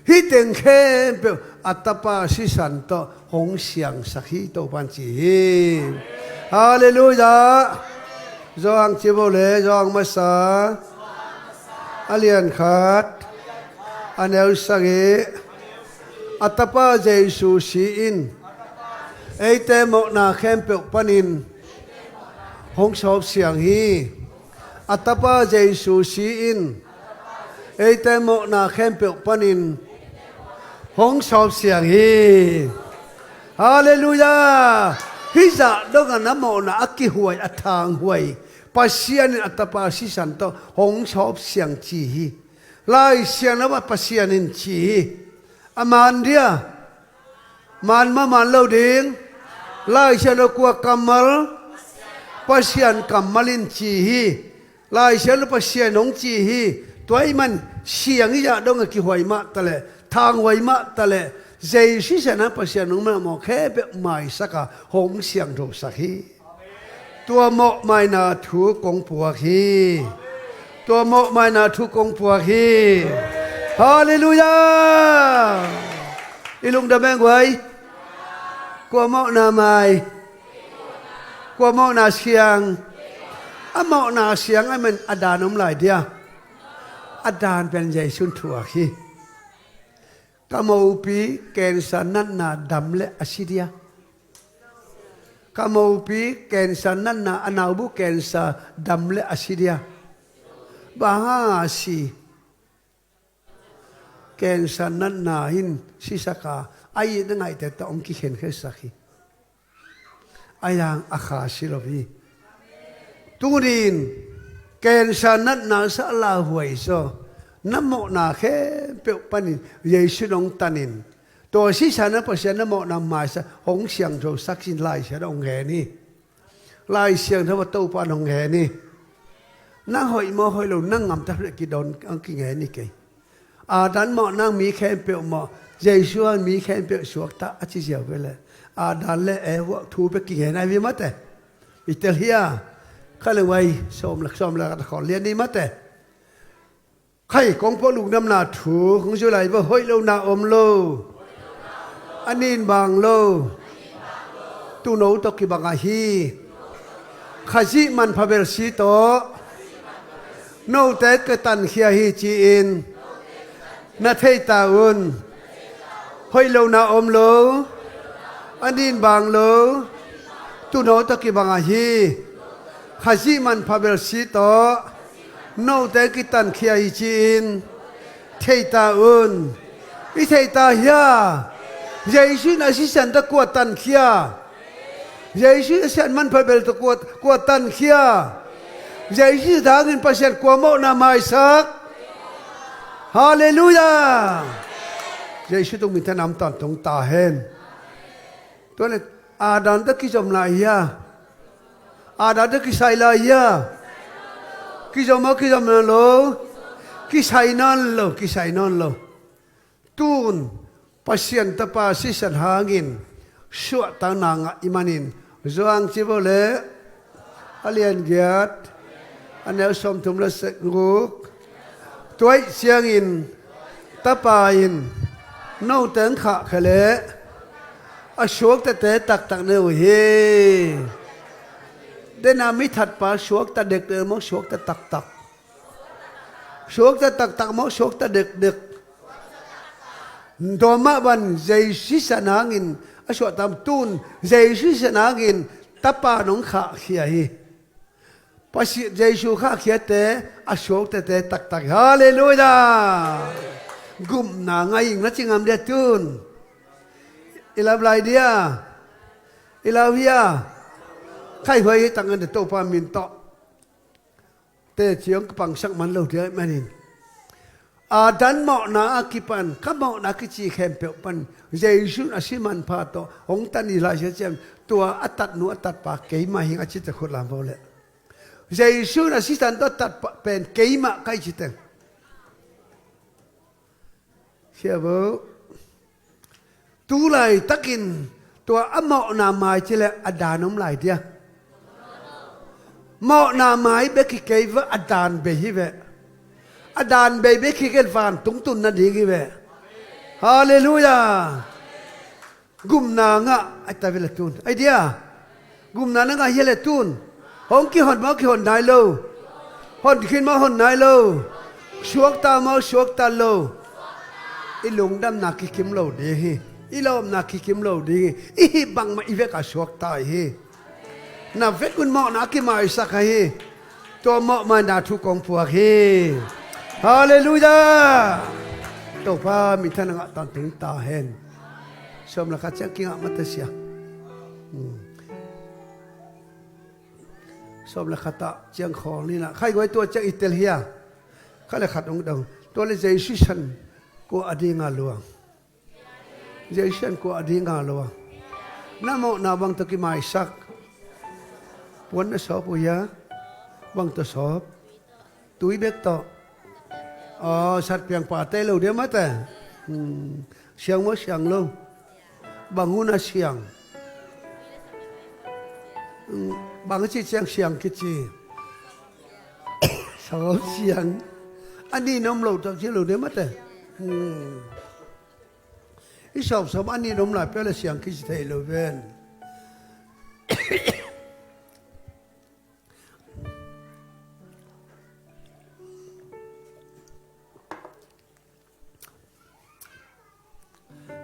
Hih teng khempeuh a Tapa sisan tawh hong siangsak hi, Topan ci hi. Halleluiah. Johan ci vo le, Johan masa a lian khat, a neu sagih. A Tapa Jesu si in eite mawhna khempeuh panin hong sawp siang hi. A Tapa Jesu si in eite mawhna khempeuh panin hong sawp siang hi. Halleluiah. Hih zah dongah na mawhna a kihuai, a thanghuai, Pasian in a Tapa sisan tawh hong sawp siang ci hi. Lai Siangtho ah Pasian in ci hi. A man dia, man mah man lo ding. Lai Siangtho kua kammal? Pasian kammal in ci hi. Lai Siangtho Pasian hong ci hi. Tua ahih man siang hih zah dongah kihuai mah taleh, thanghuai mah taleh, Jesu sisan a Pasian hong mawh khempeuh maisak a hong siangthosak hi. Tua mawhmaina thu kong puak hi. Tua mawhmaina thu kong puak hi. Halleluiah. I lungdam eng guai. Kua mawhna mai? Kua mawhna siang? A mawhna siang ahih man a dan om lai dia? A dan pen Jesu'n thuak hi. Ka mopi cancer natna dam leh a si dia? Ka mopi cancer natna, a naubu cancer dam leh a si dia? Bang hang a si? Cancer natna in sisak a, a itna ngaihte tawh hong kikhenkhiatsak hi. A yang a kha si lo hi. Tuni-in cancer natna sa a lauhuai zaw, na mawhna khempeuh panin Jesu in hong tanin, tua sisan a Pasian na mawhna maisak, hong siangthosak in Lai Siangtho hong ngen hi. Lai Siangtho ah Topa'n hong ngen hi. Nang hoih maw hoih lo, nang ngamta leh kidawn, hong kingen hi kei. Adam mawh, nang mi khempeuh mawh, Jesu in mi khempeuh suakta a ci ziau ve leh, Adam le Eva thu bek kingen ahi ve mate. I tel hia? Kha le vai sawm le, sawm le khat khawng lian ni mate. Khai kong puak lungdamna thu kong zui lai vo. Hoih lohna om lo, a nin bang lo, tuuno tawh kibang ahi. Khazih manpha bel si tawh note ka tankhia hi ci-in na thei ta un. Hoih lohna om lo, a nin bang lo, tuuno tawh kibang ahi. Khazih manpha bel si tawh note kitankhia hi ci-in thei ta un. I thei ta hia? Jesu in a sisan tawh kua tankhia? Jesu in a sisan manpha bel tawh kua, kua tankhia? Jesu in a sisan hangin Pasian kua mawhna maisak? Halleluiah. Jesu tung minthanna om tawntung ta hen. Tua leh Adam tawh kizom lai hia? Adam tawh kisai lai hia? Kizom maw, kizom nawn lo? Kisai nawn lo, kisai nawn lo. Tun Pasian Tapa sisan hangin suahtakna ngah i hih manin, Johan ci vo leh, a lian giat, a neu sawmthum le saguk. Tua ahih ciangin Tapa in note hong khahkhia leh a suaktate taktak ne uh hi. Dena mi thatpa suakta dekdek maw, suakta taktak? Suakta taktak maw, suakta dekdek? Tua mah bang Jesu sisan hangin a suahtak, tun Jesu sisan hangin Tapa in hong khahkhia hi. Pasian Jesu khahkhiate a suaktate taktak hi. Halleluiah. Gupna ngah ing, na ci ngam dia tun? I lau lai dia? I lau hia? Khai huai hi tak ngan dia, Topa min tawh. Teci hong kipangsak man lo dia ahih manin, Adam mawhna a kipan, ka mawhna a kici khempeuh pan Jesu in a si manpha tawh hong tan hi lai sia ciang, tua a tatnu a tatpa keimah hi ing a cite khut lam vo leh. Jesu in a sisan tawh a tatpa pen keimah ka hi citeng. Sia vo. Tu laitakin tua a mawhna mai ci leh a dan om lai dia? Mawhna mai bek hi kei ve, a dan bei hi ve. A dan bei bek hi kei leh vantung tun nading hi ve. Halleluiah. Gumna ngah ai ta ve le tun ai dia. Gumna na ngah hia le tun. Hong kihon mah kihon nai lo. Hon khin mah hon nai lo. Suakta mah suakta lo. I lungdamna kikim lo ding hi. I lawpna kikim lo ding hi. I hih bangmah i vekah suakta hi. Na vekun mawhna a kimaisak ahi. Tua mawhmaina thu kong puak hi. Halleluiah. Topa minthan a ngah tantung ta hen. Sawm le khat ciang kingah matasia. Hmm. Sawm le khat ah ciang khawl nina khaiguai tua ciang i tel hia. Kha le khat ong dong tua le Jesu san kua a dinga luang. Jesu san kua a dinga luang. Na mawhna bang tawh kimaisak. Puan na sawp uh hia. Bang tawh sawp. Tui bek tawh. Aw satpiang pate lo dia mate. Hmm. Siang maw siang lo. Bang hun a siang. Hmm. Bang ci ciang siang kici. Sawm siang. A nih na om lo tak ci lo dia mate. Hmm. I sawm sawm a nih na om lai pia le siang kici thei lo ven.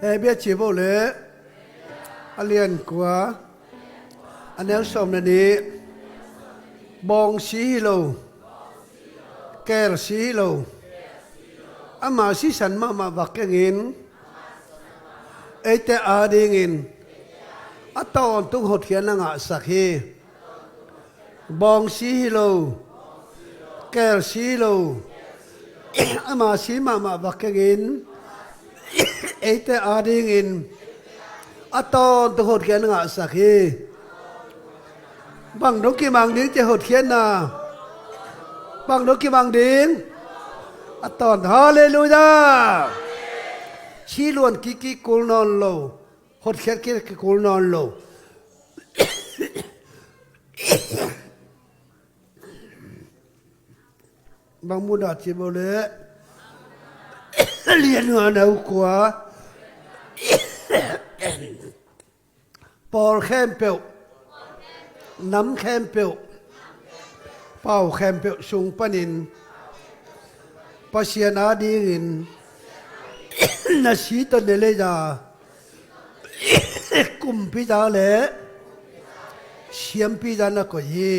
Hebru ci bo le a lian kua a neu sawm le nih. Bawng si hi lo. Kel si hi lo. Ama sisan mahmah va kengin eite adingin a tawntung hotkhiatna ngahsak hi. Bawng si hi lo. Kel si hi lo. Ama si mahmah va kengin eite adingin a tawntung hotkhiatna ngahsak hi. Bang dong kimang ding ci hotkhiatna. Bang dong kimang ding. A tawn halleluiah. Si luan kiki kul nawn lo. Hotkhiat kiki kul nawn lo. Bang mudah ci bo le lian nga nau kua. Pawl khempeuh nam khempeuh pau khempeuh sung panin Pasian adingin na si tawh na leida kumpi za le siampi za na koih hi.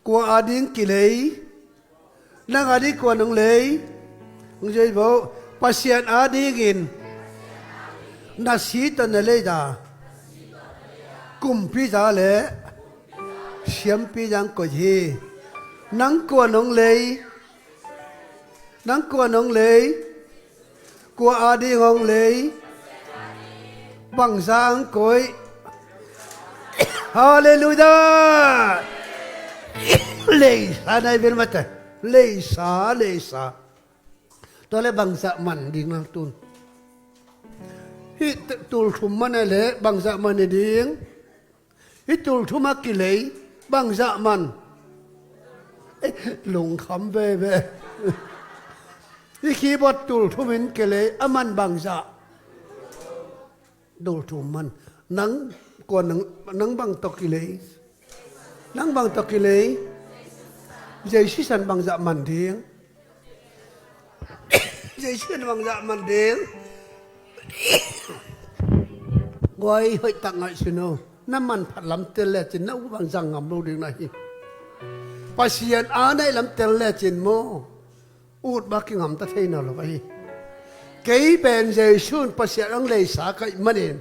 Kua ading kilei. Nang a ding kua nong lei. Hong zia vo. Pasian a dingin na si tawh na leida kumpi za le siampi za hong koih hi. Nang kua nong lei. Nang kua nong lei. Kua a ding hong lei. Bangza hong koih. Halleluiah. Leisa nai vel mate. Leisa leisa. Tua le bangzah man ding nang tun. Hih tulthum man a le bangzah man hi ding. Hih tulthum a kilei bangzah man. Lungkham veve. Hih keyboard tulthum in kilei a man bangzah. Tulthum man. Nang kua nang bang tawh kilei. Nang bang tawh kilei. Jesu san bangzah man ding. Jesu in bangzah man ding. Guai hoih tak ngaihsun o. Na manphat lam tel lecin na ut bangzah ngam lo ding na hi. Pasian a naih lam tel lecin maw ut bak kingamta thei nawn lo ahi. Kei pen Jesu in Pasian ang leisa kaih manin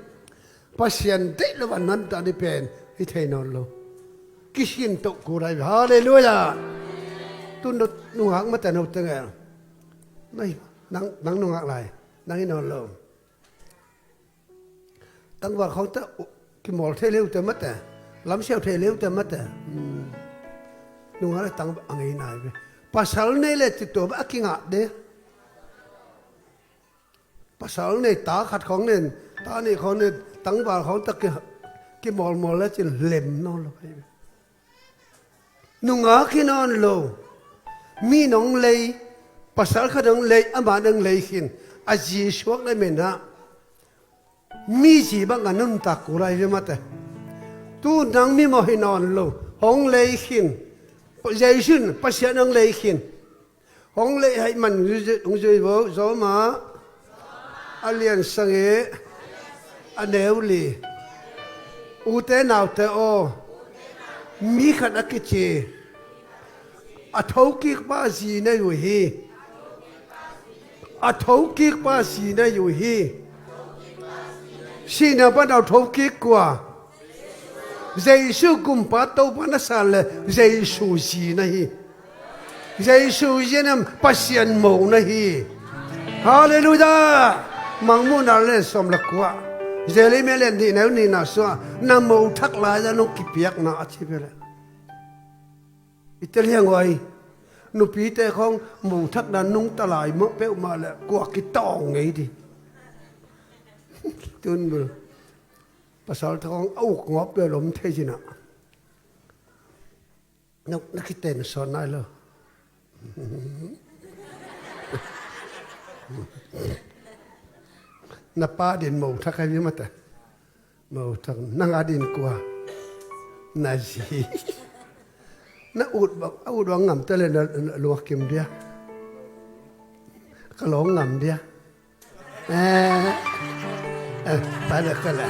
Pasian deih lo a nanta ni pen hi thei nawn lo. Kisin toh kul ahi ve. Halleluiah. Tun nungak mate no tenge. Nang nungak lai. Nang hi nawn lo. Tangval khawngte kimawl thei leute mate. Lamsiau thei leute mate. Nungak le tangval a ngei nai ve. Pasal nei le citua a kingah de. Pasal nei ta khat khawng nen ta nih khawng nen tangval khawng ta kimawlmawl le cin lem nawn lo. Nungak hi nawn lo. Mi nong lei. Pasal khat hong lei, amah hong lei khin, a zi suak le menah mi zi bang a nuntak kul lai ve mate. Tu nang mimawh hi nawn lo, hong lei khin. Jesu in Pasian hong lei khin. Hong lei haih man hong zui vo, Roma a lian sagih a neu li. Ute naute aw, mi khat a kici a thokikpa zi na hi uh hi. A thokikpa zi na hi uh hi. Sihna pan a thokik kua? Jesu Kumpa Topa na san le Jesu zi na hi. Jesu zi na hi, Pasian mo na hi. Halleluiah! Mangmuhna le sawm le kua, Jeremiah le nih neu nihna sungah na mo thak lai-a nong kipiakna a ci ve le. I teliang huai nupite khong mo thakna nungta lai mawh peuhmah le kua kitawng ngei di. Tun bul pasal thawng a uk ngawp bel om thei cina. Na, na kiten sawn nai lo. Na pa din mo thak hai mata. Mo thak nang a din kua. Na zi. Na ut bang, a ut bang ngam tale na, na luak kim dia. Ka lawng ngam dia. Eh, eh, pai le ka le.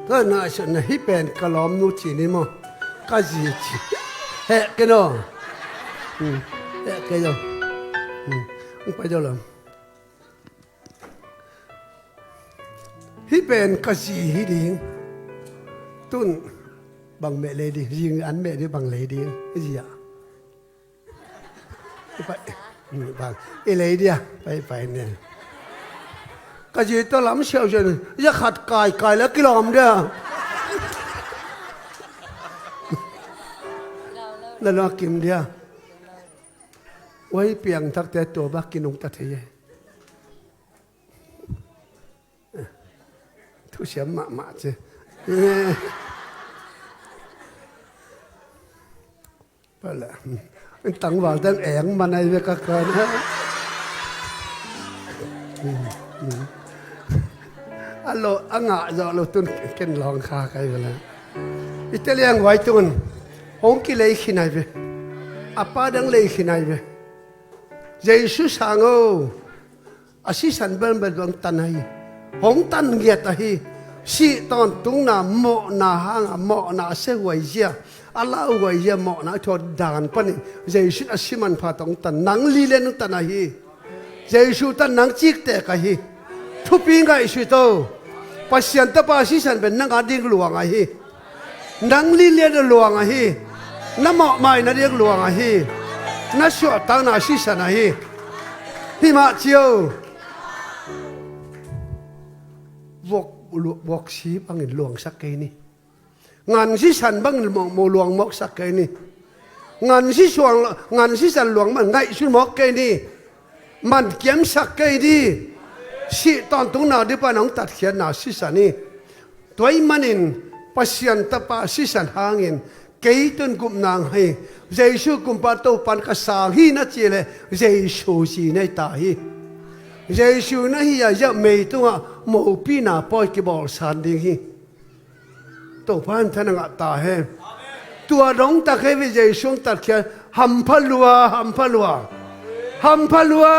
Ka na sa na hi pen ka lawm nu ci ni maw. Ka zi ci. Heh ke no. Hmm. Heh ke no. Hmm. Pai do lam. Hi pen ka zi hi ding. Tun bang meh lei ding. Zi an meh ding bang lei ding. Zi a. I pai, i pai, i lei dia, pai, pai ne. Ka zi tawh lam siausiau ne, ya khat kai, kai la kilawm dia. Na lua kim dia. Oi piang thak te tua ba kinung ta thei e. Thusiam mahmah ci. Pala. Tangval tang eng manai ve ka kan. A lo a ngah zawh lo tun ken lawng kha kai vela. I teliang vai tun hong kilei khinai ve. A pa dang lei khinai ve. Jesu sang o. A sisan belbel bang tan ahi. Hong tan ngiat ahi. Sih tawntungna mawhna hanga mawhna a sehuai zia, a lauhuai zia mawhna a thuak dan panin Jesu in a si manpha tawh hong tan, nang lile nang tan ahi. Jesu tan nang ciktek ahi. Thupi ngaihsut o. Pasian tapa sisan pen nang a ding luang ahi. Nang lilian a luang ahi. Na mawhmai na diak luang ahi. Na suahtakna sisan ahi. Himah cio. Vuak, vuak si bangin luangsak kei ni. Ngan sisan bangin mawhmawh luangmawhsak kei ni. Ngan sisuang, ngan sisan luang man ngaihsun mawk kei ni. Man kiamsak kei ni. Sih tawntungna dipa nong tatkhiatna sisan ni. Tua ahih manin Pasian tapa sisan hangin kei tun gupna hi. Jesu kumpa Topan ka sang hi na ci le Jesu si nei ta hi. Jesu na hi a ziah mei tungah mopina pawi kibawlsan ding hi. Topan than a ngah ta he. Tua dong tak he ve Jesu hong tatkhiat hampha lua, hampha lua. Hampha lua.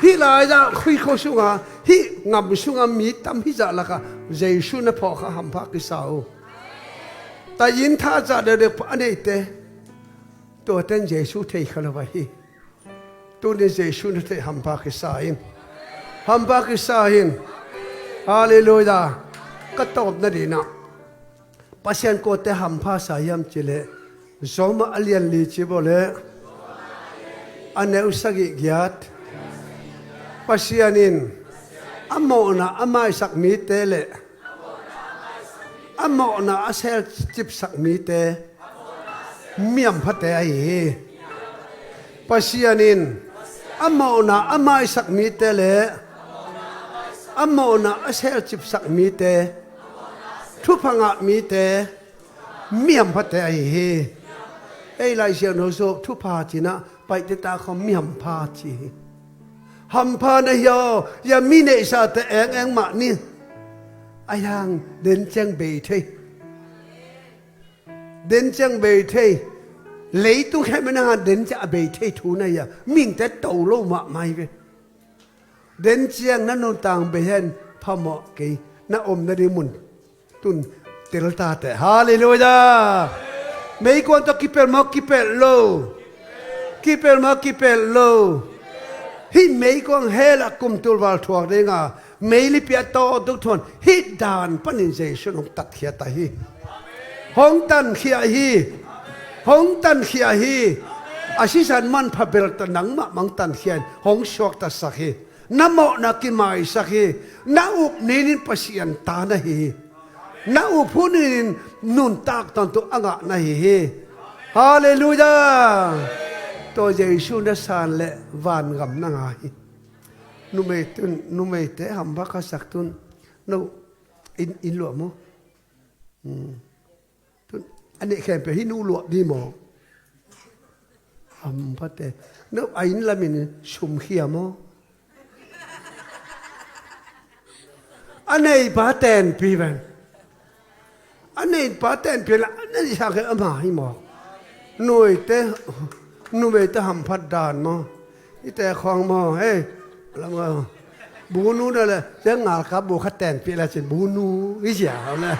Hih lai-ah khui kho sunga hih ngam sunga mi tam hih zah lakah Jesu na phawk kha hampha kisa uh. Tayin thazah deuhdeuh a neihte tuate in Jesu thei kha lo ahi. Tuni Jesu na thei hampha kisa in. Hampha kisa in. Halleluiah. Ka tawpna dinah Pasian kuate hampha sa hiam cileh Rom a lian li ci bawleh a neu sagih giat. Pasian in a mawhna a maisak mite le a mawhna a selcipsak mite miamphate ahi hi. Pasian in a mawhna a maisak mite le a mawhna a selcipsak mite, thupha ngah mite miamphate ahi hi. Ei Lai Siangtho sung thupha cinah Paite ta khawm mi hampha ci hi. Hampha na hi aw, ya mi neihsate engeng mah ni. A yang den ciang bei thei. Den ciang bei thei. Leitung khempeuh nangawn den ciang a bei thei thu na hi a, mihingte to lo mahmah hi ve. Den ciang na nuntakna bei hen phamawh kei, na omna ding mun tun tel ta teh. Halleluiah. Meikuang tawh kipelh maw, kipelh lo? Kipelh maw, kipelh lo? Hih meikuang hell ah kum tul val thuak dinga meilipi a tawh duk thuan hih dan panin Jesu in hong tatkhia ta hi. Hong tankhia hi. Hong tankhia hi. A sisan manpha bel tawh nangmah mang tankhia in hong suaktasak hi. Na mawhna kimaisak hi. Na up ninin Pasian ta na hi hi. Na up hun ninin nuntak tawntung a ngah na hi hi. Halleluiah. Tua Jesu na san leh vangam na ngah hi. Numei tun, numeite hampha ka sak tun. No, in, in luah maw? Hmm. Tun, a neih khempeuh hih nu luah ding maw? Hamphate. No, a inn lamin sum khia maw? A neipa tenpi ven. A neipa tenpi la, a neihsa khempeuh ama hi maw? Numeite, numeite hamphat dan maw? Hihte khawng maw, hei, lam maw? Bunu na le, ciang ngalkap bu khat tenpih le cin bunu hi cia le.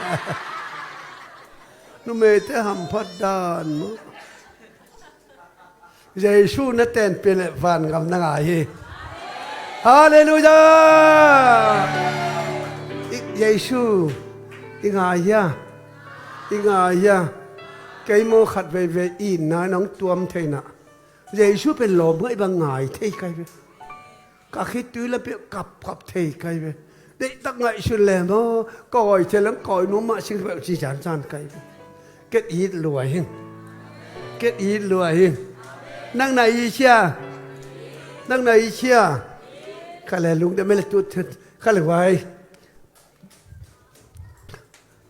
Numeite hamphat dan maw? Jesu na tenpih le vangam na ngah hi. Halleluiah. I, Jesu i ngah hia? I ngah hia? Kei maw khat veivei i na nong tuam theihna. Jesu pen lawm ngaih bang ngai thei kai ve. Ka khitui lapi kapkap thei kai ve. Deihtak ngaihsun le maw, ka awi thei lam kawi nuam mah sing peuh ci cancan kai ve. Ket it lua hi. Ket it lua hi. Nang na i cia. Nang na i cia. Ka le lungdam mele tu thet. Ka le vai.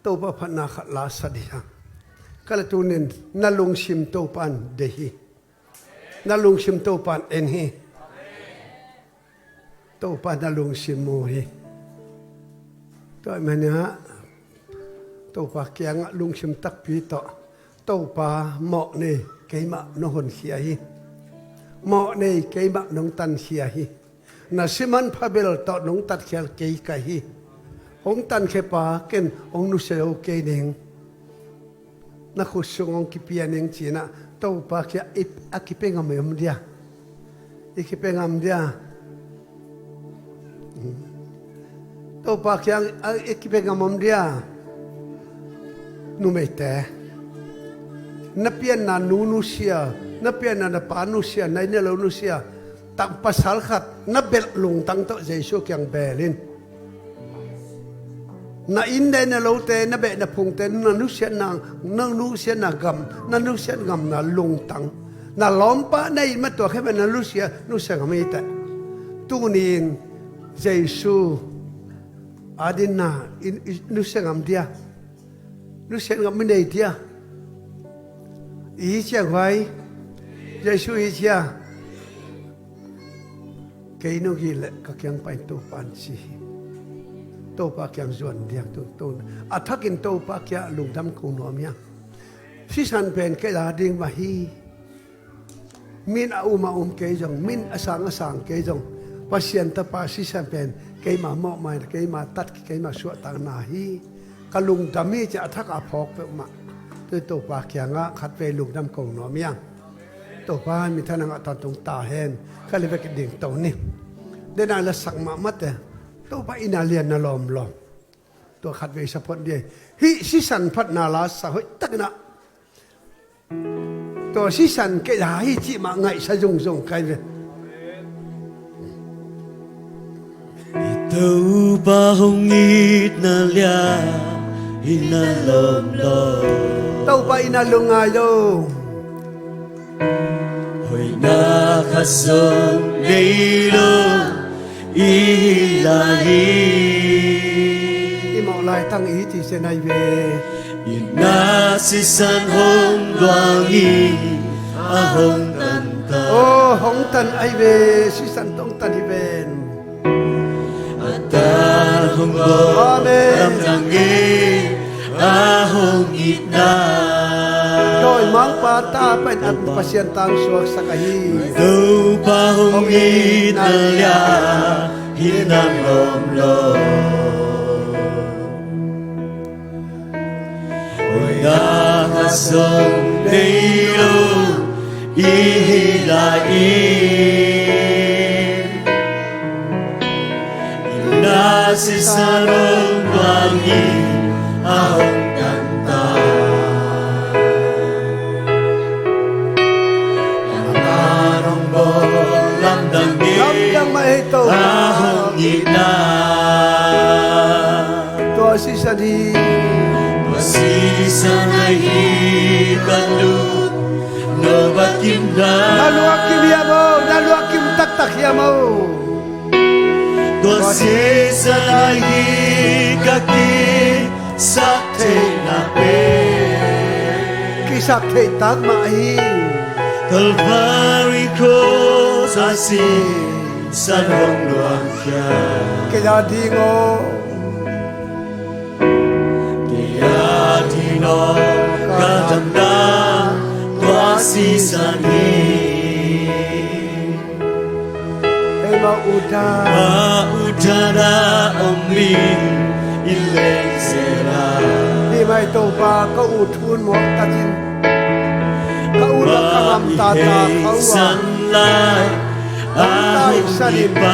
Topa phatna khat la sa dih hang. Ka le tunin na lungsim Topan deih hi. Na lungsim Topan en hi. Topa na lungsim mu hi. Tua ahih manin Topa kiangah lungsim takpi tawh, Topa mawh nei keimah nong honkhia hi. Mawh nei keimah nong tankhia hi. Na sisan phabel tawh nong tatkhial kei ka hi. Hong tankhia pa ken hong nusia lo kei ning. Na khut sung hong kipia ning cinah Topa kiang i, a kipia ngam om dia. I kipia ngam dia. Topa kiang a, i kipia ngam om dia. Numeite. Na pianna nu nusia, na pianna na pa nusia, na inn na lo nusia. Tang pasal khat na belh lungtang tawh Jesu kiang bel in. Na inn na lote, na beh na phungte, na nusiatna, na nusiatna gam, na nusiat ngamna lungtang. Na lawmpa na it mah tua khempeuh na nusia, nusia ngam hi teh. Tunin Jesu a dinna i, i, nusia ngam dia. Nusia ngam mi nei dia. I cia guai. Jesu i cia. Kei nong it leh ka kiang pai Topan ci hi. Topa kiang zuan diak tu, tu. A thakin Topa kiang lungdam ko nuam hiam? Sisan pen kei la ding mah hi. Min a um a um kei zong, min a sang a sang kei zong, Pasian tapa sisan pen keima mawhmaina, keima tatkhia, keima suahtakna hi. Ka lungdam hi ci a thak a phawk peuhmah. Tua Topa kiangah khatvei lungdam ko nuam hiam? Topa minthanna ngah tawntung ta hen. Ka le vek ding to ni. Dena la sak mahmah te. Topa inn a lian na lawmlawm. Tua khatvei sa phot dia. Hih sisan phatna la sa hoih takin ah. Tua sisan kei la hi cih mah ngaihsa zungzung kai ve. I Topa hong itna lian inn a lawmlawm. Topa inn a lungngai lo. Hoihna khat zong nei lo i lai hi. I mawh laitang i ci se nai ve. Itna sisan hong luang hi. a hong tan ta. Oh, hong tan ahi ve, sisan tawh hong tan hi ven. A tan hong bawl, amen, lamdang in a hong itna. Dawimangpa ta pen a Pasian tangsuaksak ahi. Topa hong itna lian hi nang lawm lo. Hoihna khat zong nei lo i hi lai-in, na sisan hong luang in a hong tan ta. Lamdang mah hi Topa. Tua sisan hi. Tua sisan ahi ka lung no bang kim na. Na lung a kim hiam aw, na lung a kim taktak hiam aw. Tua sisan ahi ka kisak theihna pen. Kisak theih tak mah hi. Calvary cross a sisan hong luang khia. Kei a ding aw. Kei a ding aw ka damna tua sisan hi. Ei mah utdan. Mah utdan a om in i leng zel a. Hi mai Topa ka ut hun muak takin. Ka ut a ka ngam tata khau a. Mah i hei san lai a hong kipan.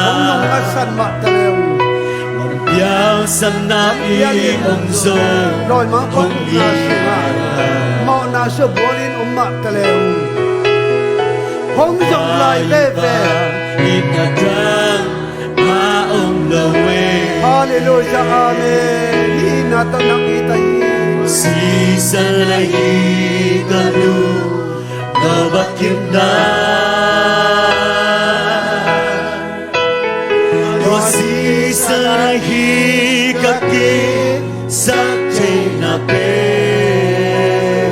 Hong nong a san mah ta leng. Piangsanna i om zong. Dawimangpa hong utna sungah mawhna sua bualin om mah ta leng. Hong zong lai veve. Itna dang a om lo e. Halleluiah, amen. Itna tawh nang it ahi. Sisan ahi ka lung no bang kim na. Tua sisan ahi ka kisak theihna pen.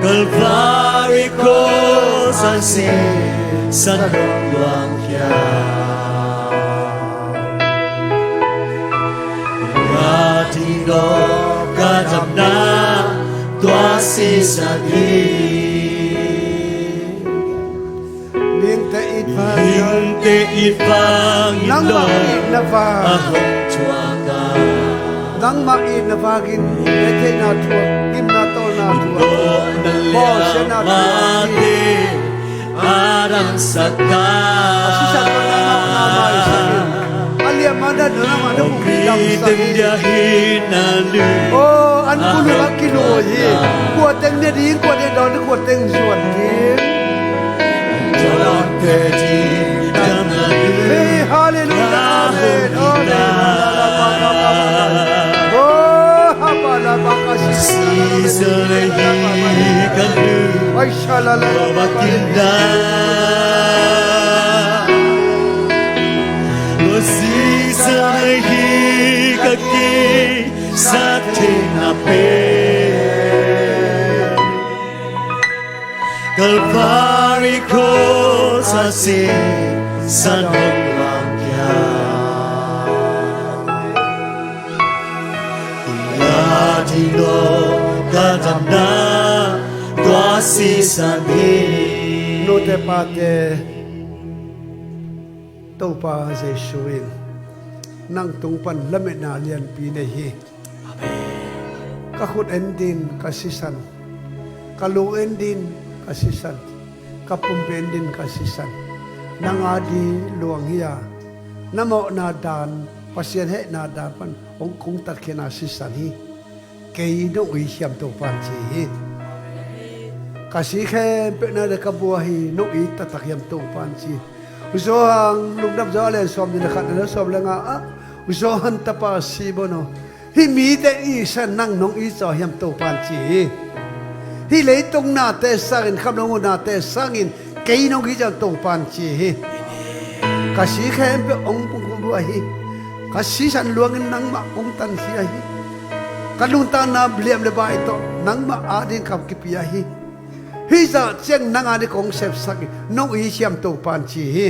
Calvary cross a sisan hong luang khia. Kei a ding aw ka damna tua sisan hi. Mihingte it vang, mihingte it vang, nangmah itna vang a hong thuak a. Nangmah itna vangin theihna thuak, gimna tawlna thuak, bawlsiatna thuak. A dangsak ta. A sisan tawh nangmah na maisak in. A liamma dan nangmah na hong damsak in. Aw, an kuluk a kiluai hi. Kua teng ne ding, kua teng dawn, kua teng zuan ding. Hey, halleluiah, amen. Amen. Oh, hapa la baka sisa. Ai, shalala. Tua sisan ahi ka kisak theihna pen. Calvary cross a sisan hong luang khia. Kei a ding aw ka damna tua sisan hi. Nute pate, Topa Jesu in nang tung pan lametna lianpi nei hi. Amen. Ka khut en ding ka sisan, ka lu en ding ka sisan, ka pumpi en ding ka sisan. Nang a ding luang hi a, na mawhna dan, Pasian hehna dan pan hong kungtat khin a sisan hi. Kei nong ui hiam Topa'n ci hi. Ka si khempeuh na le ka bua hi, nong ui taktak hiam Topa'n ci. U Johan, Lungdam Johan a lian sawm nih le khat, na sawm le nga ah, U Johan tapa Simon aw, hih mite i san nang nong i zaw hiam Topa'n ci hi. Hih leitung nate sangin, khamlo nate sangin, kei nong i zaw Topa'n ci hi. Ka si khempeuh hong pungkhawm uh ahi. Ka sisan luangin nangmah kong tankhia hi. Ka nuntakna liam le bai tawh nangmah ading ka kipia hi. Hih zah ciang nang ading kong sepsak hi. Nong it hiam Topa'n ci hi.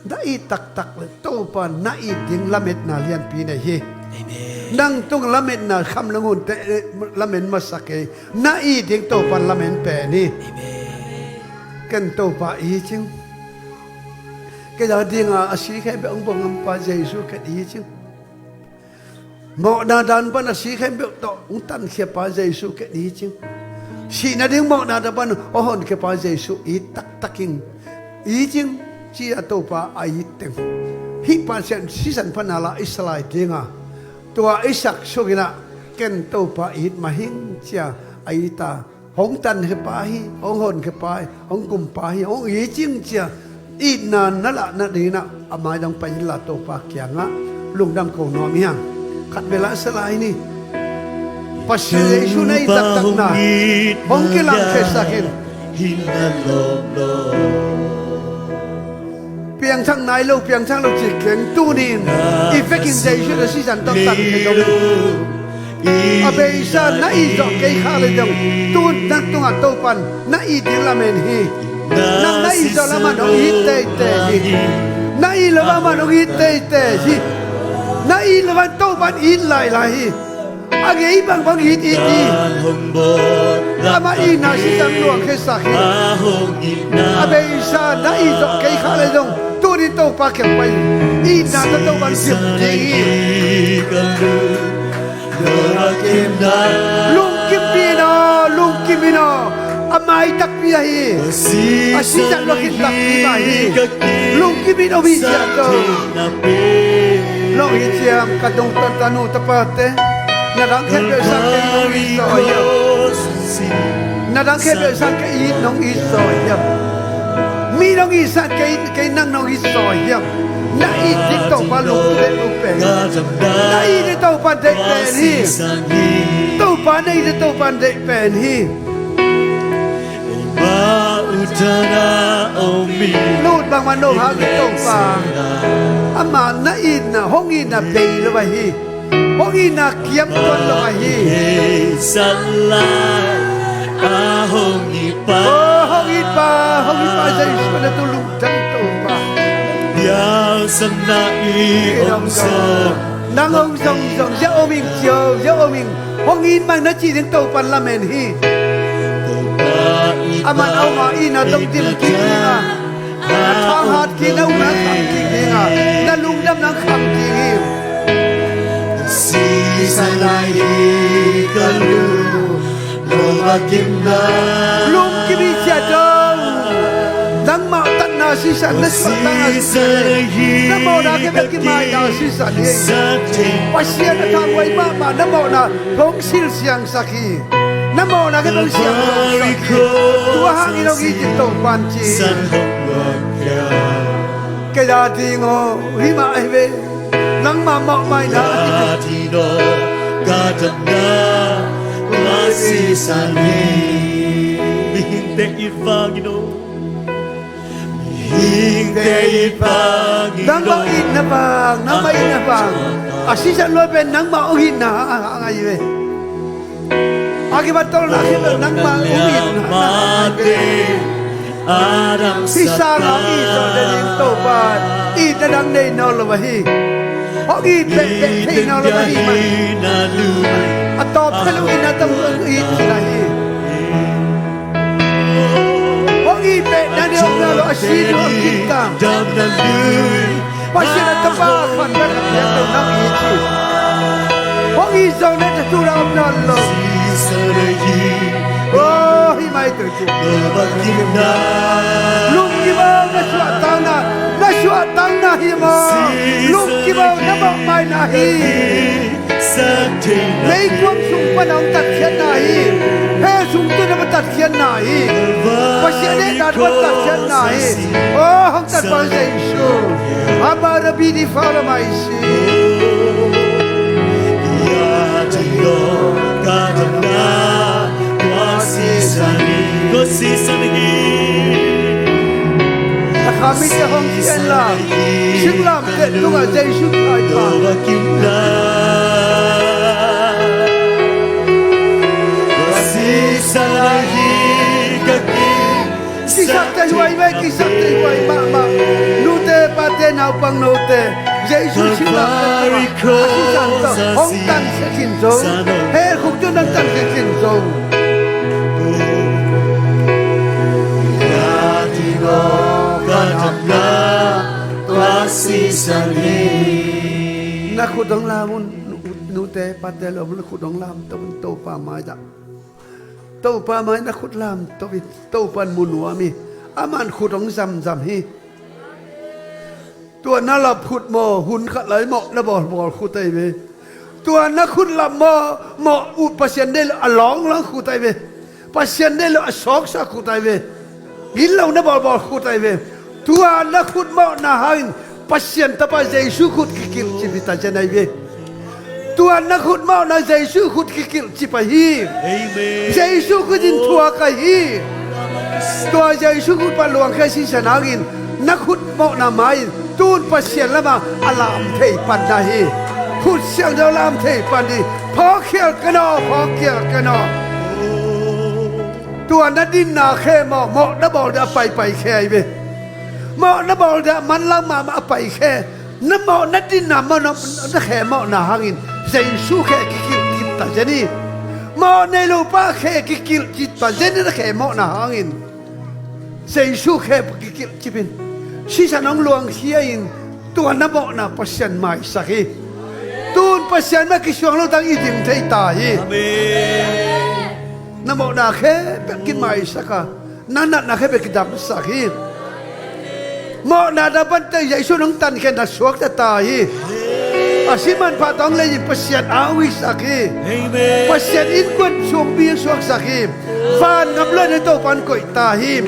Na it taktak le Topa na it ding lametna lianpi nei hi. Amen. Nang tung lametna kham le ngun te, eh, lamen masa kei. Na it ding Topa lamen pen hi. Amen. Ken Topa it ing. Kei a dinga a si khempeuh hong buang ngam pa Jesu ken it ing. Mawhna dan pan a si khempeuh tawh hong tankhia pa Jesu ken it ing. Sihna ding mawhna dan pan hong honkhia pa Jesu it taktak ing. It ing ci-a Topa a it teng. Hih Pasian sisan pana la i sa lai dinga tua i sak sungin ah ken Topa it mah ing ci-a a it a. Hong tankhia pa hi, hong honkhia pa hi, hong gum pa hi, hong it ing ci-a itna na lah nadingin ah a maizang pai inla Topa kiangah lungdam ko nuam hi hang. Khat vei la sa lai ni. Pasian Jesu na it taktakna hong kilangkhia sak in. Piangthak nai lo, piangthak lo ci keng, tuni-in i vekin Jesu na sisan tawh tankhia dong. A beisa na it zawh kei khak le zong, tu nang tungah Topa'n na it ding lamen hi. Nang na it zawh le aman hong it teitei hi. Na it loh le aman hong it teitei hi. Na it loh le Topa'n it lailai hi. A ngei bangbang it it hi. Amah itna sisan luangkhia sak hi. A beisa na it zawh kei khak le zong, tuni Topa kiang pai in. Itna tawh Topa'n zil ding hi. Lungkim in aw, lungkim in aw. A mai takpi ahi. A sisan lua khin takpi mah hi. Lungkim in om hi sia to. Nong it hiam ka dongtan tanu tapate. Na dang khempeuh sang kei nong it zaw hiam? Na dang khempeuh sang kei nong it zaw hiam? Mi nong it sang kei, kei nang nong it zaw hiam? Na it ding Topa lungdam uh pen. Na it ding Topa deih pen hi. Topa na it ding Topa deih pen hi. Lut bangmah no hang hi Topa. Amah na itna, hong itna bei lo ahi. Hong itna kiam tuan lo ahi. Oh, hong it pa, hong it pa, Jesu na tu lungdam Topa. Nang hong zong zong, zia om ing cio, zia om ing. Hong it mah ing na ci ding Topa'n lamen hi. Amah a om a itna dong dim kik ding a, na thang hat kik, na ukna kham kik ding a, na lungdamna kham kik hi. Sisan lai hi ka lung. Lungkim hi sia to. Nangmah tatna sisan, na suahtakna sisan, na mawhna khempeuh kimaina sisan hi. Pasian a thanghuai mahmah na mawhna hong silsiangsak hi. Na mawhna khempeuh hong siangsak hi. Tua hangin hong it in Topa'n ci. Kei a ding aw, hih mah ahi ve. Nangmah mawhmaina ahi. Mihingte it vangin aw. Mihingte it vangin aw. Nangmah itna vang, nangmah itna vang. A sisan luai pen nangmah hong itna a ngai ve. A kibat tawlna khempeuh nangmah hong itna a ngai ve. Hih sangah hong it zawh nading Topa itna dang nei nawn lo ahi. Hong it pehpeh thei nawn lo ahi man. A tawp thei lo itna tawh hong it khin ahi. Hong it pehpeh thei nawn lo a si lo a kintang. Pasian a tapa khat bek a piak lo nang it hi. Hong it zawh nading tu la om nawn lo. Oh, hih mai tu. Lungkim aw, na suahtakna, na suahtakna hi maw? Lungkim aw, na mawhmaina hi. Meikuang sung pan a hong tatkhiatna hi. Hell sung tun a hong tatkhiatna hi. Pasian deihdan pan tatkhiatna hi. Aw, hong tat pa Jesu. Haba rabi di fa la mai si. Tua sisan hi. A khamite hong kien la. Singlamteh tungah Jesu Khrih pa. Naupang note, Jesu sihna a sisan tawh hong tansia khin zo. Hell khuk tawh nang tansia khin zo. Na khut hong lam un, nute pate lo, na khut hong lam to un, Topa mai dah. Topa mai na khut lam to in, Topa in mu nuam hi. Aman khut hong zamzam hi. Tua na lap khut maw, hun khat lai mawh na bawlbawl khut ahi ve. Tua na khut lap maw, mawh uh Pasian deih lo a lawnglawng khut ahi ve. Pasian deih lo a sawksak khut ahi ve. Gilo na bawlbawl khut ahi ve. Tua na khut mawhna hangin Pasian Tapa Jesu khut kikilhcip hi ta zen ahi ve. Tua na khut mawhna Jesu khut kikilhcip ahi. Amen. Jesu khut in thuak ahi. Tua Jesu khut pan luangkhia sisan hangin na khut mawhna mai-in tun Pasian lamah a lam thei pan na hi. Khut siangtho lam thei pan hi. Phawkkhial ka naw, phawkkhial ka naw. Tua na dinna khe maw, mawh na bawl dia a paipai khe ahi ve. Mawh na bawl dia manlang mahmah a pai khe. Na mawh na dinna maw, na, na khe mawhna hangin Jesu khe kikilhcip ta zen hi. Mawh nei lo pa khe kikilhcip ta zen hi, na khe mawhna hangin. Jesu khe kikilhcip in sisan hong luangkhia in tua na mawhna Pasian maisak hi. Tun Pasian mah kisuang lo tang i ding thei ta hi. Amen. Na mawhna khe bek kimaisak a, na natna khe bek kidamsak hi. Mawhna na pante Jesu nong tankhia na suakta ta hi. A si manpha tawng lei in Pasian a hong hisak hi. Amen. Pasian innkuan suangpi a suaksak hi. Vangam luan in Topa in koih ta hi.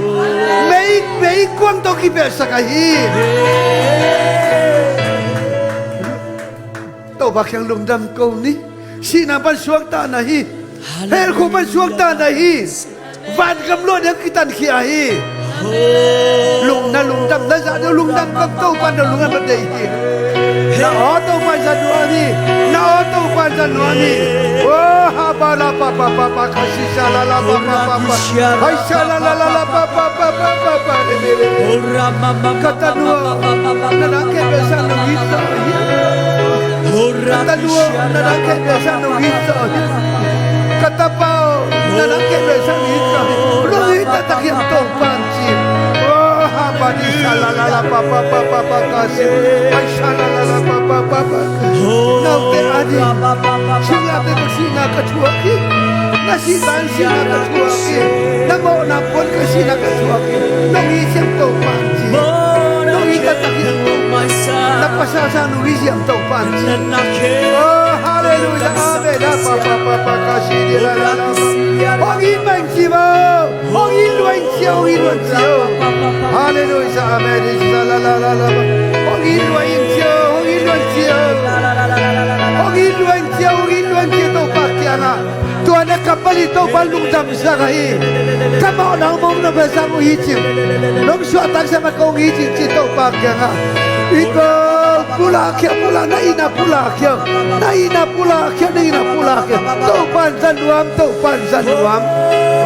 Mei, meikuang tawh kipelsak ahi. Topa kiang lungdam ko ni. Sihna pan suakta na hi. Hell khuk pan suakta na hi. Vangam luan in kitankhia hi. Lung na lungdam na zah deuh lungdam kak Topa na lungdam na deih hi. Na aw Topa in za nuam hi. Na aw Topa in za nuam hi. Oh, haba la pa pa pa pa, ka si sa la la pa pa pa pa. Hai sa la la la la pa pa pa pa pa pa. Ka tanu aw, na dang khempeuh sang nong it zaw hi. Ka tanu aw, na dang khempeuh sang nong it zaw hi. Ka tapa aw, na dang khempeuh sang nong it zaw hi. Nong it taktak hiam Topa in ci. Oh, haba di sa la la la pa pa pa pa pa, ka si. Hai sa la la la pa pa pa pa. Note a ding singate tawh sihna ka thuak hi. Na sihna in sihna ka thuak hi. Na mawhna puan ka sihna ka thuak hi. Nong it hiam Topa in ci. Nong it taktak hiam Topa in ci. Na pasal sang nong it hiam Topa in ci. Oh, halleluiah, amen. La pa pa pa pa, ka si di la la la. Hong it mah in ci maw. Hong it lua in ci o, hong it lua in ci o. Halleluiah, amen. Sa la la la la. Hong it lua in ci o, hong it lua in ci o. Hong it lua in ci o, hong it lua in ci o, Topa kiangah. Tua na kammal in Topa lungdamsak ahi. Ka mawhna hong mawhna pen sang hong it cing. Nong suahtaksak mah kong it cing ci Topa kiangah. It maw, pulak khia, pulak, na itna pulak khia. Na itna pulak khia, na itna pulak khia. Topa in za nuam, Topa in za nuam.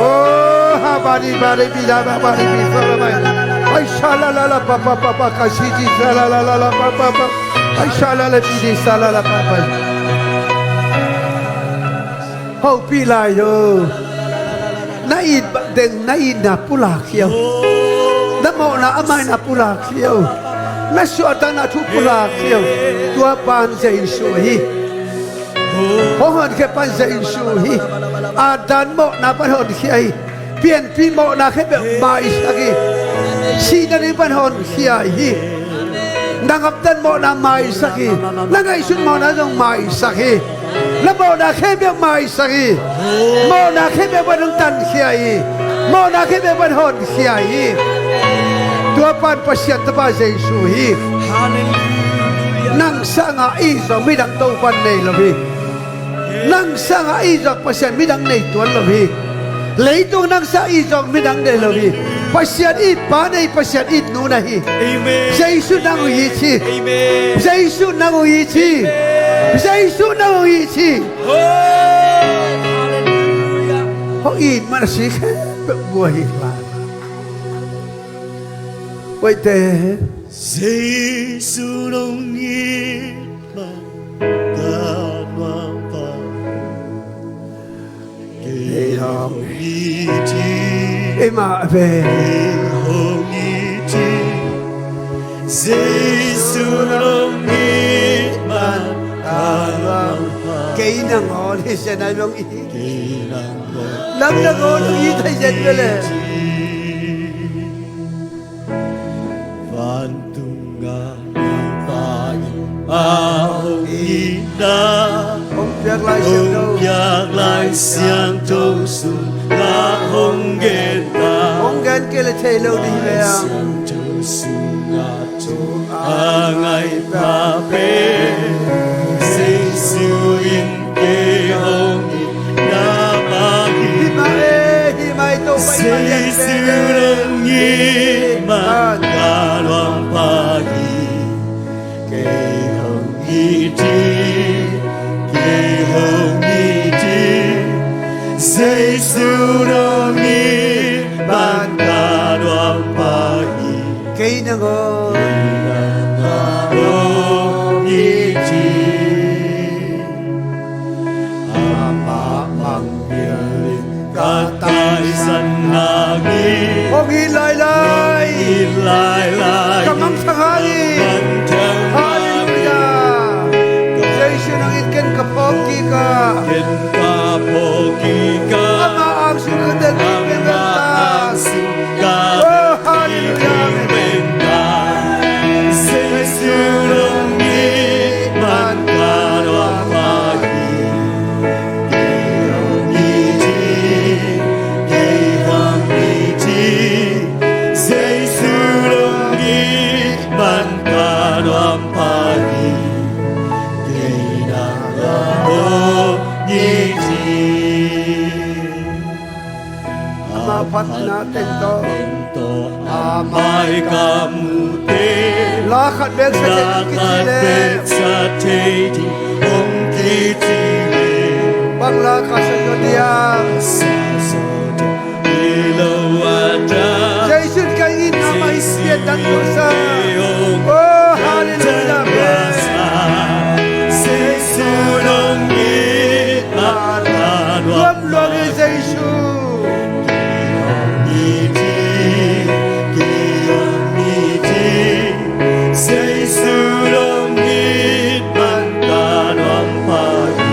Oh, ha ba di ba di bi da ba ba di bi sa la ba. Ai sa la la la pa pa pa pa, ka si di sa la la la la pa pa pa. Ai sa la la bi di sa la la pa pa. Hopih lai o. Na it deng, na itna pulak khia o. Na mawhna a maina pulak khia o. Na suahtakna thu pulak khia o. Tua pan Jesu hi. Hong honkhia pan Jesu hi. Adam mawhna pan honkhia hi. Pianpih mawhna khempeuh maisak hi. Sihna ding pan honkhia hi. Na ngaptan mawhna maisak hi. Na ngaihsut mawhna zong maisak hi. Na mawhna khempeuh maisak hi. Mawhna khempeuh pan hong tankhia hi. Mawhna khempeuh pan honkhia hi. Tua pan Pasian Tapa Jesu hi. Nang sangah i zong midang Topa nei lo hi. Nang sangah i zong Pasian midang nei tuan lo hi. Leitung nang sangah i zong midang nei lo hi. Pasian it pa nei, Pasian it nu na hi. Jesu nang hong it hi. Jesu nang hong it hi. Jesu nang hong it hi. Hong it man a si khempeuh bua hi la. Uaite, Jesu nong it man ka nuam pah hi. Kei hong it hi. Ei mah ve. Kei hong it hi. Jesu nong it man ka nuam pah hi. Kei nangawn hi, sia nai mong it. Kei nangawn. Nang nangawn hong it hi, sia ve le. Vantung a Pa in a hong itna hong piak Lai Siangtho, hong piak Lai Siangtho sungah hong gen ta. Hong gen kei le thei lo ding hi ve a. Lai Siangtho sungah thu a ngai pa pen Jesu in kei hong itna mah hi. Hi mah e, hi mah e, Topa in mah gen. Jesu nong it man ka nuam pah hi. Kei hong it hi, kei hong it hi. Jesu nong it man ka nuam pah hi. Kei nangawn hong it hi. Amah mangngilh in ka taisan hangin hong it lailai, hong it lailai, ka mangthang hangin. Ka mangthang hangin. Halleluiah. Jesu nong it ken ka phawk kik a, ken ka phawk kik a, amah ang sung ka delh kik, amah ang sung ka delh kik, oh, halleluiah, amen. Jesu nong it man ka nuam pah hi. Kei hong it hi, kei hong it hi. Jesu nong it man ka nuam pah hi. Kei nangawn hong it hi. Amah phatna teng tawh, amah mai ka muh teng, la khat bek sa thei ding hong kici leh, la khat bek sa thei ding hong kici leh, bang la ka sa zaw diam? Sa zaw diam hi lo a, Jesu in ka itna mah hi, pianthak lo sa. Oh, halleluiah, amen. Jesu nong it man ka nuam pah hi, Jesu. Kei hong it hi, kei hong it hi. Jesu nong it man ka nuam pah hi.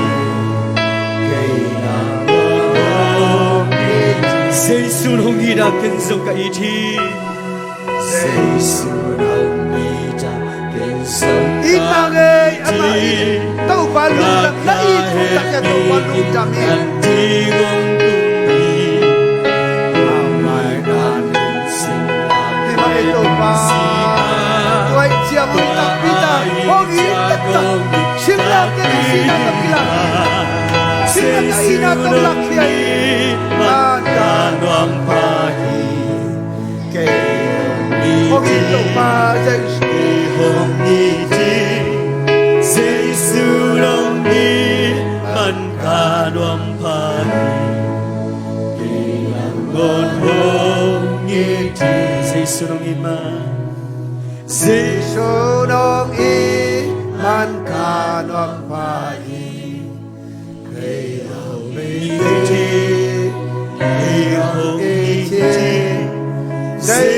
Kei nangawn hong it hi. Jesu hong it a, ken zong ka it hi. Jesu hong it a, ken zong ka it hi. It mah ngei, amah it. Topa lungdam, na it takciang Topa lungdam hi. Hi mah ngei Topa. Tua ahih ciang hong it takpi ta, hong it taktak. Singlamteh in singlamteh kilak hi. Singlamteh in a tawh lak hi a hi. Man ka nuam pah hi. Kei hong it hi. Hong it Topa Jesu. Kei hong it hi. Jesu nong it man ka nuam pah hi. Kei nangawn hong it hi. Jesu nong it man. Jesu nong it man ka nuam pah hi. Kei hong it hi, kei hong it hi.